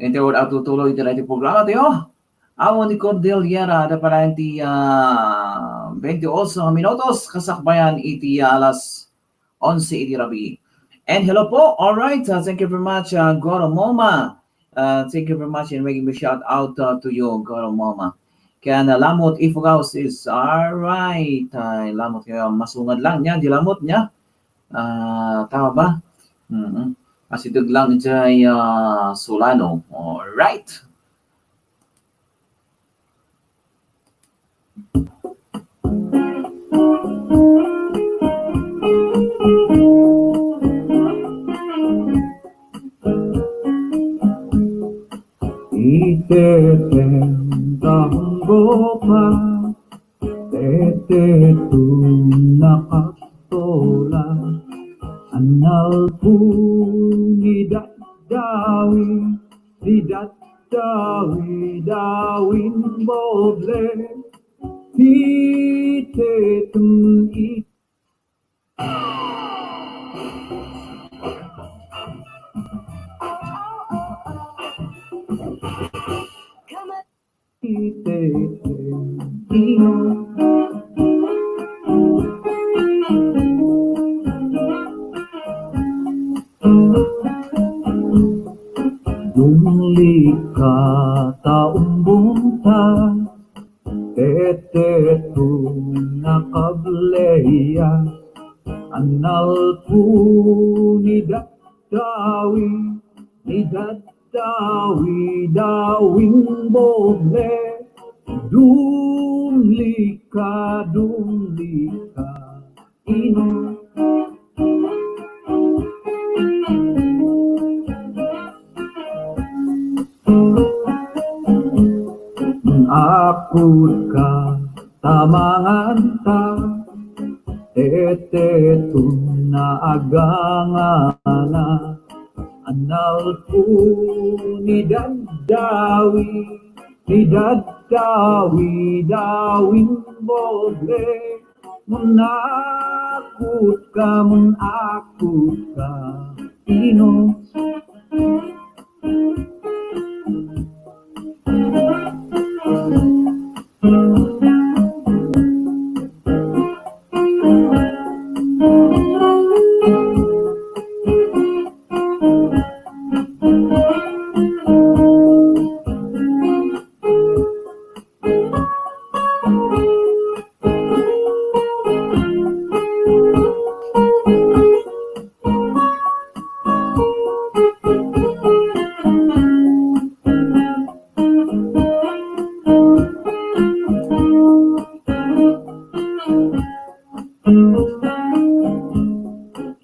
Iti word out tutuloy iti daytoy programa tayo. Awan ni Cordillera, dapat lang ti, ah, twenty-eight minutos, kasakbayan iti, ah, alas onse iti rabii. And hello po. All right. Uh, thank you very much, uh, Goro Moma. Uh, thank you very much and making me shout out, uh, to you, Goro Moma. Ken, uh, Lamot Ifugao says, all right. Uh, Lamot, uh, masungad lang niya, di Lamot niya. Uh, tama ba? Mm-mm. Asideg lang jay, uh, Solano. All right. Iti taem ta unggopa, iti taem ta nakaptola, annalpon ni Daddawi, ni Daddawi, Dawin Boble, ti taem i- Dumlika ta umbonta, iti taem ta nakableya, annalpon ni Daddawi, ni Daddawi, Dawin Boble, dumlika, dumlika. Ino? Akutka ta manganta, iti taem ta naagangana, annalpon ni Daddawi, ni Daddawi, Dawin Boble, mun akutka, mun akutka, ino?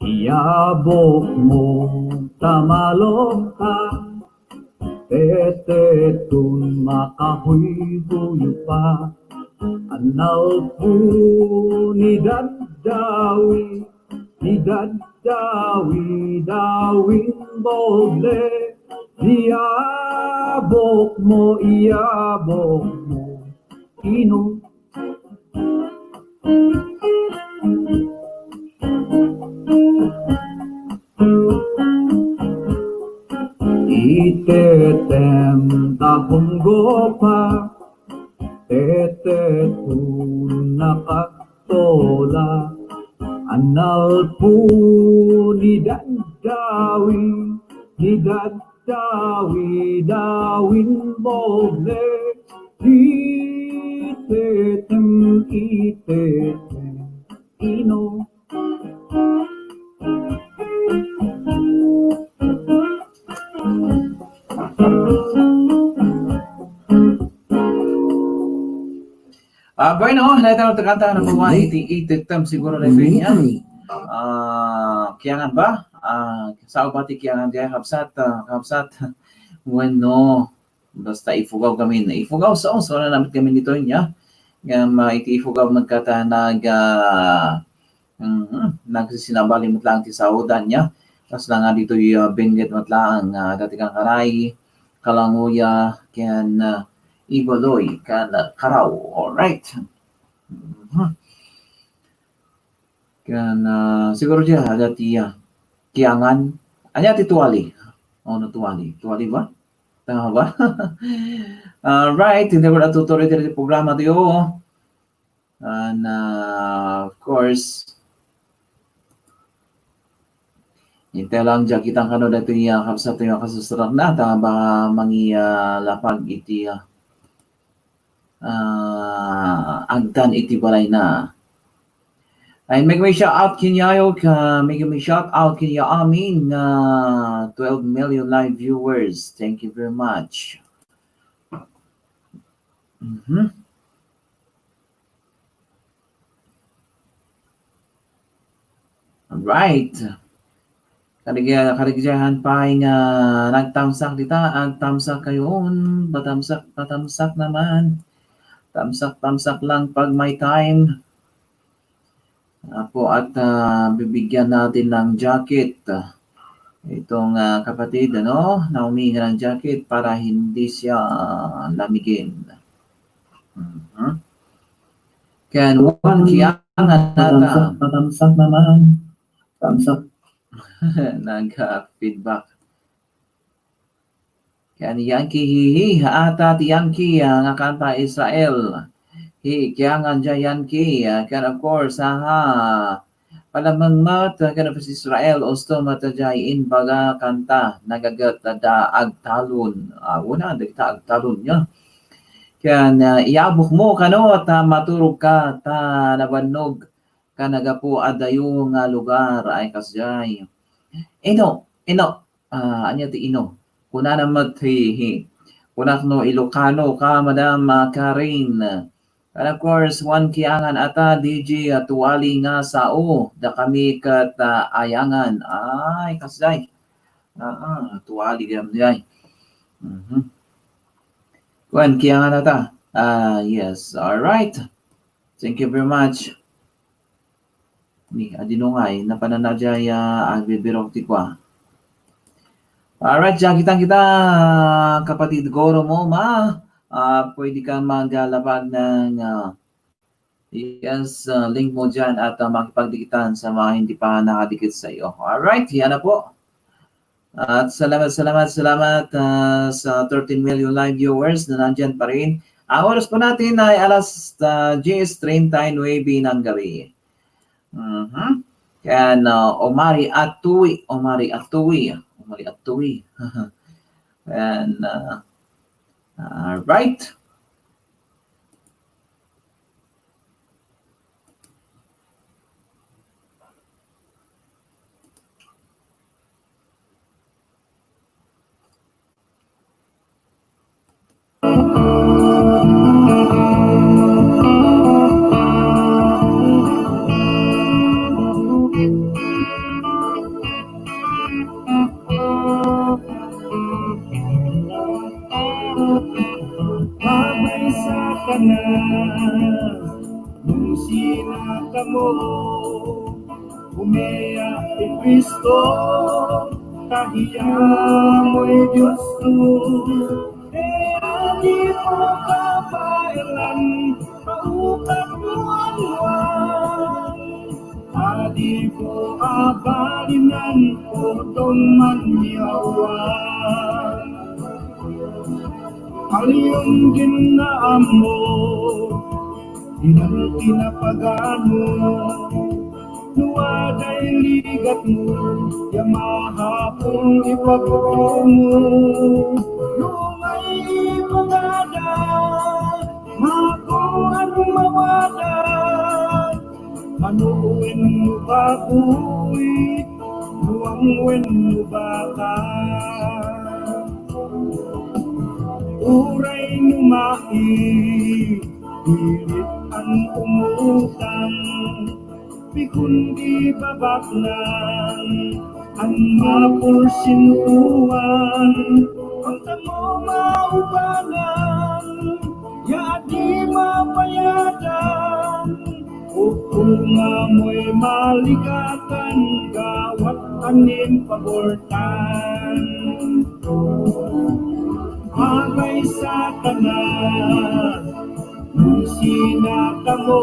Iyabokmo ta malokka, iti taem ta makahuyhuyop, annalpon ni Daddawi, ni Daddawi, Dawin Boble, iyabokmo, iyabokmo, ino? Iti taem ta unggopa, iti taem ta nakaptola, annalpon ni Daddawi, ni Daddawi, Dawin Boble, iti taem, iti taem, ino? Ah, bueno, naitan ta kanta na kumain iti iti tem siguro na ito niya. Ah, kiyangan ba? Ah, sao ba ti kiyangan diay, kabsat, ah, kabsat? Bueno, basta ifugaw kami. Ifugaw sa, so, na namit kami nito niya. Ngam, ah, iti ifugaw nagkata nag, ah, Mhm. Nagsisinabali met laeng ti saodan niya. Kasla nga ditoy, ah, Benguet met laeng, ah, dati kan Karay, Kalangoya, ken, ah, Ibaloy, ken, ah, Carao. Alright. Mhm. Ken, ah, siguro dia, ada ti, ah, Kiangan. Ania ti tuwali? Oh, no, tuwali. Tuwali ba? Tama ba? Alright, hindi ko natutuloy dito sa programa tayo. And, uh, of course, intay lang dyan kitang kano dati nga kabsat nga kasusurat na, ta ba mangi, ah, lapag iti, ah, ah, agtan iti balay na. Ay, make me shout out kinyayo, ka, make me shout out kinya amin, ah, twelve million live viewers. Thank you very much. Mhm. Alright. Kaligya-, kaligyahan pay nga nagtamsak dita, agtamsak kayon, patamsak, patamsak naman. Tamsak, tamsak lang pag may time. Apo, at, ah, bibigyan natin ng jacket, ah, itong, ah, kapatid, ano, na humingi ng jacket para hindi siya, ah, lamigin. Mhm. Ken Juan Kiangan ata. Patamsak, patamsak naman. Tamsak. Nag-, ah, feedback. Ken Yankee Hihi, ata ti Yankee, ah, nga kanta Israel. Hi, Kiangan dia Yankee, ah, ken of course, aha, Palamang met, ah, ken of Israel, usto met dia imbaga kanta, nagaget da agtalon. Ah, una, dagita agtalon niya. Ken, ah, iabok mo kano ta maturog ka, ta nabannog ka nagapu adayo nga lugar, ay kasjay. Ino, ino, ah, ania ti ino? Kunana met hi, hi. Kunak no Ilocano ka, Madam, ah, Karen. And of course, Juan Kiangan ata, D J, ah, tuwali nga sao, dakami ket, ah, ayangan. Ay, kasjay. Ah, ah, tuwali gayam jay. Mhm. Juan Kiangan ata. Ah, yes. All right. Thank you very much. Ni, adino ngay, napanana jay, ah, agbibirok ti kua. Alright, diak kitang kita, kapatid Goro mo, ma. Ah, pwede kang maglabag ng, ah, yes, ah, link mo dyan at, ah, makipagdikitan sa mga hindi pa nakadikit sa iyo. Alright, yan na po. At salamat, salamat, salamat, ah, sa thirteen million live viewers na nandyan pa rin. Ang oras po natin ay alas, ah, diyes treinta y nuebe ng gabi. Mhm. Yan, ah, Omari Atui, Omari Atui, Omari Atui. And, ah, all right. Mabaysa ka na, nung sina kamo, umea ti Cristo, tahiyamoy Dios ko. Kaya di mo kabaelan, paukak mo anuan. Adi ko abalinan, utong man yawan. Aliyong ginaammo, inan kinapagano. No aday ligatmo, ya mahapul ipagrumo. No may ipagada, makuan mawada. Mano wenno baboy, luang wenno baka. Uray no maipilit an umutang, pikun di babaknang, an mapursintuan, ang tamo maubanan, ya di mapayadan. Ukungamoy maligatan, gawat anim pabortan. Abay, Satanas, no sinatamo,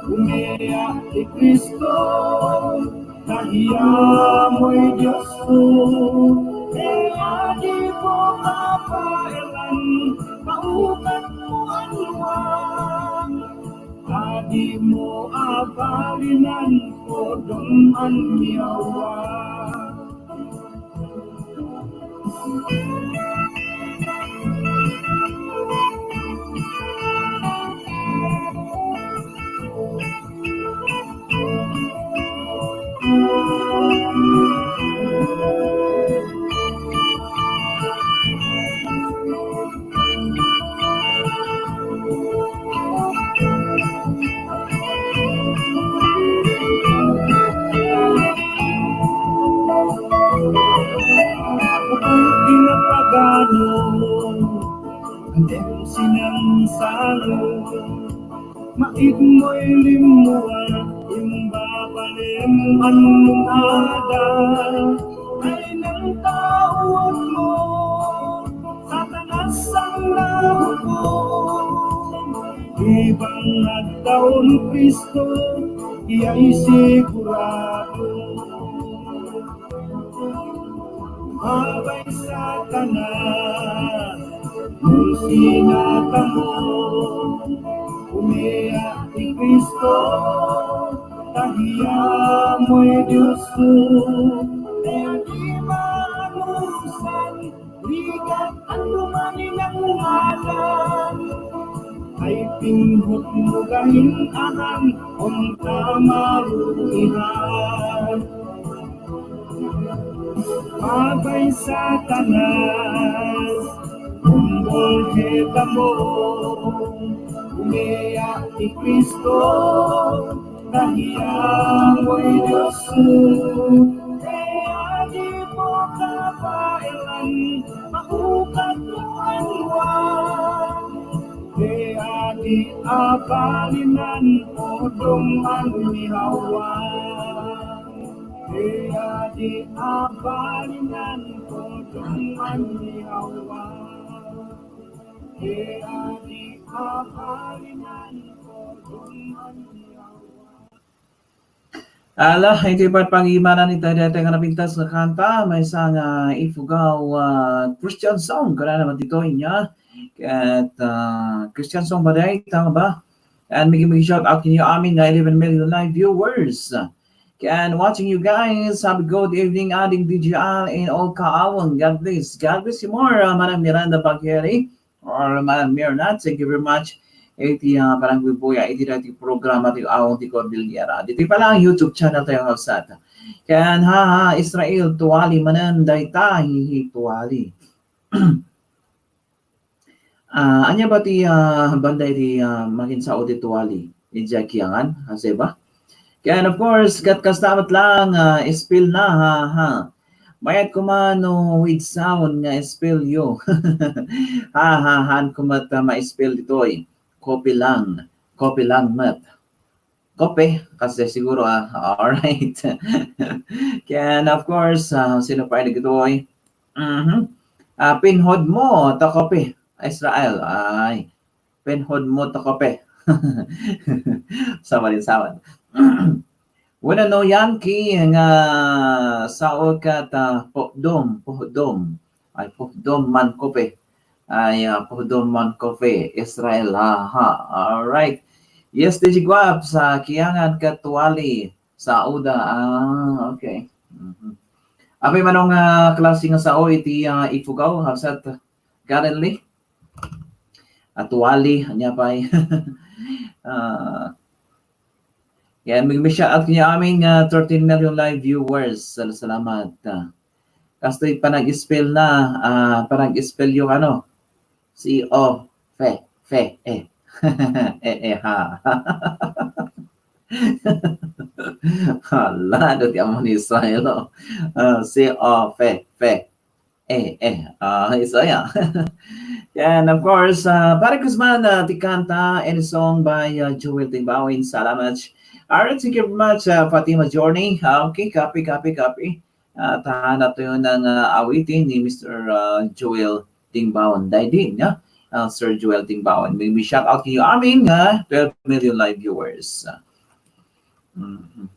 umea ti Cristo, tahiamoy Dios. Te adimo apaelan, maukatmo a nuan. Adimo abalinan, kodong a ni Awa. Ako'y pinapagano, andem sinangsango, maigmoy limmuan, imbabalem annong ada, ay nang tawag mo, Satanas ang nahukom. Ibang addaw ni Cristo, iyay sigurado. Abay, Satanas, no sinatamo, umea ti Cristo, tahiamoy Dios. Te adimo anusan, rigat, anno man inangalan, ay pinghot mo gahin ahan, onta marugihan. Abay, Satanas, umbol hetamo, umea ti Cristo, tahiamoy Dios. Te adimo kabaelan, maukatmo a nuan. Te adi abalinan, kodong a ni Awa. Te adi abalinan, kodong a ni Awa. Te adi abalinan, kodong a ni Awa. Ala, iti pagpagimanan iti daytoy nga napintas nga kanta, maysa nga ipugaw, ah, Christian song, kada naman ditoy niya. Ket, ah, Christian song ba dayta ba? And migi, migi shout out kanyo amin nga eleven million live viewers. Ken watching you guys. Have a good evening, Ading D J Al and all Kaawang. God bless. God bless you more, uh, Manang Miranda Bagheri. Or Manang Mirna, thank you very much. Iti, uh, panangbubuya, iti dati programa ti Awang ti Cordillera. Ditoy pala ang YouTube channel tayo, Hausat. Ken, ha, ha, Israel, tuwali manen, dayta, hi, hi, tuwali. Ah, ania ba ti, ah, banda iti, ah, makinsao ti tuwali? Idiay kiangan, hase ba? Ken, of course, ket kasta met lang, ah, spell na, ha, ha. Mayat koma no with sound nga spell yo. Ha, ha, haan koma ta ma-spell ditoy. Copy lang. Copy lang met. Kope, kasi siguro, ah, alright. Ken, of course, ah, sino pa ini ditoy? Mhm. Ah, pinhod mo, ta kope. Israel, ay. Pinhod mo, ta kope. Sama din, sama. Wenno, Yankee, nga sao ket, ah, puhdom, puhdom. Ay, puhdom man kope. Ay, ah, puhdom man kope. Israel, aha. Alright. Yes, D J Guap, sa kiangan ket tuwali. Saoda. Ah, okay. Mhm. Apay, mano nga klase nga sao iti, ah, ipugaw, Hafsat? Currently? Ah, tuwali, ania pay? Ah, yan, may, may shout out niya aming, ah, thirteen million live viewers. Sal-, salamat. Ah, kastoy panag-spell na, ah, panag-spell yung ano, C O, fe, fe, eh. Eh, eh, ha. Hala, dati amo ni Israel, oh. Ah, C O, fe, fe. Eh, eh, ah, isu aya. And of course, uh, Pare Guzman, uh, ti kanta, any song by uh, Joel Timbawin. Salamat. All right, thank you very much, uh, Fatima Journey. Ah, okay, copy, copy, copy. Uh, tahanap tayo ng uh, awitin ni Mister uh, Joel Timbawin. Dahil din, yeah? Uh, Sir Joel Timbawin. May, may shout out kayo aming uh, twelve million live viewers. Uh, mm-hmm.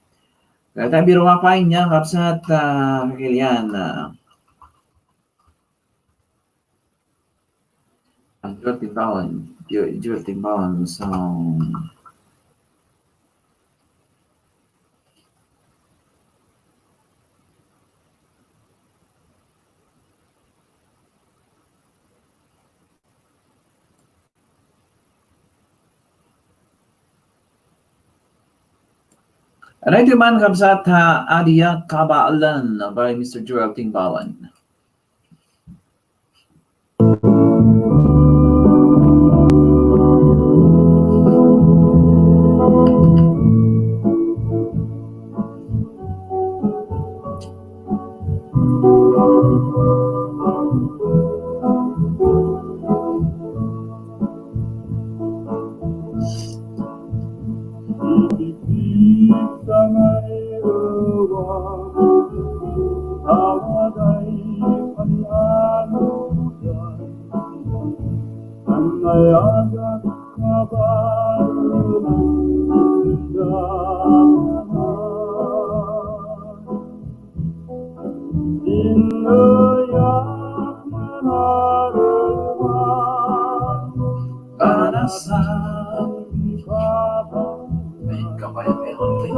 Kaya tayo biro nga pa inya, kapsat, uh, Kilian. Uh, Ang Jewel Timbawan, Jewel, Jewel Timbawan, so, Ready man, kabsat, ha, Adia Kabaalan by Mister Jewel Timbawan. Para sa Ay, kabayan, meron din.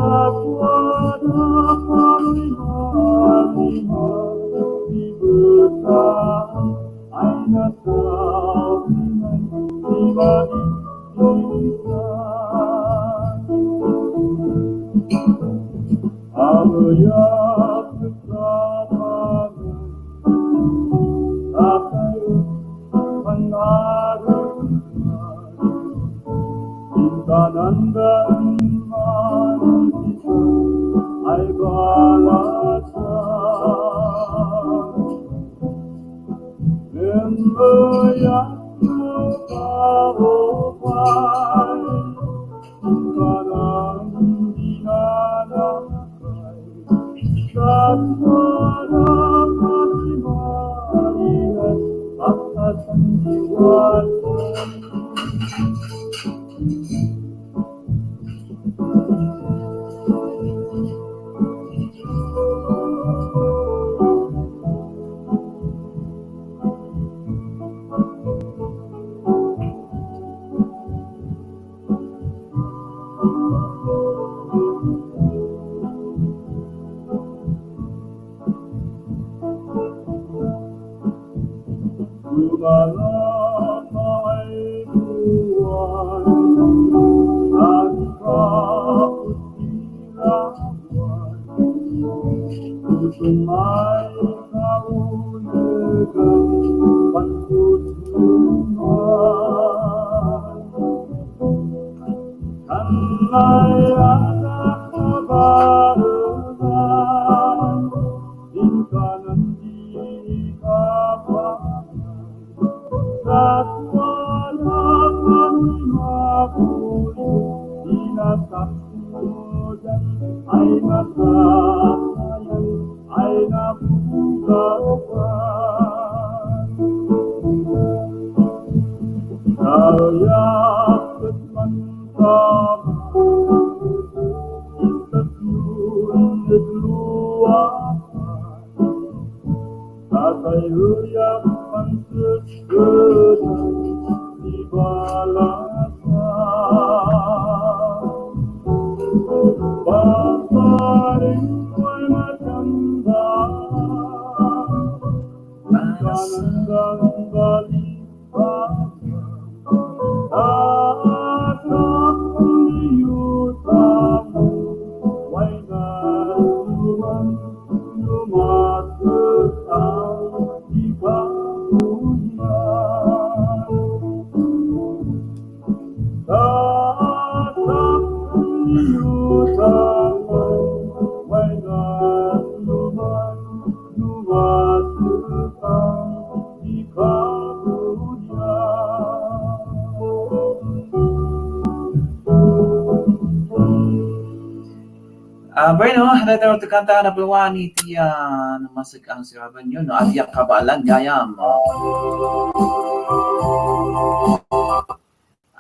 Bueno, daytoy ti kanta a napuluan iti, ah, namasag ang siraban yun, no? Ania kabaelan gayam.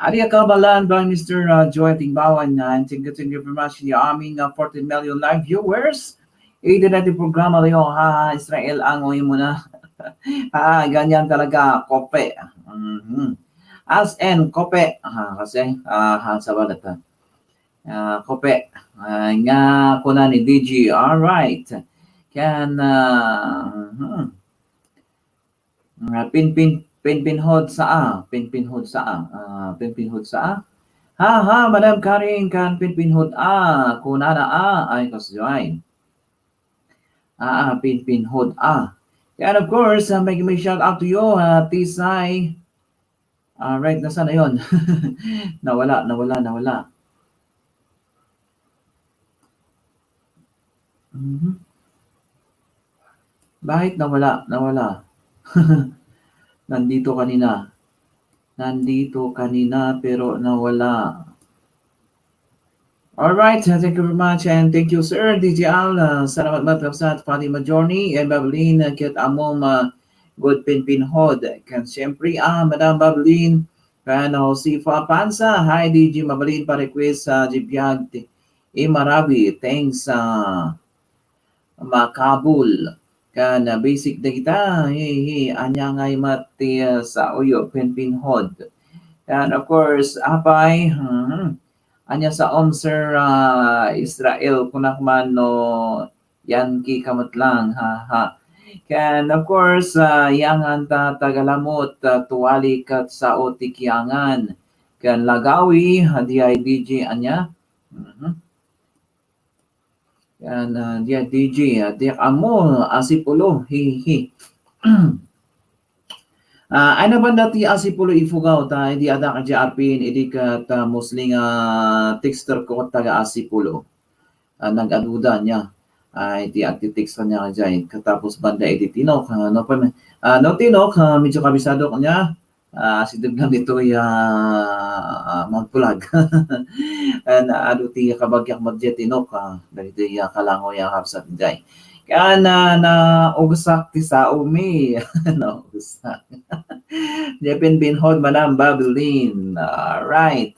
Ania kabaelan by Mister, uh, Joy Tingbawan, uh, and thank you, thank you very much. Ni aming, uh, fourteen million live viewers. Iti daytoy programa tayo, ha, Israel, angoy mo na. Ah, ganyan talaga, kope. Mhm. As in, kope. Ah, kasi, ah, ha, sa balat, ah. Ah, kope. Ah, nga kuna ni D J. All right. Can, uh, mhm. Ah, pinpin-, pinpinhod sa a, pinpinhod sa a, ah, pinpinhod sa a. Ha, ha, Madam Karen, kan pinpinhod a, kunana a, ay, kasdiay. Ah, ah, pinpinhod a. And of course, ah, may, may shout out to you, ah, Tisay. Ah, right, nasaan na yun? Nawala, nawala, nawala. Mhm. Bakit nawala? Nawala. Nandito kanina. Nandito kanina pero nawala. All right, uh, thank you very much and thank you, Sir D J Al. Uh, salamat met, Kapsat Fatima Journey and Babylin, uh, ket ammom, uh, good pinpinhod. Ken siyempre, ah, Madam Babylin, ken Josefa Pansa, hi, D J, mabalin pa request sa Jibiag ti Imarabi. Thanks, ah, makabul. Kan, ah, basic dagita, hey, hey, ania ngay met ti, ah, saoyo, pinpinhod. And of course, apay, mhm. Ania saom, Sir, ah, Israel, kunak man no Yankee ka met lang, ha, ha. Ken, of course, ah, yangan ta Tagalamot, ah, tuwali ket sao ti kiangan. Ken Lagawi, ah, D I D J, ania? Mhm. Yan, ah, diak, D J, ah, diak ammo, asipulo, hi, hi. Ah, ay, nabanda ti asipulo ipugaw ta, idi adda ka diak R P N, idi ket, ah, mostly nga texter ko ket taga asipulo. Ah, nag-aduda nia. Ay, ti agti-text kaniak diay. Katapos banda idi tinok, ah, no, pa-, ah, no, tinok, ah, medyo kabisado kaniak. Ah, asideg lang ditoy, ah, ah, magpulag. And, ah, adu ti kabagiak met diay tinok, ah, dagitoy, ah, kalangoy a kabsat diay. Ken, ah, naugasak ti saomi. Naugasak. Jepin Binhod, Madam Babylin. Alright.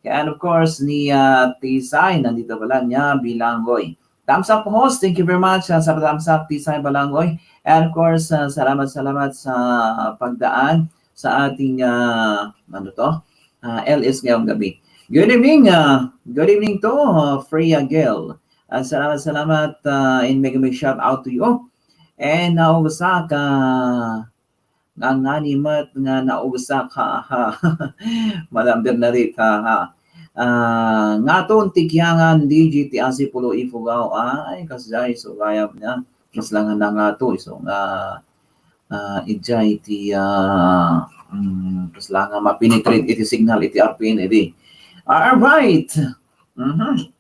Ken, of course, ni, ah, Tisay, nandito pala nia, Bilanggoy. Thumbs up, host. Thank you very much, ah, sa thumbs up, Tisay Balanggoy. And of course, ah, salamat, salamat sa pagdaan sa ating, ah, ano to? Ah, L S ngayong gabi. Good evening, ah, good evening to, ah, Freya Girl. Ah, salamat, salamat, ah, and mega, mega shout out to you. And, ah, usa ka Nganngani met nga naugasak, ha, ha. Madam Bernadette, ha, ha. Ah, ngaton ti kiangan, D J, ti asipulo ipugaw. Ay, kasdiay, isu gayam nia. Kasla nga nangato, isu nga, ah, idiay ti, ah, mm, kasla nga ma-penetrate iti signal iti R P N, edi. All right. Mhm.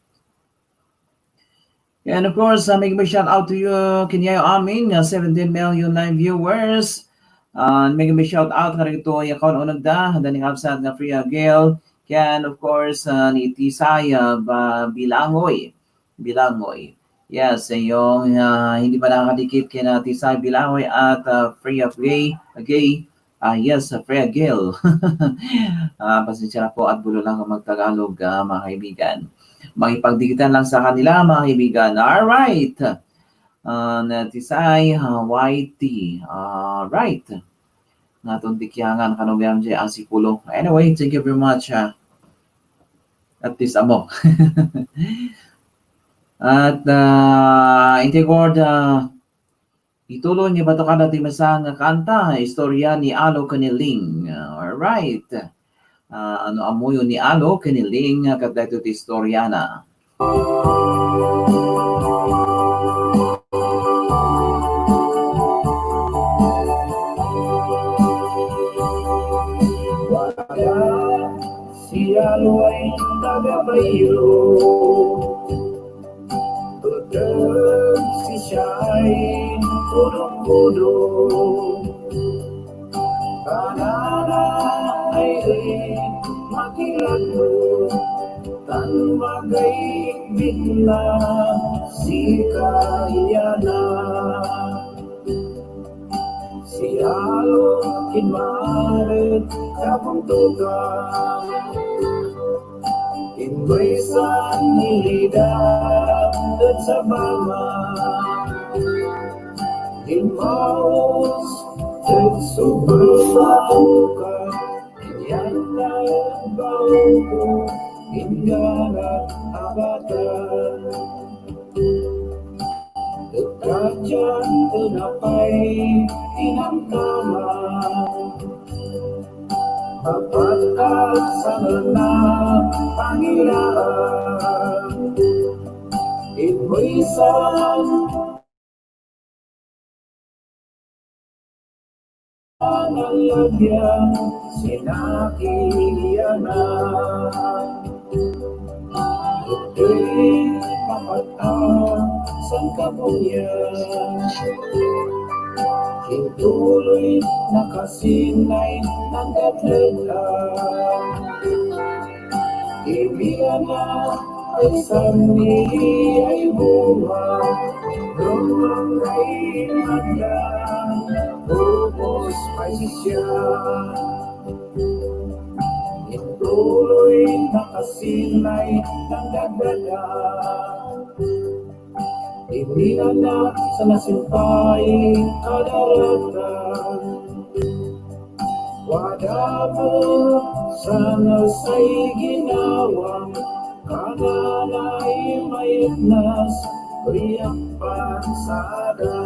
And of course, uh, mega, mega shout out to you, kaniayo amin, uh, seventeen million live viewers. Uh, mega, mega shout out kadagitoy a kaun-unegda, adda ni kabsat nga Freya Girl, ken of course, uh, ni Tisay, uh, Ba-, Bilangoy. Bilangoy. Yes, yung, uh, hindi pa nakakadikit kina Tisay Bilangoy at, uh, Freya Gay, Gay. Ah, yes, Freya Girl. Ah, pasensya na po at bulo lang ang magtagalog, ah, mga kaibigan. Makipagdikitan lang sa kanila, mga kaibigan. All right. Ah, na Tisay, ah, Y T. All right. Ngaton ti kiangan, kano gayam diay asipulo. Anyway, thank you very much, ah. At least amo. At, ah, integor, ah, Ituloy ni Bato Kada ti maysa nga kanta, istorya ni Alo ken ni Ling. Alright. Ah, no ammoyo ni Alo ken ni Ling, ket daytoy ti istoriana. Si Alo ay taga Bairo. Pagkat si Shai, kudong-kudo. Kanana ay di makilagno, tan magay bitna. Sika iyana, si Alo kin maaret kabuntotan. Kin maysa ni Lida et Sabama, kin maus et Subawa, kin yanda et Baoco, kin Garat a Batan. Et kadian, ken apay ti namtama? Apat a sangana pangilaan. Imbuysan Nalagyan, sinakilianan. Iti kapatan, sangkabunian. Intuloy nakasinay, nagdadleta. Ibigana ay sanni ay bunga, lumang ay manda, ubos ay siya. Intuloy nakasinay, nagdadada. Iti anak sa nasimpay kadaratan. Wadabet sa nasay ginawam, kananay mayatnas, riak pansada.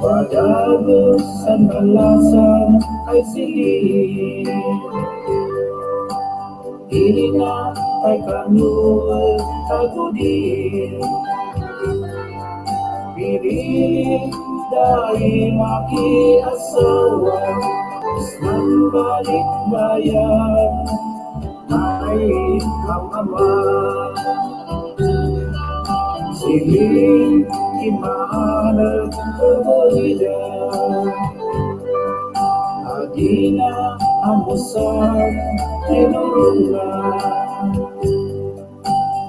Wadabet sa nalasan ay sili. Ina ay kano tagudi. Pinili dayta makiasawa, isnan balikbayan ay kamama. Siling ti maanak ken ida, adina amusan ti nurongna.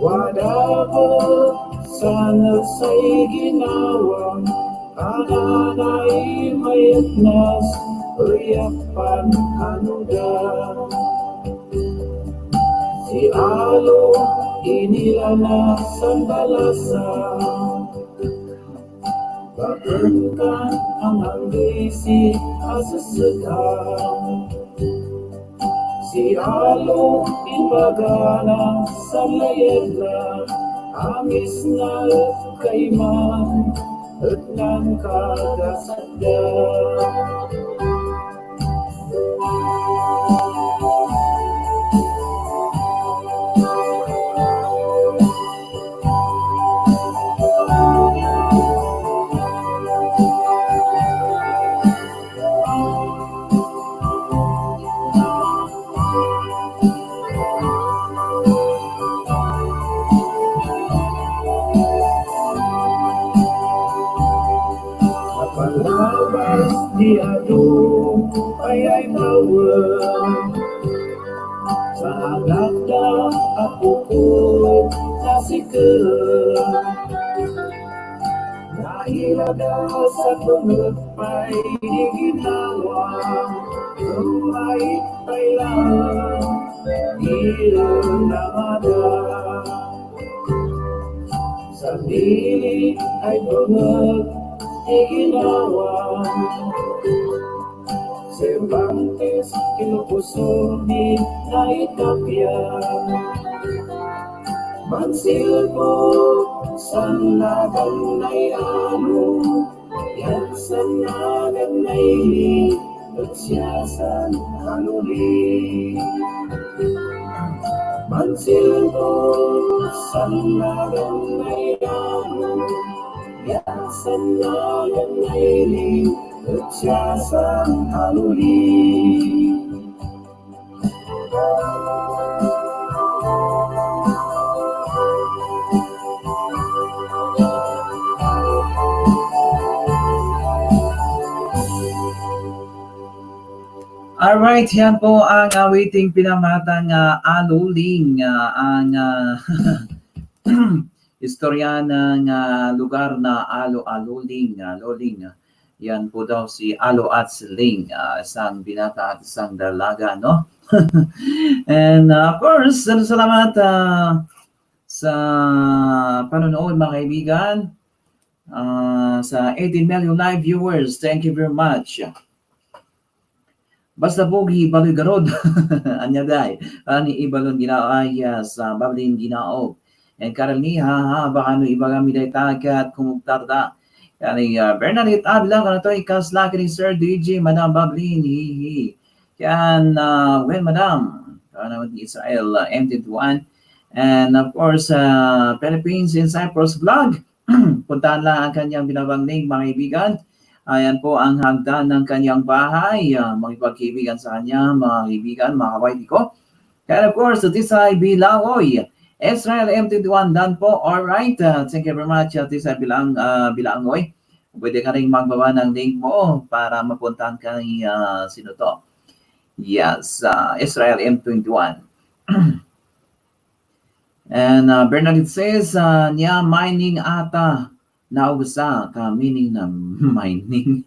Wadabet sa nasay ginawam, kananay mayatnas, riak pankanoda. Si Alo, inilana sanbalasa. Baken kan ang anggesi a sessekam. Si Alo, imbagana, salayadna, amisna et kaiman, et nangkagasatda. Napalabas ti adu pay ay bawen. Sa anakda a puput, nasiken. Nailada sa tumekpay di ginawa, rumait pay lang, ilan na ada. Sa dili ay bangag ti ginawa, Cervantes, Ilocos Sur, di naitapian. Mansilpo, sanagan na yano, yan sanagan na ini, et siya san kanuli. Mansilpo, sanagan na yano, yan Sanlayan maili, ket siya sang aluli. Alright, yan po ang awiting pinamata nga Aluling, ah, ang, ah, istorya ng, ah, lugar na Alo-, Aluling, ah, Loling. Yan po daw si Alo at si Ling, ah, isang binata at isang dalaga, no? And, ah, of course, salamat, ah, sa panonood, mga kaibigan. Ah, sa eighteen million live viewers, thank you very much. Basta pogi, Baloy garud. Ania day? Ani ibalon Ginao, ay, yes, ah, Bablin Ginao. And currently, ha, ha, baka no ibaga mi dayta ket kumugtarda. Yani, ah, Bernadette Avila, kano to, ikas laki ni Sir D J, Madam Bablin, hi, hi. Yan, ah, well, Madam, ano, Israel, ah, M twenty-one. And of course, ah, Philippines in Cyprus Vlog. Puntahan lang ang kanyang binabang link, mga kaibigan. Ayan po ang hagdan ng kanyang bahay. Ah, makipagkaibigan sa kanya, mga kaibigan, mga kawaiti ko. And of course, Tisay Bilangoy. Israel M twenty-one dan po. All right. Ah, thank you very much, ah, Tisay Bilang-, ah, Bilangoy. Pwede ka rin magbaba ng link mo para mapuntahan ka ni, ah, sino to? Yes, ah, Israel M twenty-one. And, uh, Bernadette says, uh, niya mining ata, naugsa ka, meaning na mining.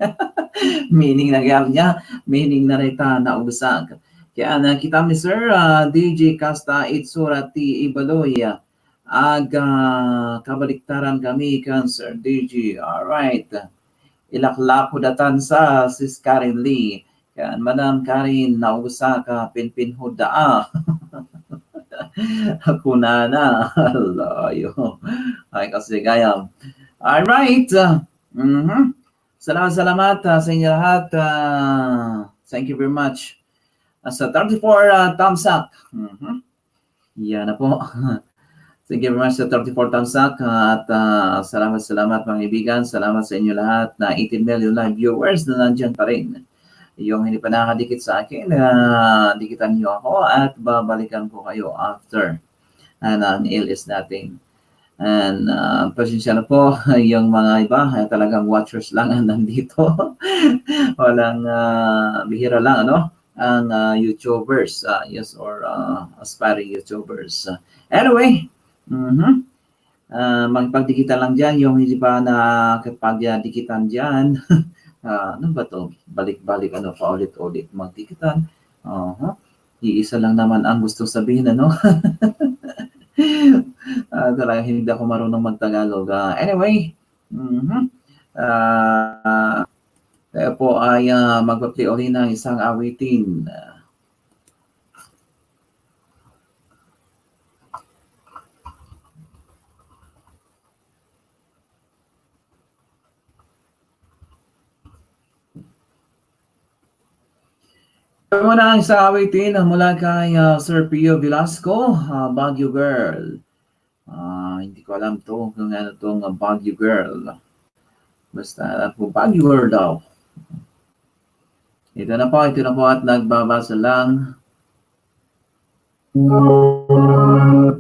Meaning na gayam niya, meaning na reta, naugsa ka. Kaya nakita mi, Sir, uh, D J, kasta itsura ti Ibaloy, uh, ag, uh, kabaliktaran kami kan Sir D J. Alright. Ilaklako datan sa Sis Karen Lee. Yan, Madam Karen, naugsa ka, pinpinhod da, ah. Ako na na. Layo. Ay, kasi gayam. All right. Mhm. Salamat, salamat, ah, sa inyo lahat. Ah, thank you very much. Ah, sa thirty-four, ah, thumbs up. Mhm. Yan na po. Thank you very much sa thirty-four thumbs up. At, ah, salamat, salamat, mga kaibigan. Salamat sa inyo lahat na eighteen million live viewers na nandyan pa rin. Yung hindi pa nakadikit sa akin, ah, dikitan niyo ako at babalikan ko kayo after ah, ng L S natin. And, ah, pasensya na po, yung mga iba, ah, talagang watchers lang ang nandito. Walang, ah, bihira lang, ano, ang, ah, YouTubers, ah, yes, or, ah, aspiring YouTubers. Ah, anyway, mhm. Ah, makipagdikitan lang dyan, yung hindi pa nakipagdikitan dyan. Ah, ano ba to? Balik-balik, ano, paulit-ulit magdikitan. Aha. Iisa lang naman ang gusto sabihin, ano? Ah, talaga, hindi ako marunong magtagalog. Ah, anyway, mhm. Ah, tayo po ay, ah, magpa-play uli ng isang awitin. Muna ang isang awitin mula kay, ah, Sir Pio Velasco, ah, Baguio Girl. Ah, hindi ko alam to kung ano tong, ah, Baguio Girl. Basta alam ko, Baguio Girl daw. Ito na po, ito na po at nagbabasa lang. Oops.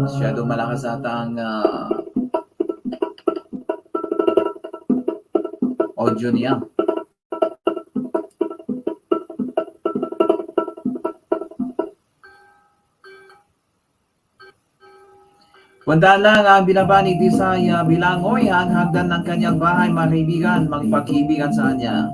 Masyado malakas ata ang, ah, audio niya. Puntahan lang ang binaba ni Tisay, ah, Bilangoy, ang hagdan ng kanyang bahay, mga kaibigan, makipagkaibigan sa kanya.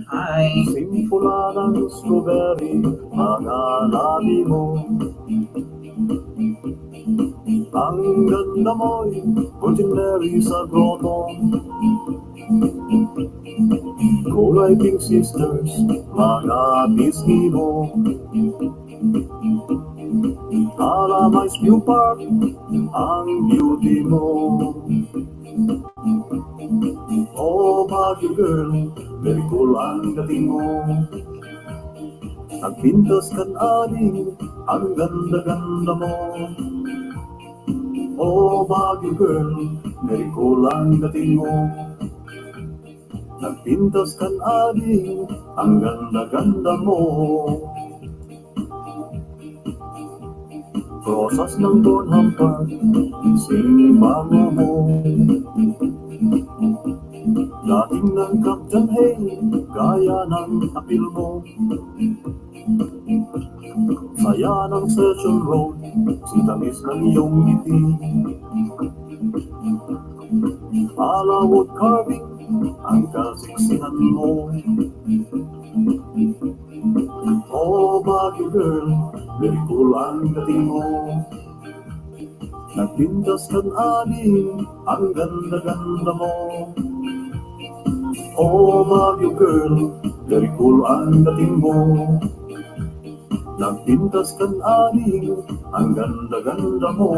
Hi. Simple lang ang strawberry, mga labi mo. Ang ganda mo'y Virgin Mary sa grotto. Kulay Pink Sisters, mga pisngi mo. Ala Ice View Park, ang beauty mo. Oh, Baguio girl, Very cool ang dating mo. Nagpintas kan ading ang ganda-ganda mo. Oh, Baguio girl, very cool ang dating mo. Nagpintas kan ading ang ganda-ganda mo. Rosas ng Burnham Park, sing bango mo. Dating ng Camden Hay, gaya ng apil mo. Saya ng Session Road, sitamis ng iyong ngiti. Ala wood carving, ang kaseksihan mo. Oh, Baguio girl, very cool ang dating mo. Nagpintas kan ading ang ganda-ganda mo. Oh, Baguio girl, very cool ang dating mo. Nagpintas kan ading ang ganda-ganda mo.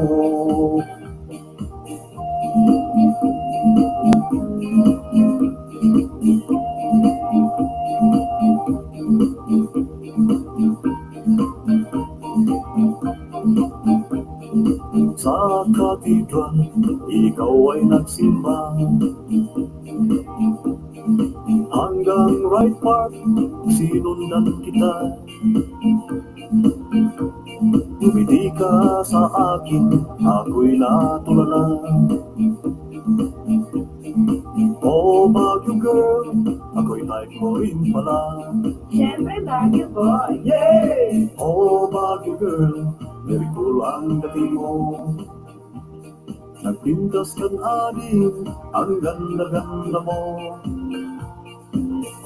Sa cathedral, ikaw ay nagsimba. Hanggang Wright Park, sinundan kita. Ngumiti ka sa akin, ako'y natulala. Oh, Baguio girl, ako'y type mo rin pala. Siyempre, Baguio boy. Yeah! Oh, Baguio girl, very cool ang dating mo. Nagpintas kan ading ang ganda-ganda mo.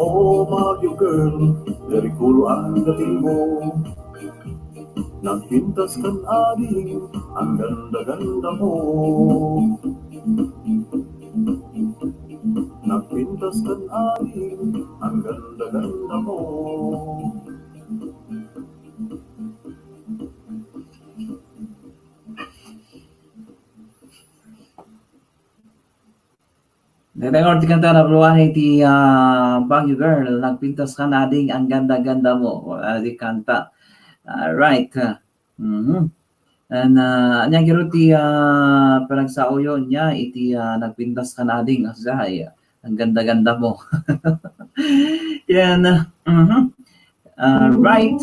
Oh, Baguio girl, very cool ang dating mo. Nagpintas kan ading ang ganda-ganda mo. Nagpintas kan ading ang ganda-ganda mo. Dagdagor ti kanta na puluan iti, ah, Baguio Girl, nagpintas kan ading ang ganda-ganda mo. O, ah, di kanta. Alright. Mhm. And, ah, ania gayam ti, ah, panagsaoyo niya iti, ah, nagpintas kan ading, asay, ang ganda-ganda mo. Yan. Mhm. Alright.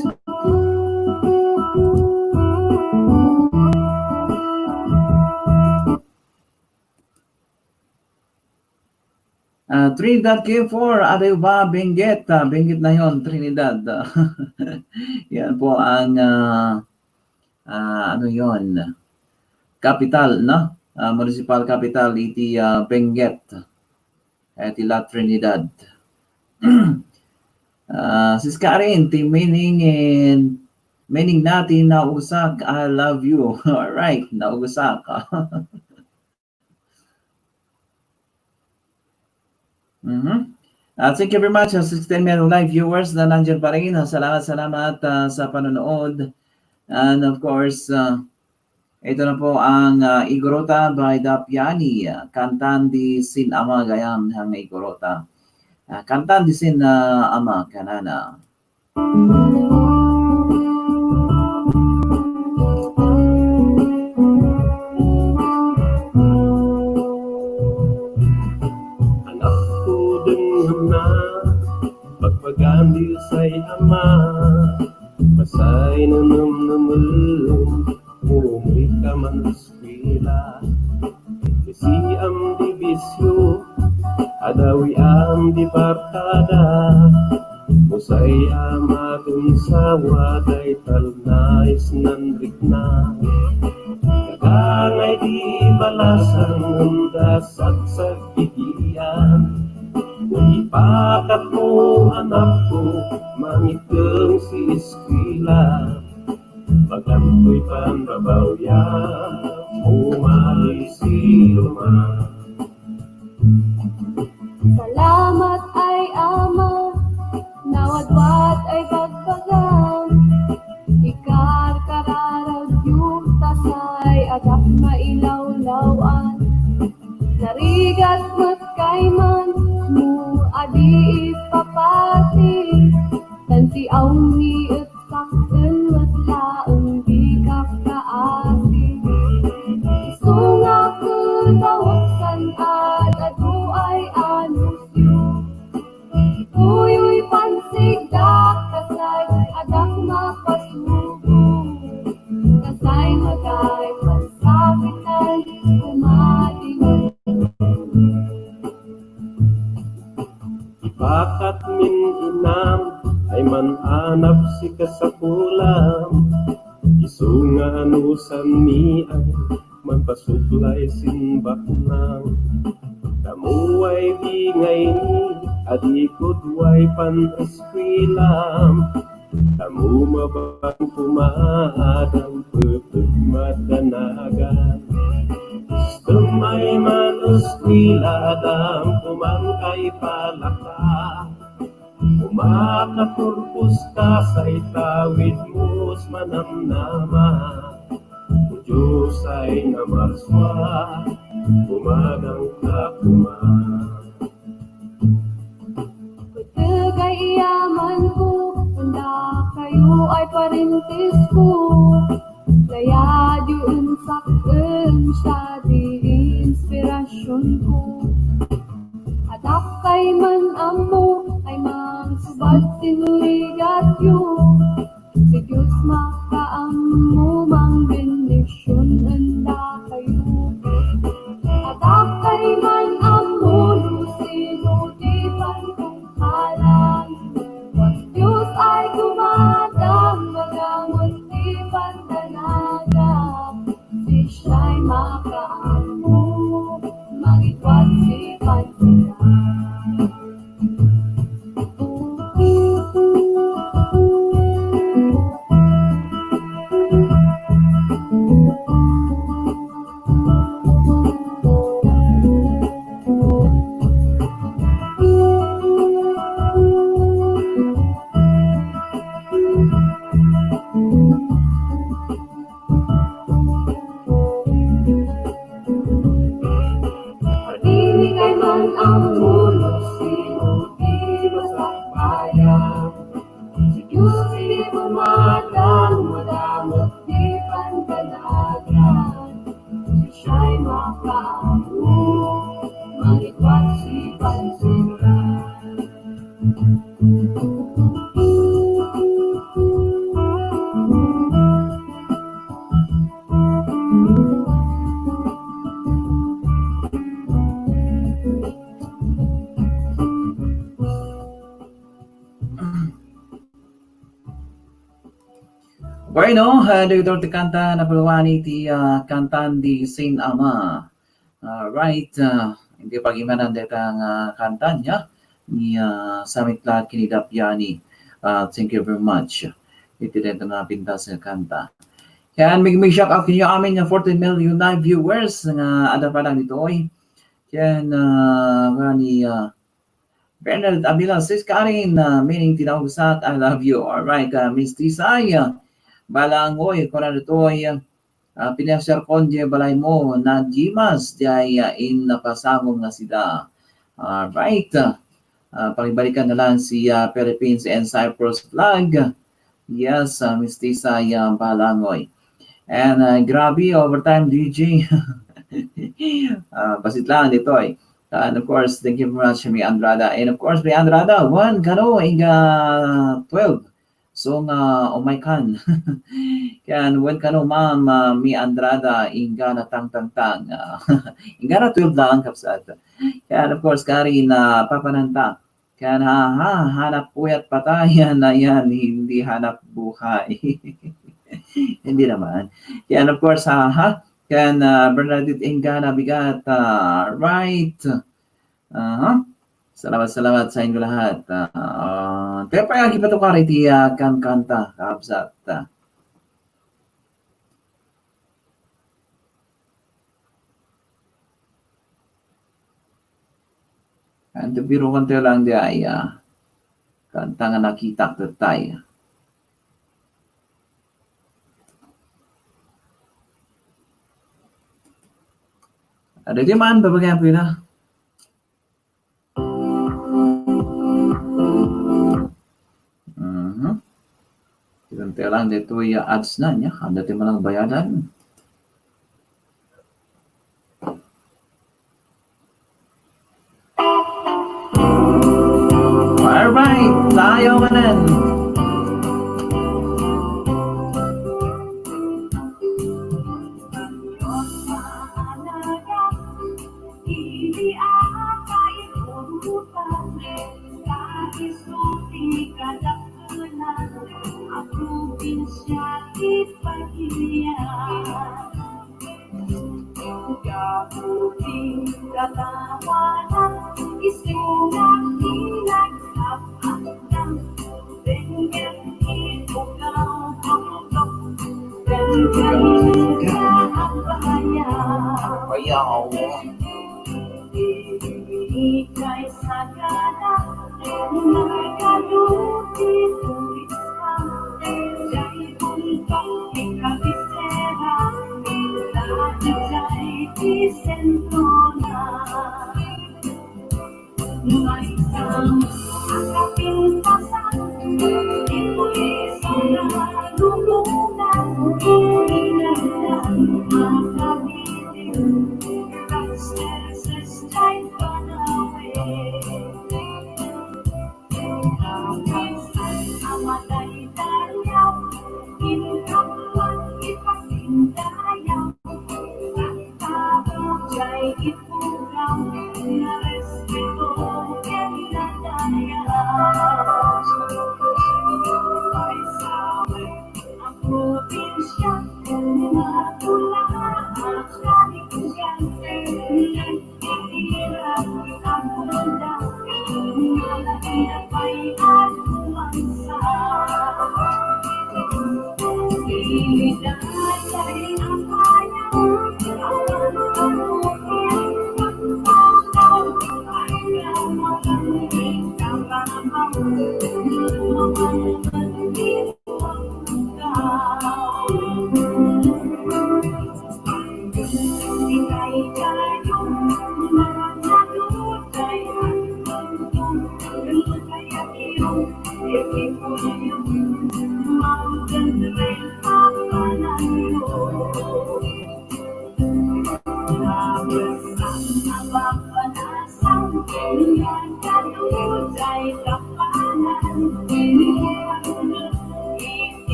Ah, Trinidad K four, Adayo ba, Benguet? Ah, Benguet na yon, Trinidad. Yan po ang, ah, ah, ano yon? Capital, no? Ah, municipal capital iti, ah, Benguet. Eh, ti La Trinidad. Ah, Sis Karen, ti meaning in, meaning na ti naugusak, I love you. Alright, naugusak. Mhm. Ah, thank you very much, ah, sixteen million live viewers na nandiyan pa rin. Ah, salamat, salamat, ah, sa panonood. And of course, ah, ito na po ang, ah, Igorota by Dapiani. Ah, Kantan di Sin Ama gayam ang Igorota. Ah, Kantan di Sin, ah, Ama kanana. Anakko, dengngem na, bagbagaan di say ama, masay no nemnemen, umuyka man eskuela. Isiam di bisio, adawiam di barkada, musay a matunsawa dayta naisnan rikna. Kangay di balasan ngem da sagsaggigian, no ipakatmo, anakko, mangitem si eskuela. Bagantoy pannabawyan, umali si Roma. Salamat ay Ama, nawadwad ay bagbagam. Ikarkararagyo ta say adda mailawlaw-an. Narigat met kayman mo a di Ti awni et sakten met laeng dika kaasi. Isu nga ket awek saan-ad adu ay anusyo. Ditoy pansigdak, kasay adda mapasubo. Kasay met ay pansakitan, kumadingan. Ibakat min inam ay man-anap ti kasapulam. Isu nga anusanmi ay manpasuklay sin baknang. Tammo ay bingaymi, adi kudway pan-eskuelam. Tammo maban koma addan pepeg madanagan. Istem ay man-eskuela, addan koman kaipalaka. Umakaturpos ka sa itawid mo, manamnama. O Dios ay namarsua, kumadangka koma. Pagtagay iyaman ko, anda kayo ay parintis ko. Layad yo en sak-en, siya ti inspirasyon ko. Adda kay man ammo ay mangsubad ti rigat yo. Ti Dios makaammo mangbendisyon enda kayo. Adda kay man ammo no sino ti pantungpalan. Dios ay dumadam, magamon ti pandanagam. Ti sia'y makaammo, mangitwad ti pansinan. Pagdini kay man ammo no sino ti masakbayan. Si Dios ti dumadam, madamot ti pandanagan. Sia'y makaammo, mangitwad ti pansinan. Bueno, ah, dagitoy ti kanta, napalawani ti, ah, kantan di Saint Ama. Ah, right, ah, iti pagimmanan dayta nga kantan, ya, ni, ah, Samit Lahat ken ni Dapiani. Ah, thank you very much. Iti dayta nga pintas nga kanta. Ken migmi-shout out kenyo amin nga fourteen million live viewers nga adda pay ditoy. Ken, ah, ni, ah, Bernard Avila, Sis Karen, ah, meaning tinausat, I love you. All right, ah, Miss Tisay, ah, Balangoy, kuna ditoy, ah, pinaserkon diay balaymo, nagimas diay, ah, in napasangom nga sida. All right, ah, ah, pakibalikan na lang si, ah, Philippines and Cyprus flag. Yes, ah, Miss Tisay, ah, Balangoy. And, ah, grabe, overtime, D J. Ah, basit lang ditoy. And of course, thank you very much, Mi Andrada. And of course, Mi Andrada, one kano, inggana twelve. So nga, oh my God. Ken, one kano, Ma'am, ah, Mi Andrada, inggana tangtangtang. Ah, inggana twelve lang, kabsat. Ken, of course, Karen, ah, papananta. Ken, ha, ha, hanap puyat patay, yan na yan, hindi hanap buhay. Hindi naman. Ken, of course, ha, ha. Ken, ah, Bernadette Ingana Bigat, ah, right. Aha. Salamat, salamat sa inyo lahat. Ah, tayo pa yung ipatukar iti, ah, kankanta, kabsat. Ante, birukan tayo lang di ay, ah, kanta nga nakitak tayo. Ada di man, babagyan ko yun, ah. Mm. Hmm? Tiganta lang ditoy ads na niya. Adda ti managbayadan. Alright, tayo manen. Ayaw.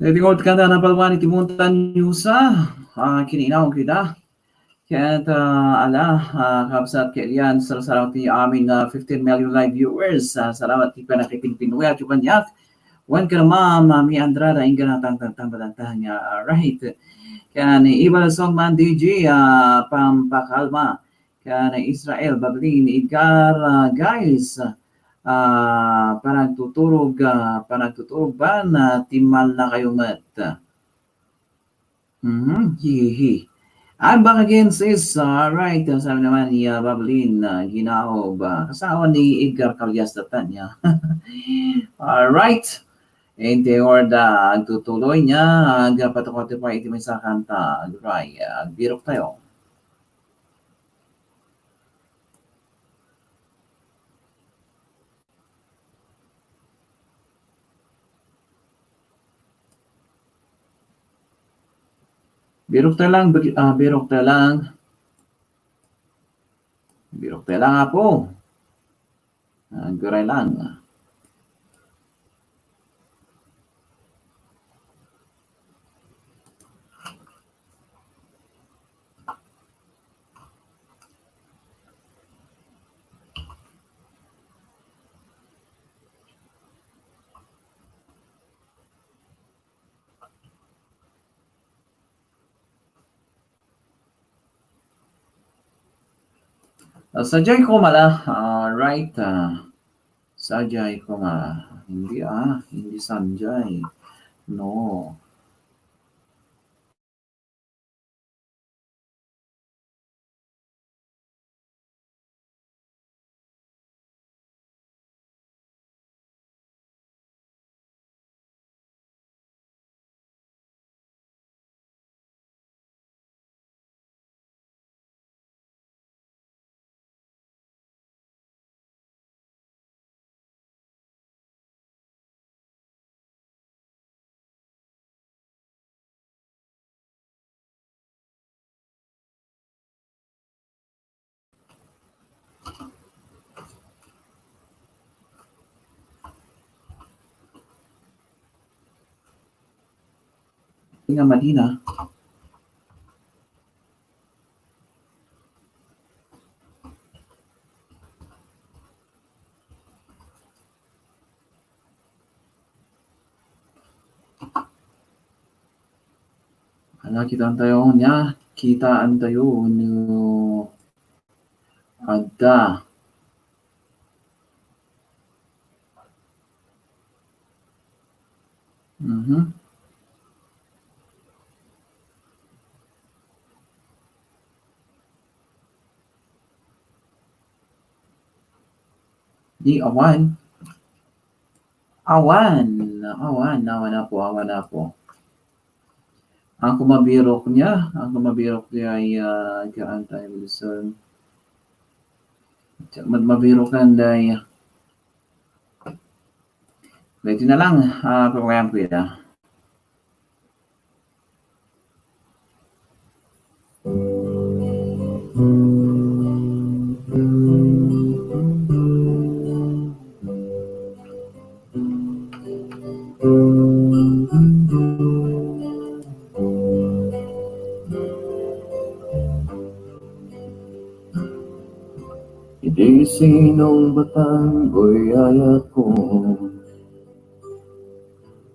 Dagiti kanta napalwan iti Montañosa, ah, kininaw kita. Ket, ah, ala, ah, kabsat, ket yan, sar-, salamat ti amin nga fifteen million live viewers. Ah, salamat ti pannakipinpinuyat yu kaniak. Wen ken Ma'am, Mami Andrada, inggan a tangtang, tangtang, tangtang, ah, right. Ken ni Iba Song Man D J, ah, pampakalma. Kan Israel, Bablin, Edgar, ah, guys, ah, panagtuturog, ah, panagtuturog ban, ah, timmalna kayo met. Mhm, hihihi. I'm back again, sis. Alright, ah, sabi naman ni, ah, Bablin, ah, Ginaob, ah, kasawa ni Edgar Calyas Tanya. Alright. Iti orda, agtutuloy nga, agpatukaw ti pay iti maysa a kanta, agray, agbirok tayo. Birok tayo lang, bir-, ah, birok tayo lang. Birok tayo lang, apo. Agray lang. Ah, sadiay koma la, ah, right, ah, sadiay koma la. Hindi, ah, hindi sadiay. No. Nga Madina. Ala, kitaan tayo niya. Kitaan tayo no adda. Mhm. Di awan. Awan, awan, awan apo, awan apo. Ang kumabirok niya, ang kumabirok niya ay, ah, kaya antay Wilson. Mad-, mabirok na, anday. Pwede na lang, ah, pagpapayam ko ita. Idi sinong batang boy ayatko,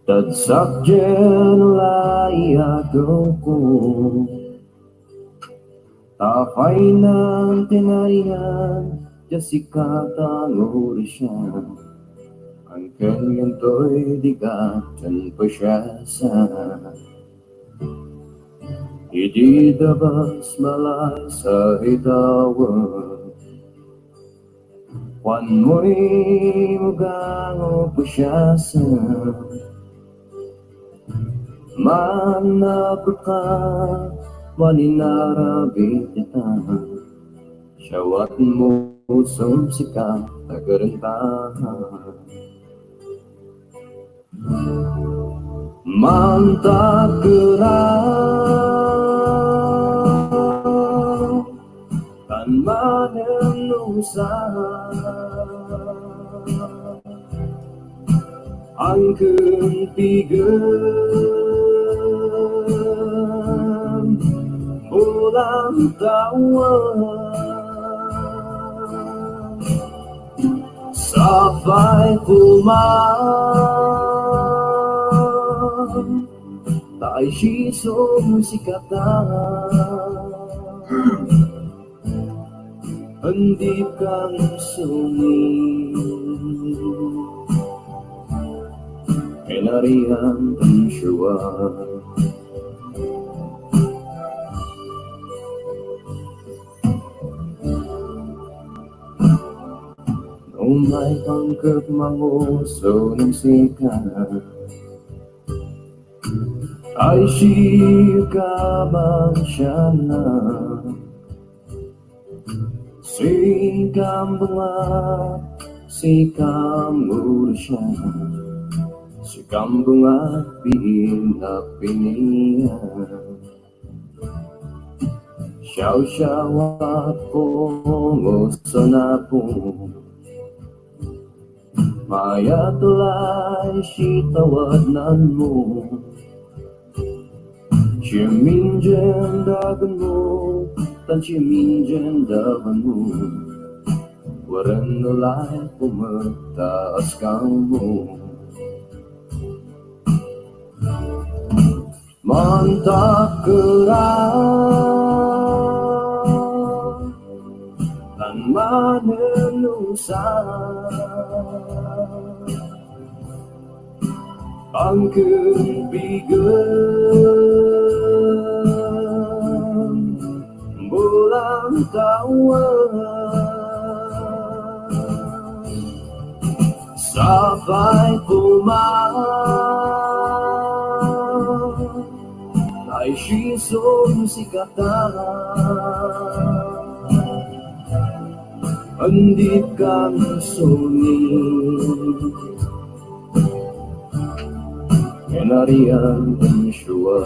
tagsak diay layagko. Ta pay nang tinarian, diay sika ta ngurisian. Angken ngantoy dika ten pasiasa. Idi dabas malay sa itawen. Kuan moy mugango pasiasa. Manapka, maninarabit ita. Siawat mo sumsika, tagarenta. Mantakera, tan manen no saan. Angken pigem, bulan tawen. Sapay koma, ta ay sisom sikata. Andip kan suni, Enarian kan Shua. Umay pangkep manguso ng sika. Ay sika man siya na. Sikam bunga, sikam urusya, sikam bunga pinapiniya. Siyaw-siyaw at pungo sa napong. Mayat tulay sitawadnan mo. Siminjen dagan mo, tan siminjen dagan mo. Warang tulay pumagtaas ka mo. Mantakera, tan manenusa. Pangkembigen, bulan tawen. Sapay koma, ay sison sikata. Andip kan suni, Enarian kan Shua.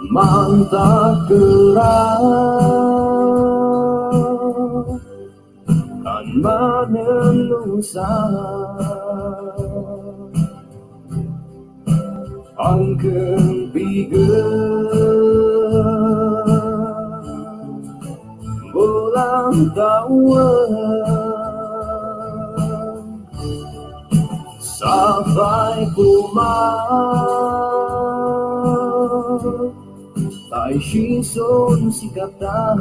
Mantakera, tan manenusa. Pangkembigen, bulan tawen. Sapay koma, ay sison sikata.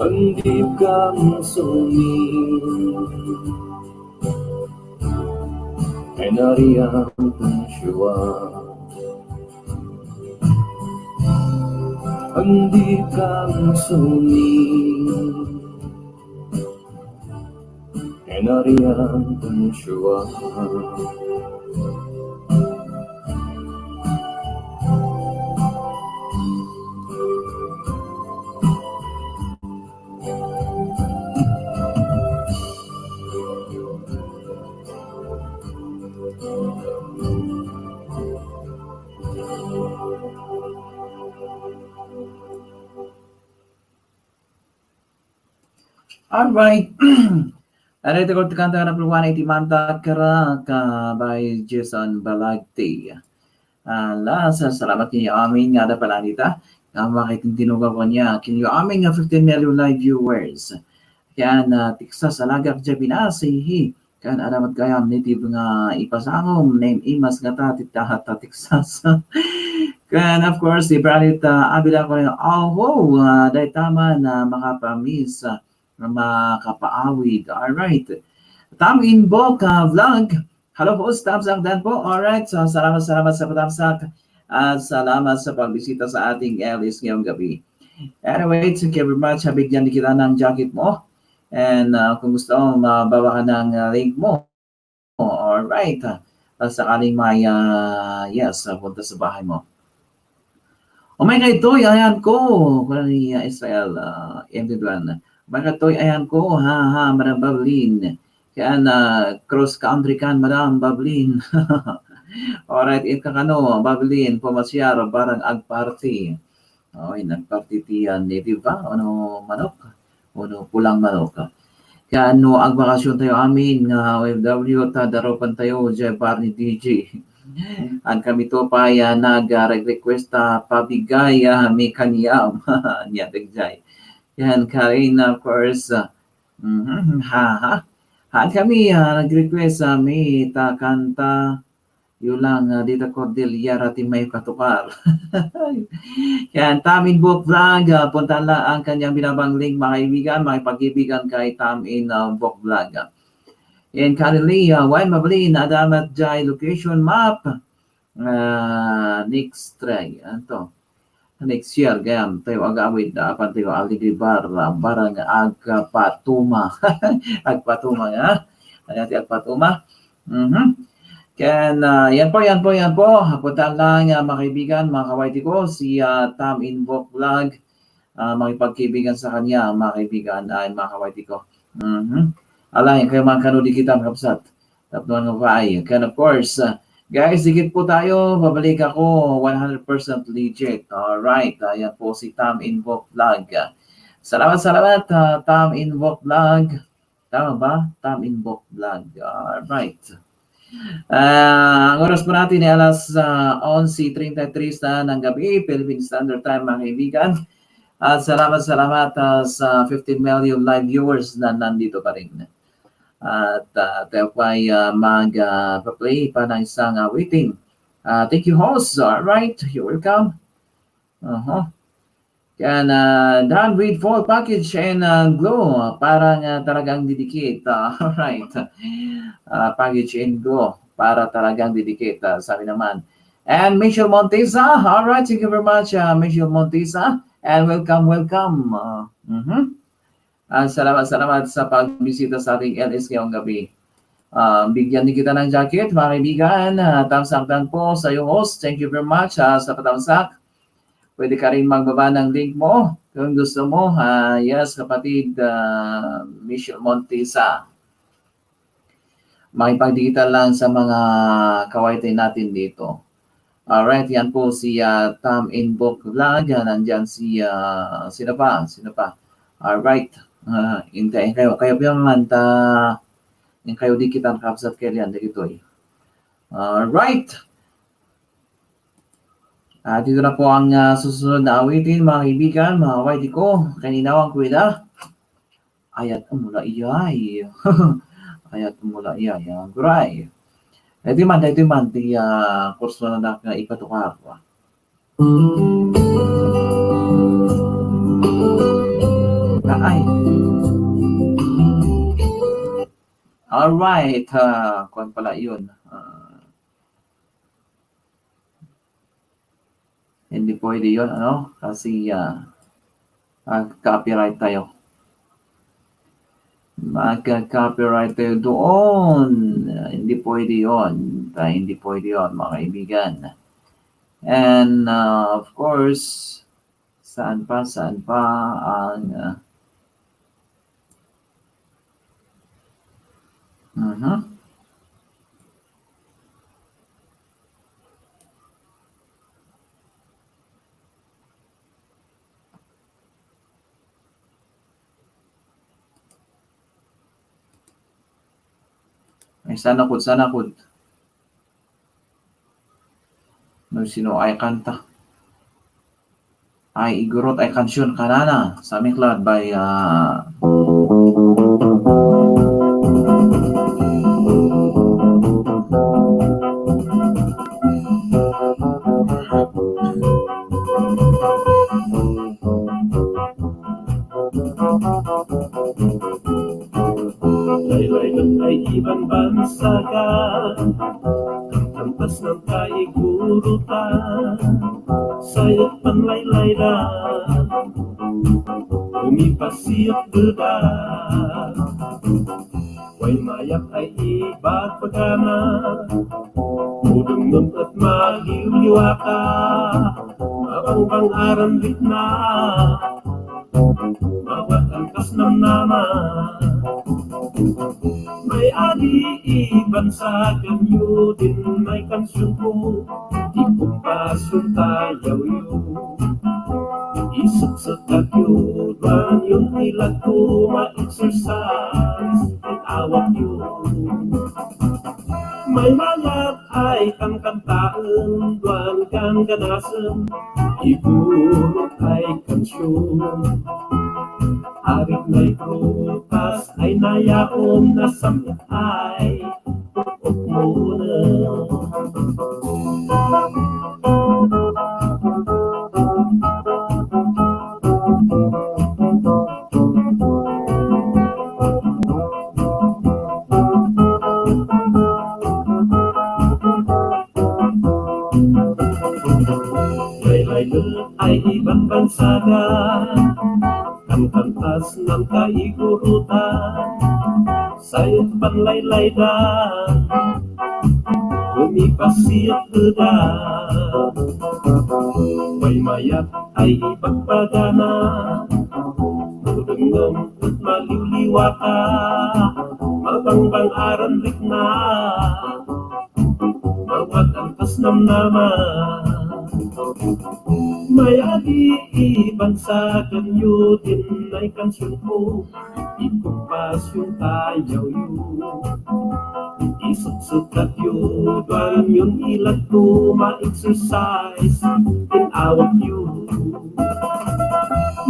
Andip kan suni, Enarian kan Shua. Andip kan suni, Enarian kan Shua. All right. Aray, takot kanta nga napuluan iti Mantakera ka by Jason Balagti. Ala, sa-, salamat ninyo amin nga ada pala dita. Nga makaitintinugaw ko niya. Ken amin nga fifteen million live viewers. Ken, ah, Texas, alagak, Jabinasi, hi. Ken, alamat gayam, native nga ipasangom, name Imas nga ta, ti ta, ta, Texas. Ken, of course, si Bernadette, ah, Abila ko rin, oh, ah, dahil tama na makapamis, ah, makapaawid. All right. Tam Inbo ka vlog. Hello po, Tam Sakdan po. All right. So, salamat, salamat sa patamsak. At salamat sa pagbisita sa ating L S ngayong gabi. Anyway, thank you very much. Habigyan kita ng jacket mo. And, uh, kung gusto mo, mababa ka ng, uh, link mo. All right. Ah, sakaling may, ah, yes, ah, punta sa bahay mo. O may kaytoy, ayan ko. Kuna ni, ah, Israel, ah, M twenty-one. May kaytoy, ayan ko. Ha, ha, Madam Bablin. Kaya na cross country kan, Madam Bablin. All right, it kakano, Bablin, pumasyar, barang agparty. Oy, nagparti ti, ah, native ba? Ono manok? Ono pulang manok? Kaya no agbakasyon tayo amin nga O F W, ta darupan tayo, J Barney D J. An kami to pa ya nag, ah, request ta pabigay, ah, mi kaniam. Niya, Jay. Yan, Karina, of course. Ah, mhm, ha, ha. Haan kami, ah, nag-request, ah, mi ta kanta, yu lang, ah, dita Cordillera ti mayo katukar. Yan, Tam in Book Vlog, ah, puntahan lang ang kanyang binabang link, mga kaibigan, makipag-ibigan kay Tam in, ah, Book Vlog. Yan, currently, ah, well, mabalin, adamat jay location map. Ah, next try. Anto? Next year, gayam, tayo agawid, ah, apan tayo aligribar, ah, barang agpatuma. Agpatuma nga. Ayan, ti agpatuma. Mhm. Ken, ah, yan po, yan po, yan po. Puntahan lang, ah, mga kaibigan, mga ka-Y T ko, si, ah, Tam in Book Vlog. Ah, makipagkaibigan sa kanya, mga kaibigan, ay, mga ka-Y T ko. Mhm. Alayan kayo, mga kano, di kita makapsat. Tapno nga pa ay. Ken, of course, ah, guys, dikit po tayo. Babalik ako, one hundred percent legit. Alright, ayan po si Tam in Book Vlog. Salamat, salamat, ah, Tam in Book Vlog. Tama ba? Tam in Book Vlog. Alright. Ah, ang oras po natin ay alas, ah, onse treinta y tres na ng gabi, Philippine Standard Time, mga kaibigan. At salamat, salamat, ah, sa fifteen million live viewers na nandito pa rin. At, ah, tayo po ay, ah, mag, ah, pa-play pa ng isang, ah, waiting. Ah, thank you, host. All right, you're welcome. Aha. Yan, ah, done with full package and, ah, glow. Parang, ah, talagang didikit. Ah, all right. Ah, package and glow. Para talagang didikit, ah, sabi naman. And Michelle Montesa, all right, thank you very much, ah, Michelle Montesa. And welcome, welcome. Ah, mhm. Ah, salamat, salamat sa pagbisita sa ating L S ngayong gabi. Ah, bigyan din kita ng jacket, mga kaibigan. Ah, thumbs up lang po sa iyo, host. Thank you very much, ah, sa patamsak. Pwede ka rin magbaba ng link mo kung gusto mo. Ah, yes, kapatid, ah, Michelle Montesa. Makipag-digital lang sa mga ka-Y T natin dito. Alright, yan po si, ah, Tam in Book Vlog. Ah, nandyan si, ah, sino pa? Sino pa? Alright. Ah, hintay kayo. Kayo po yung manta. Yung kayo di kita nakapsat kay Lian, dagitoy. Alright. Ah, dito na po ang, ah, susunod na awitin, mga kaibigan, mga ka-Y T ko. Kaninawan ko ida. Ayat mula iyay. Ayat mula iyay, ah, guray. Iti man, iti man, ti, ah, kurso na nak nga ipatukar. Ay. All right, ah, kuwan pala yun. Ah, Hindi pwede yun, ano? Kasi, ah, ah, copyright tayo. Magka-copyright tayo doon. Ah, hindi pwede yun. Ah, hindi pwede yun, mga kaibigan. And, ah, of course, saan pa, saan pa ang, ah, mhm. Ay, sana kud, sana kud. No, sino ay kanta? Ay, igurot ay kansion kanana. Summer Cloud by, ah, Laylay ay iban bansagan, kamkampas ng kaigurutan, sayat panlaylaydan, umipasiat bedan. Way mayat ay ibagbagana, udeng ngem et maliwliwaka, mabangbang aran ritna, mawakan kas namnama. May adi iban sa kanyo din may kansyonko, di kumpasyon tayaw yo. Seksekatyo, duanyon ti lagto, ma-exercise ti awakyo. Maymayat ay kankantaen, duan gangganasen, igurot ay kansion. Arik nay prutas ay nayaom, nasam-it ay ukmonen. Laylayden ay ibagbansagan, kankantas nang kaigurutan, say panlaylaydan, umipasiat ida. Maymayat ay ibagbagana, no dengngem ket maliwliwaka, mabangbang aran rikna, mawad antas namnama. Mayat ay ibansaganyo, diay kansionko, ikumpasion ta yawyo. Iseksekatyo, duanyon ilagto, ma-exercise ti awakyo.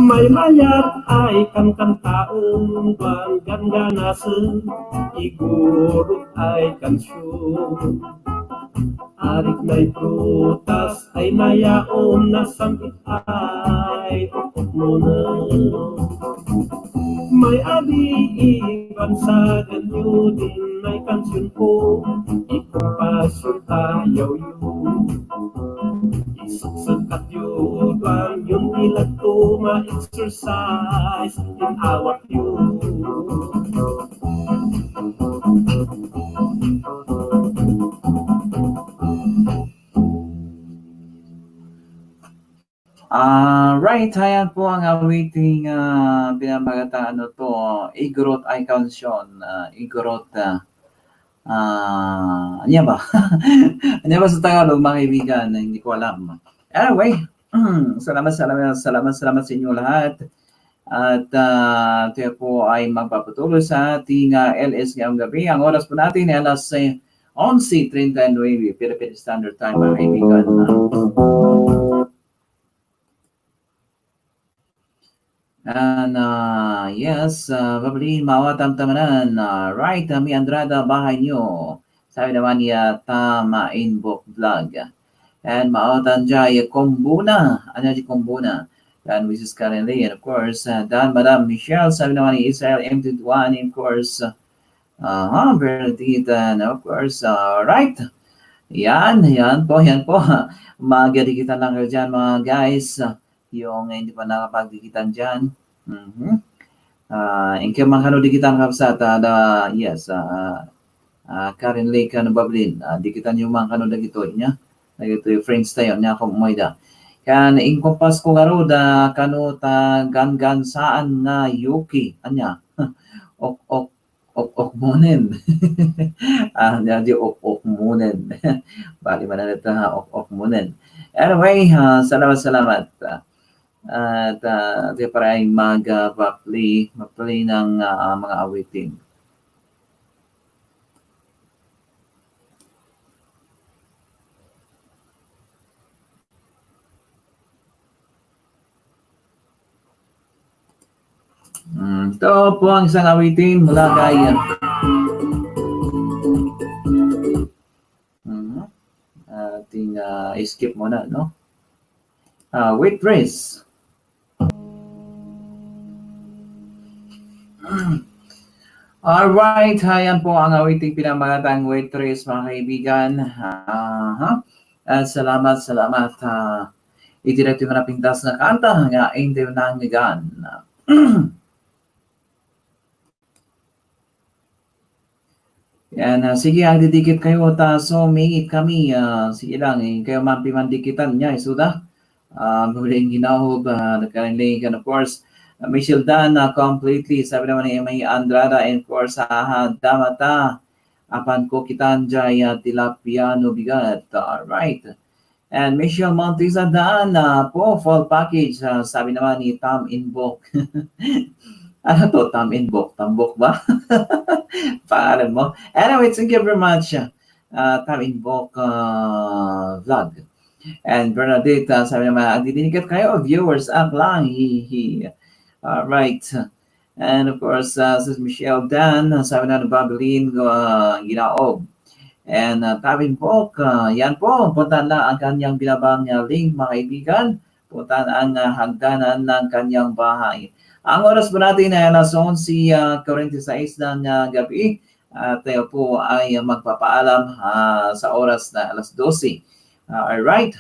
Maymayat ay kankantaen, duan gangganasen, igurot ay kansion. Arik nay prutas ay nayaom, nasam-it ay ukmonen. Mayat ay ibansaganyo, diay kansionko, ikumpasion ta yawyo. Iseksekatyo, duanyon ilagto, ma-exercise ti awakyo. Alright, ayan po ang awiting, ah, pinamagatang ano to, Igorot ay Kansion, ah, Igorot, ah, ah, anya ba? Anya ba sa Tagalog, mga kaibigan? Hindi ko alam. Anyway, salamat, salamat, salamat, salamat sa inyo lahat. At, ah, tayo po ay magpapatuloy sa ating, ah, L S ngayong gabi. Ang oras po natin ay alas, eh, onse treinta y nueve, Philippine Standard Time, mga kaibigan. And, ah, yes, ah, Babli, maawatam ta manen. Ah, right, ah, Mi Andrada, bahay niyo. Sabi naman ni, ah, Tama Inbox Vlog. And maawatan dyan, ya Kombuna. Ano di Kombuna? Yan, Missus Karen Lee, and of course, uh, Dan, Madam Michelle, sabi naman ni Israel M twenty-one, and of course, uh, uh, Bernadette, and of course, uh, right. Yan, yan po, yan po. Magdikitan lang kayo dyan, mga guys. Yung hindi pa nakapagdikitan dyan. Mhm. Ah, inka man kano dikitan, kabsat, ah, da, yes, ah, ah, Karen Lake, ano, Bablin, ah, dikitan yung man kano dagito, nya? Dagito yung friends tayo, nya ako mo ida. Kan inkumpas ko garo da kano ta gangan saan nga yuki, anya? Ok, ok, ok, ok monen. Ah, nya di ok, ok monen. Bali man na ito, ha, ok, ok monen. Anyway, ah, salamat, salamat. Ah, At, ah, tayo pa rin mag, ah, pa-play, mag-play ng, ah, mga awitin. Hmm, ito po ang isang awitin mula kay, ah, Mhm. Ating, ah, skip muna, no? Ah, Waitress. Alright, ayan po ang awiting pinamagatang Waitress, mga kaibigan. Aha. At salamat, salamat, ah, iti daytoy nga napintas nga kanta nga Indew Nangigan. Yan, ah, sige, agdidikit kayo, ta so mingit kami, ah, sige lang, eh, kayo man pimandikitan niya, isuda. Ah, muling ginahob, ah, nagkalinlingan, of course. Ah, Michelle Dan, ah, completely, sabi naman ni Emmy Andrada, and of course, ah, damata, apan ko kitan jay, ah, tilapia no bigat. Alright. And Michelle Montesa, daan na po, full package, ah, sabi naman ni Tom Inbok. Ano to, Tom Inbok? Tambok ba? Pangalan mo? Anyway, thank you very much, ah, Tom Inbok, ah, Vlog. And Bernadette, ah, sabi naman, "Agdidinigat kayo, viewers, ak lang, hi, hi." Alright. And of course, ah, Sis Michelle Dan, ah, sabi na ni Babylin, ah, Ginaob. And, ah, Tom Inbok, ah, yan po, puntahan lang ang kanyang binabang, ah, link, mga kaibigan. Puntahan ang, ah, hagdanan ng kanyang bahay. Ang oras po natin ay alas onse, ah, forty-six ng, ah, gabi. At tayo po ay magpapaalam, ah, sa oras na alas dose. Ah, alright.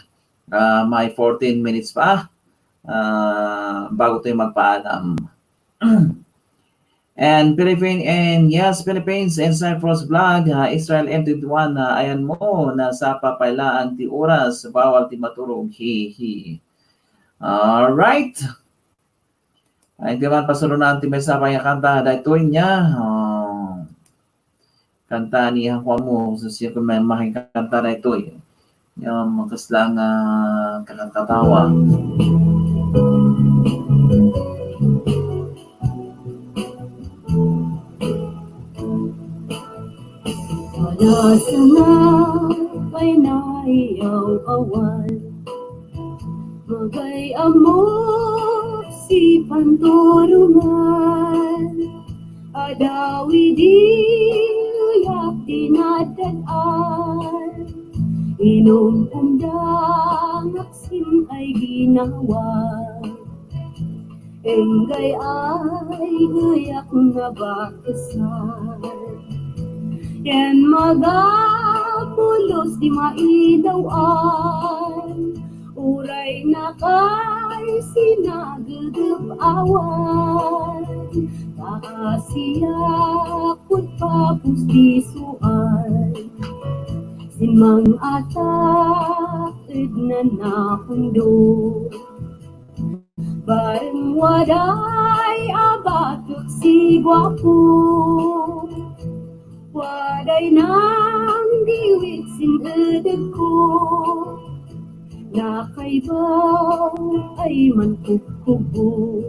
Ah, may fourteen minutes pa, ah, bago tayo magpaalam. And Philippine and, yes, Philippines and Cyprus Vlog, ah, Israel M twenty-one, ah, ayan mo, nasa papailaan ti oras, bawal ti maturog, hi, hi. Alright. Ay, di man pasuronan ti maysa pay nga kanta, daytoy niya. Oh. Kanta ni Juan mo, so siya kung may makikanta daytoy. Yung kasla nga kakatkatawa. Wala sana pay naiyaw-awan. Magay-ammo si panturungan. Adaw idi yak dinadad-an. Inum-umdangak sin ay ginawa. Enggay ay eyak nga bakesan. Ken magapulos ti maidaw-an, uray nakay sinagedep awan. Kaasiak ket papus ti suan, simmang-atak ed nanapundo. Bareng waday a batek si guapo, waday nanggiwit sin edegko. Nakaibaw ay mankukubbo,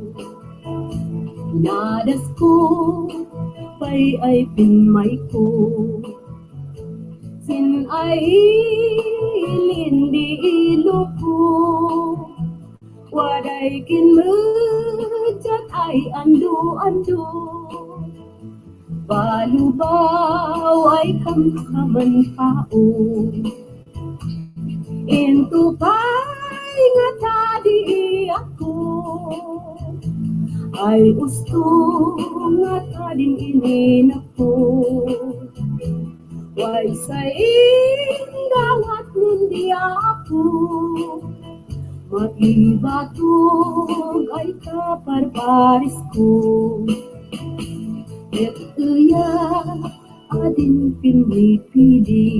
nadasko pay ay pinmayko. Sin ay ilin di iloko, waday kinmejat ay ando-ando. Balubaw ay kamkaman pao. Into pay nga tadi ako, ay usto nga tadin ininako. Way sa indawat ngem di ako maibatog ay kaparparisko. Ket eyak a din pinipili.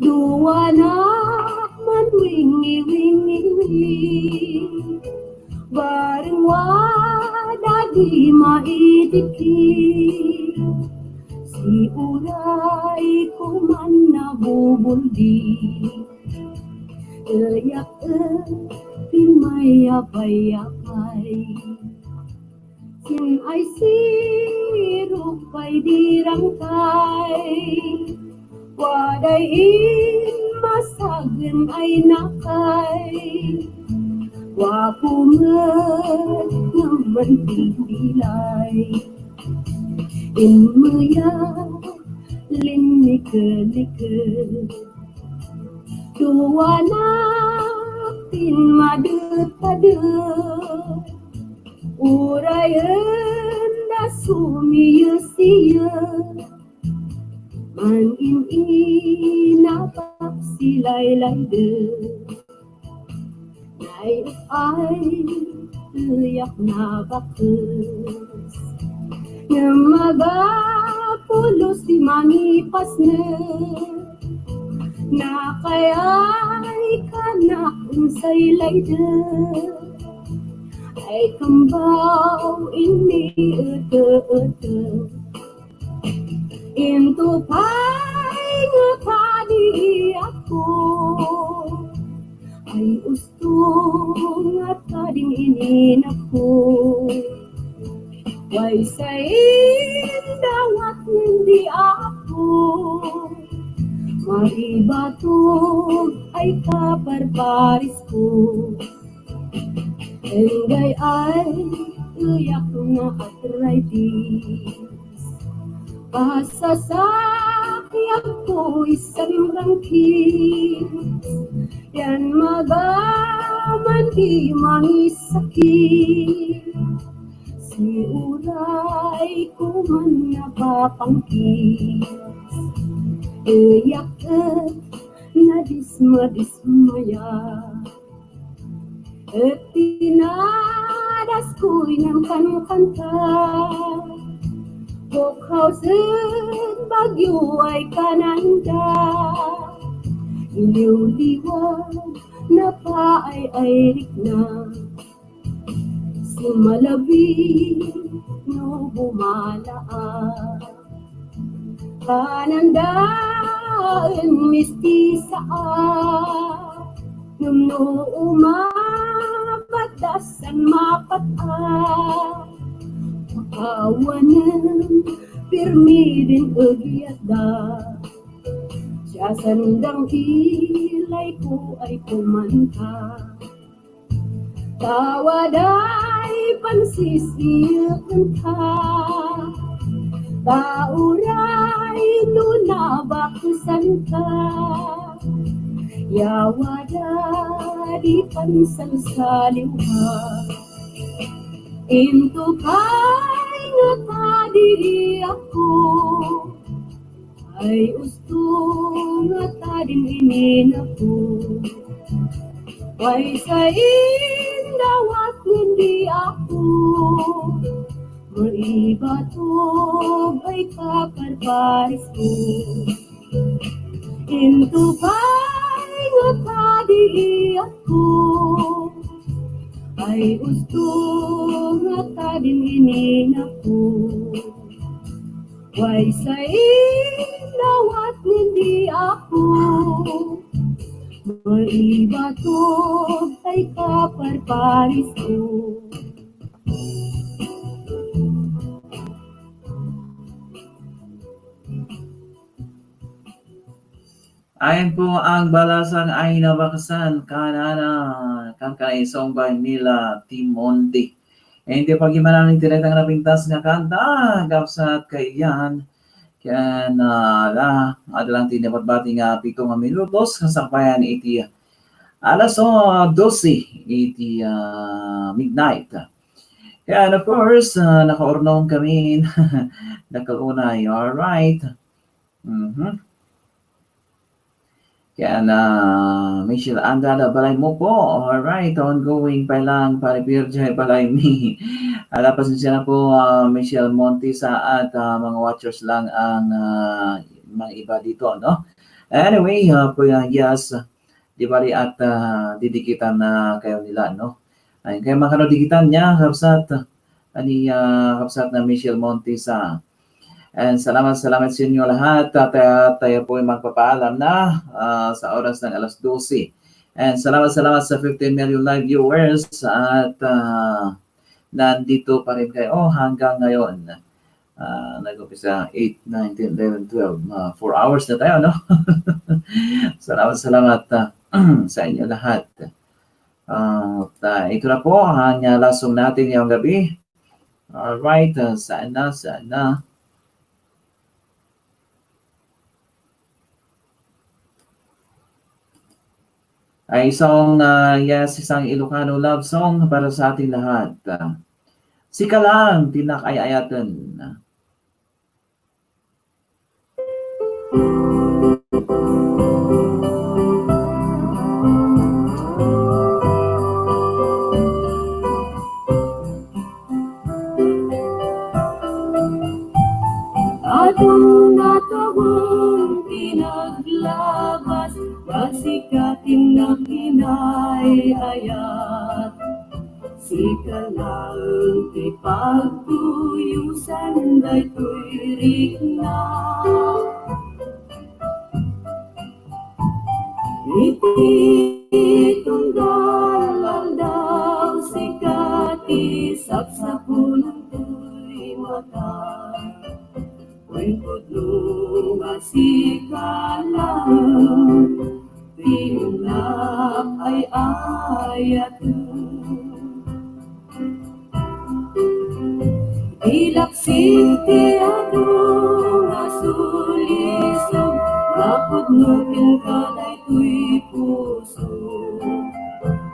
Duanak man wingi-wingi-wingi. Bareng wada di maitiki. Si uray ko man nabubuldi. Eyak e, pinmayapayapay. Sin ay sirok pay di rangkay. Waday immasagen ay nakay. Guapo met ngem mantitilay. Inmeyak linnikellikel. Duanak tin madetadek. Urayen da sumiyesiye. Mangin-inapak si laylayde. Nay ay eyak nabakes. Ngem magapulos ti mangipasne. Nakayay kanak unsay layde. Ay kambaw inni ete-ete. Into pay nga kadi ako. nga tadin ininapko. Way sa indawat ken di Apo, maibato ay kaparparisko. Enggay ay eyak nga arthritis. Pasasakit ko isan rangkis, yan magaman di mangisakit. Si uray ko man napapangkis, eyak et nadismadismaya. Et tinadasko inam kankanta. Coke House et bagyo ay kananda. Iliwliwag na paay-ayrikna. Simalabi no bumalaak. Panandaen mistisaak, ngem no umabadda san mapat-ak. Pakawanen pirmi din egyatda, siasandang ilay ko ay kumanta. Tawaday pansisiekenta, ta uray no nabakesanta, yawada di pansansaliwka. Into pay nga tadi ako, ay usto nga tadin ininapko. Way sa indawat ken di Apo, maibato ay kaparparisko. Into pay nga tadi ako, ay usto nga tadin ininapko. Way sa indawat ken di Apo, maibato ay kaparparisko. Ayan po ang Balasang Ay Nabaksan, kanana, kankana song by Mila Timonte. And di pag-imanan ng tinatang napintas nga kanta, kapsat kaiyan, kaya na la, adalang tinapatbati nga pito nga minutos, kasampayan iti alas, oh, dose iti, ah, midnight. And of course, ah, nakaurnong kami, nakalunay, all right. Mhm. Yan, ah, Michelle Andala, balay mo po. All right, ongoing pa lang, pare Pierre Jai, balay mi. Ala, pasensya na po, ah, Michelle Montisa at, ah, mga watchers lang ang, ah, mga iba dito, no? Anyway, ah, po yan, yes, di bali at, ah, didikitan na kayo nila, no? Ay, kaya makano dikitan niya, kapsat, ani, ah, kapsat na Michelle Montisa. And salamat, salamat sa inyo lahat. At, ah, tayo po ay magpapaalam na, ah, sa oras ng alas dose. And salamat, salamat sa fifteen million live viewers. At, ah, nandito pa rin kayo hanggang ngayon. Ah, nag-umpisa eight, nine, ten, eleven, twelve. Ah, four hours na tayo, no? Salamat, salamat, ah, sa inyo lahat. Ah, ta-, ito na po ang, ah, lasong natin ngayong gabi. All right, ah, saan na, saan na? Ay, isang, ah, yes, isang Ilocano love song para sa ating lahat. Ah, Sika Lang, Tinak Ay Ayaten. Aduna tawen ti naglabas, basika ti nakinay-ayat. Sika laeng ti pagtuyosan daytoy rikna. Iti tunggal aldaw, mata. Wen pudno nga sika laeng, ti innak ay ayaten. Ilaksik ti adu nga sulisog, nga pudno kenka daytoy puso.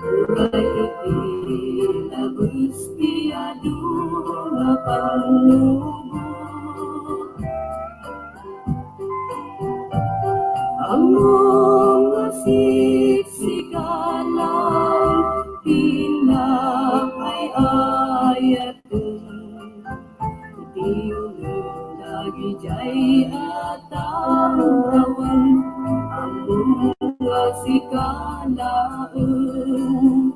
Uray iti labes ti adu nga pannugot. Ammom nga siksika laeng ti innak ay ayaten. Iti uneg dagidiay a tawen, ammom nga sika laeng.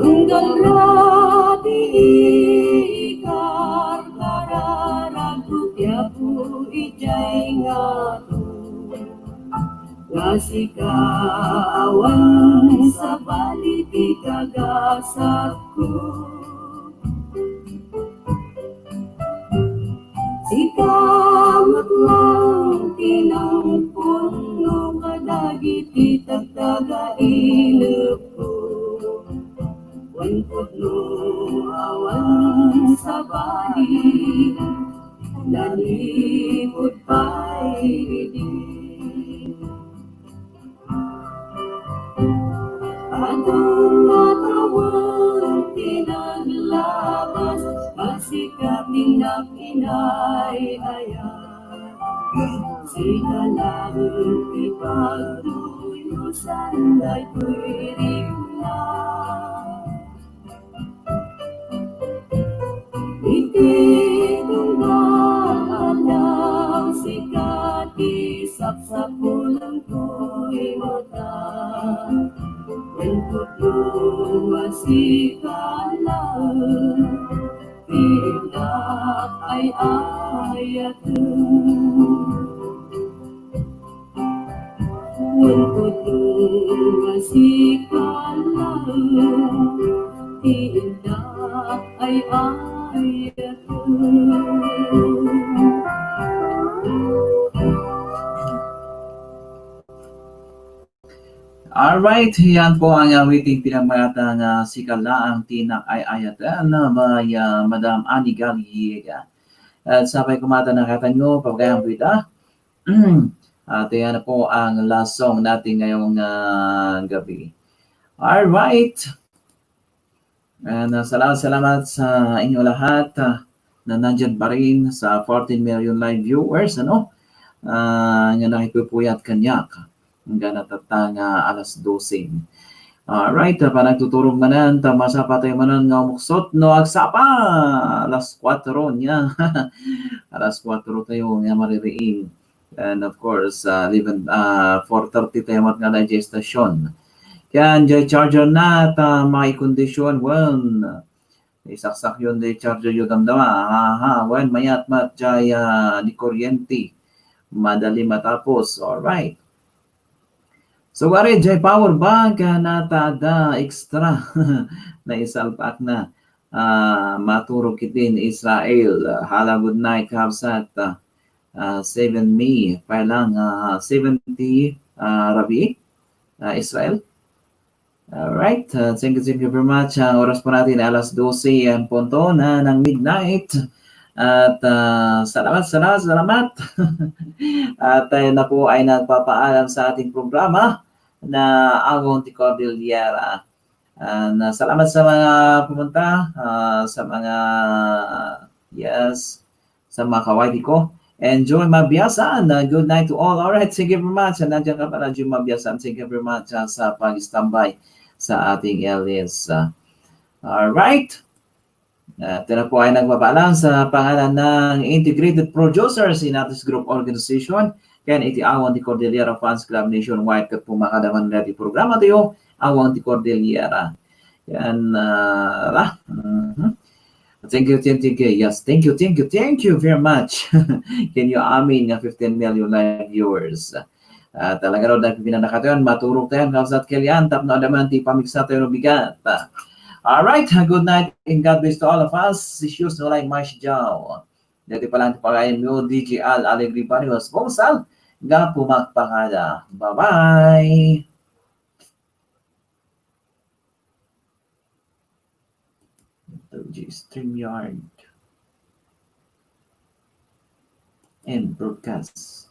Tunggal ra ti ikarkararagko ti Apo idiay ngato. Nga sika awan sabali ti kagasatko. Sika met laeng ti nangpunno kadagiti tagtagainepko. Wen pudno awan sabali, nanipud pay idi. Adu nga tawen ti naglabas, a sika ti innak ay-ayat. Sika laeng ti pagtuyosan daytoy rikna. Iti tunggal aldaw, sika ti sapsapulenkoy mata. Wen pudno nga sika laeng, ti innak ay ayaten. Wen pudno nga sika laeng, ti innak ay ayaten. Alright, yan po ang awiting pinagmayatan nga Sika Laang ti Innak Ay-ayaten by, ah, Madam Annie Galiega. At sabay kumata na katanyo, pabagayan po ita. At yan na po ang last song natin ngayong, ah, gabi. Alright. And, ah, salamat, salamat sa inyo lahat, ah, na nandyan pa rin sa fourteen million live viewers, ano? Ah, nga nakipupuyat kaniak hanggang natatta nga alas dose. Alright, ah, panagtuturog manen, ta masapa tayo manen nga umuksot, no? Agsapa! Alas kuwatro niya. Alas kuwatro tayo nga maririing. And of course, ah, eleven, ah, four thirty tayo met nga digestation. Ken jay charger na ta maikondisyon, wen, isaksak yon jay charger yo damdama. Aha, wen, mayat met jay, ah, di kuryente. Madali matapos. Alright. So, wari jay power bank, ah, nata adda extra. Naisalpak na. Ah, maturog iti Israel. Ah, hala, good night, kabsat. Ah, ah, seven May, pay lang, ah, seventy, ah, rabii, ah, Israel. Alright, ah, thank you, thank you very much. Ang oras po natin ay alas dose en punto na ng midnight. At, ah, salamat, salamat, salamat. At tayo na po ay nagpapaalam sa ating programa na Agong ti Cordillera. And, ah, salamat sa mga pumunta, ah, sa mga Yes. Sa mga ka-Y T ko. And Joy Mabiasan, uh, good night to all. All right, thank you very much. And nandiyan ka pala, Joy Mabiasan. Thank you very much, uh, sa pag-standby sa ating L S. Uh, all right. Uh, ito na po ay nagpapaalam sa pangalan ng Integrated Producers in Atis Group Organization. Ken iti Awang ti Cordillera Fans Club nationwide ket pumakadaman dati programa tayo, Awang ti Cordillera. Yan, uh, ra. Mhm. Thank you, thank you, thank you. Yes, thank you, thank you, thank you very much. Ken amin nga fifteen million live viewers. Ah, talaga raw, dahil pinanakatayon, maturog tayo, kabsat ken Elian, tapno adaman ti pamigsa tayo no bigat. All right, good night and God bless to all of us. See you soon, like, Marsh Jow. Dati pa lang ti pagayan mo, D J Al Alegre Barrios Bonsal, nga pumakpakada. Bye-bye. Ito, G StreamYard. And broadcast.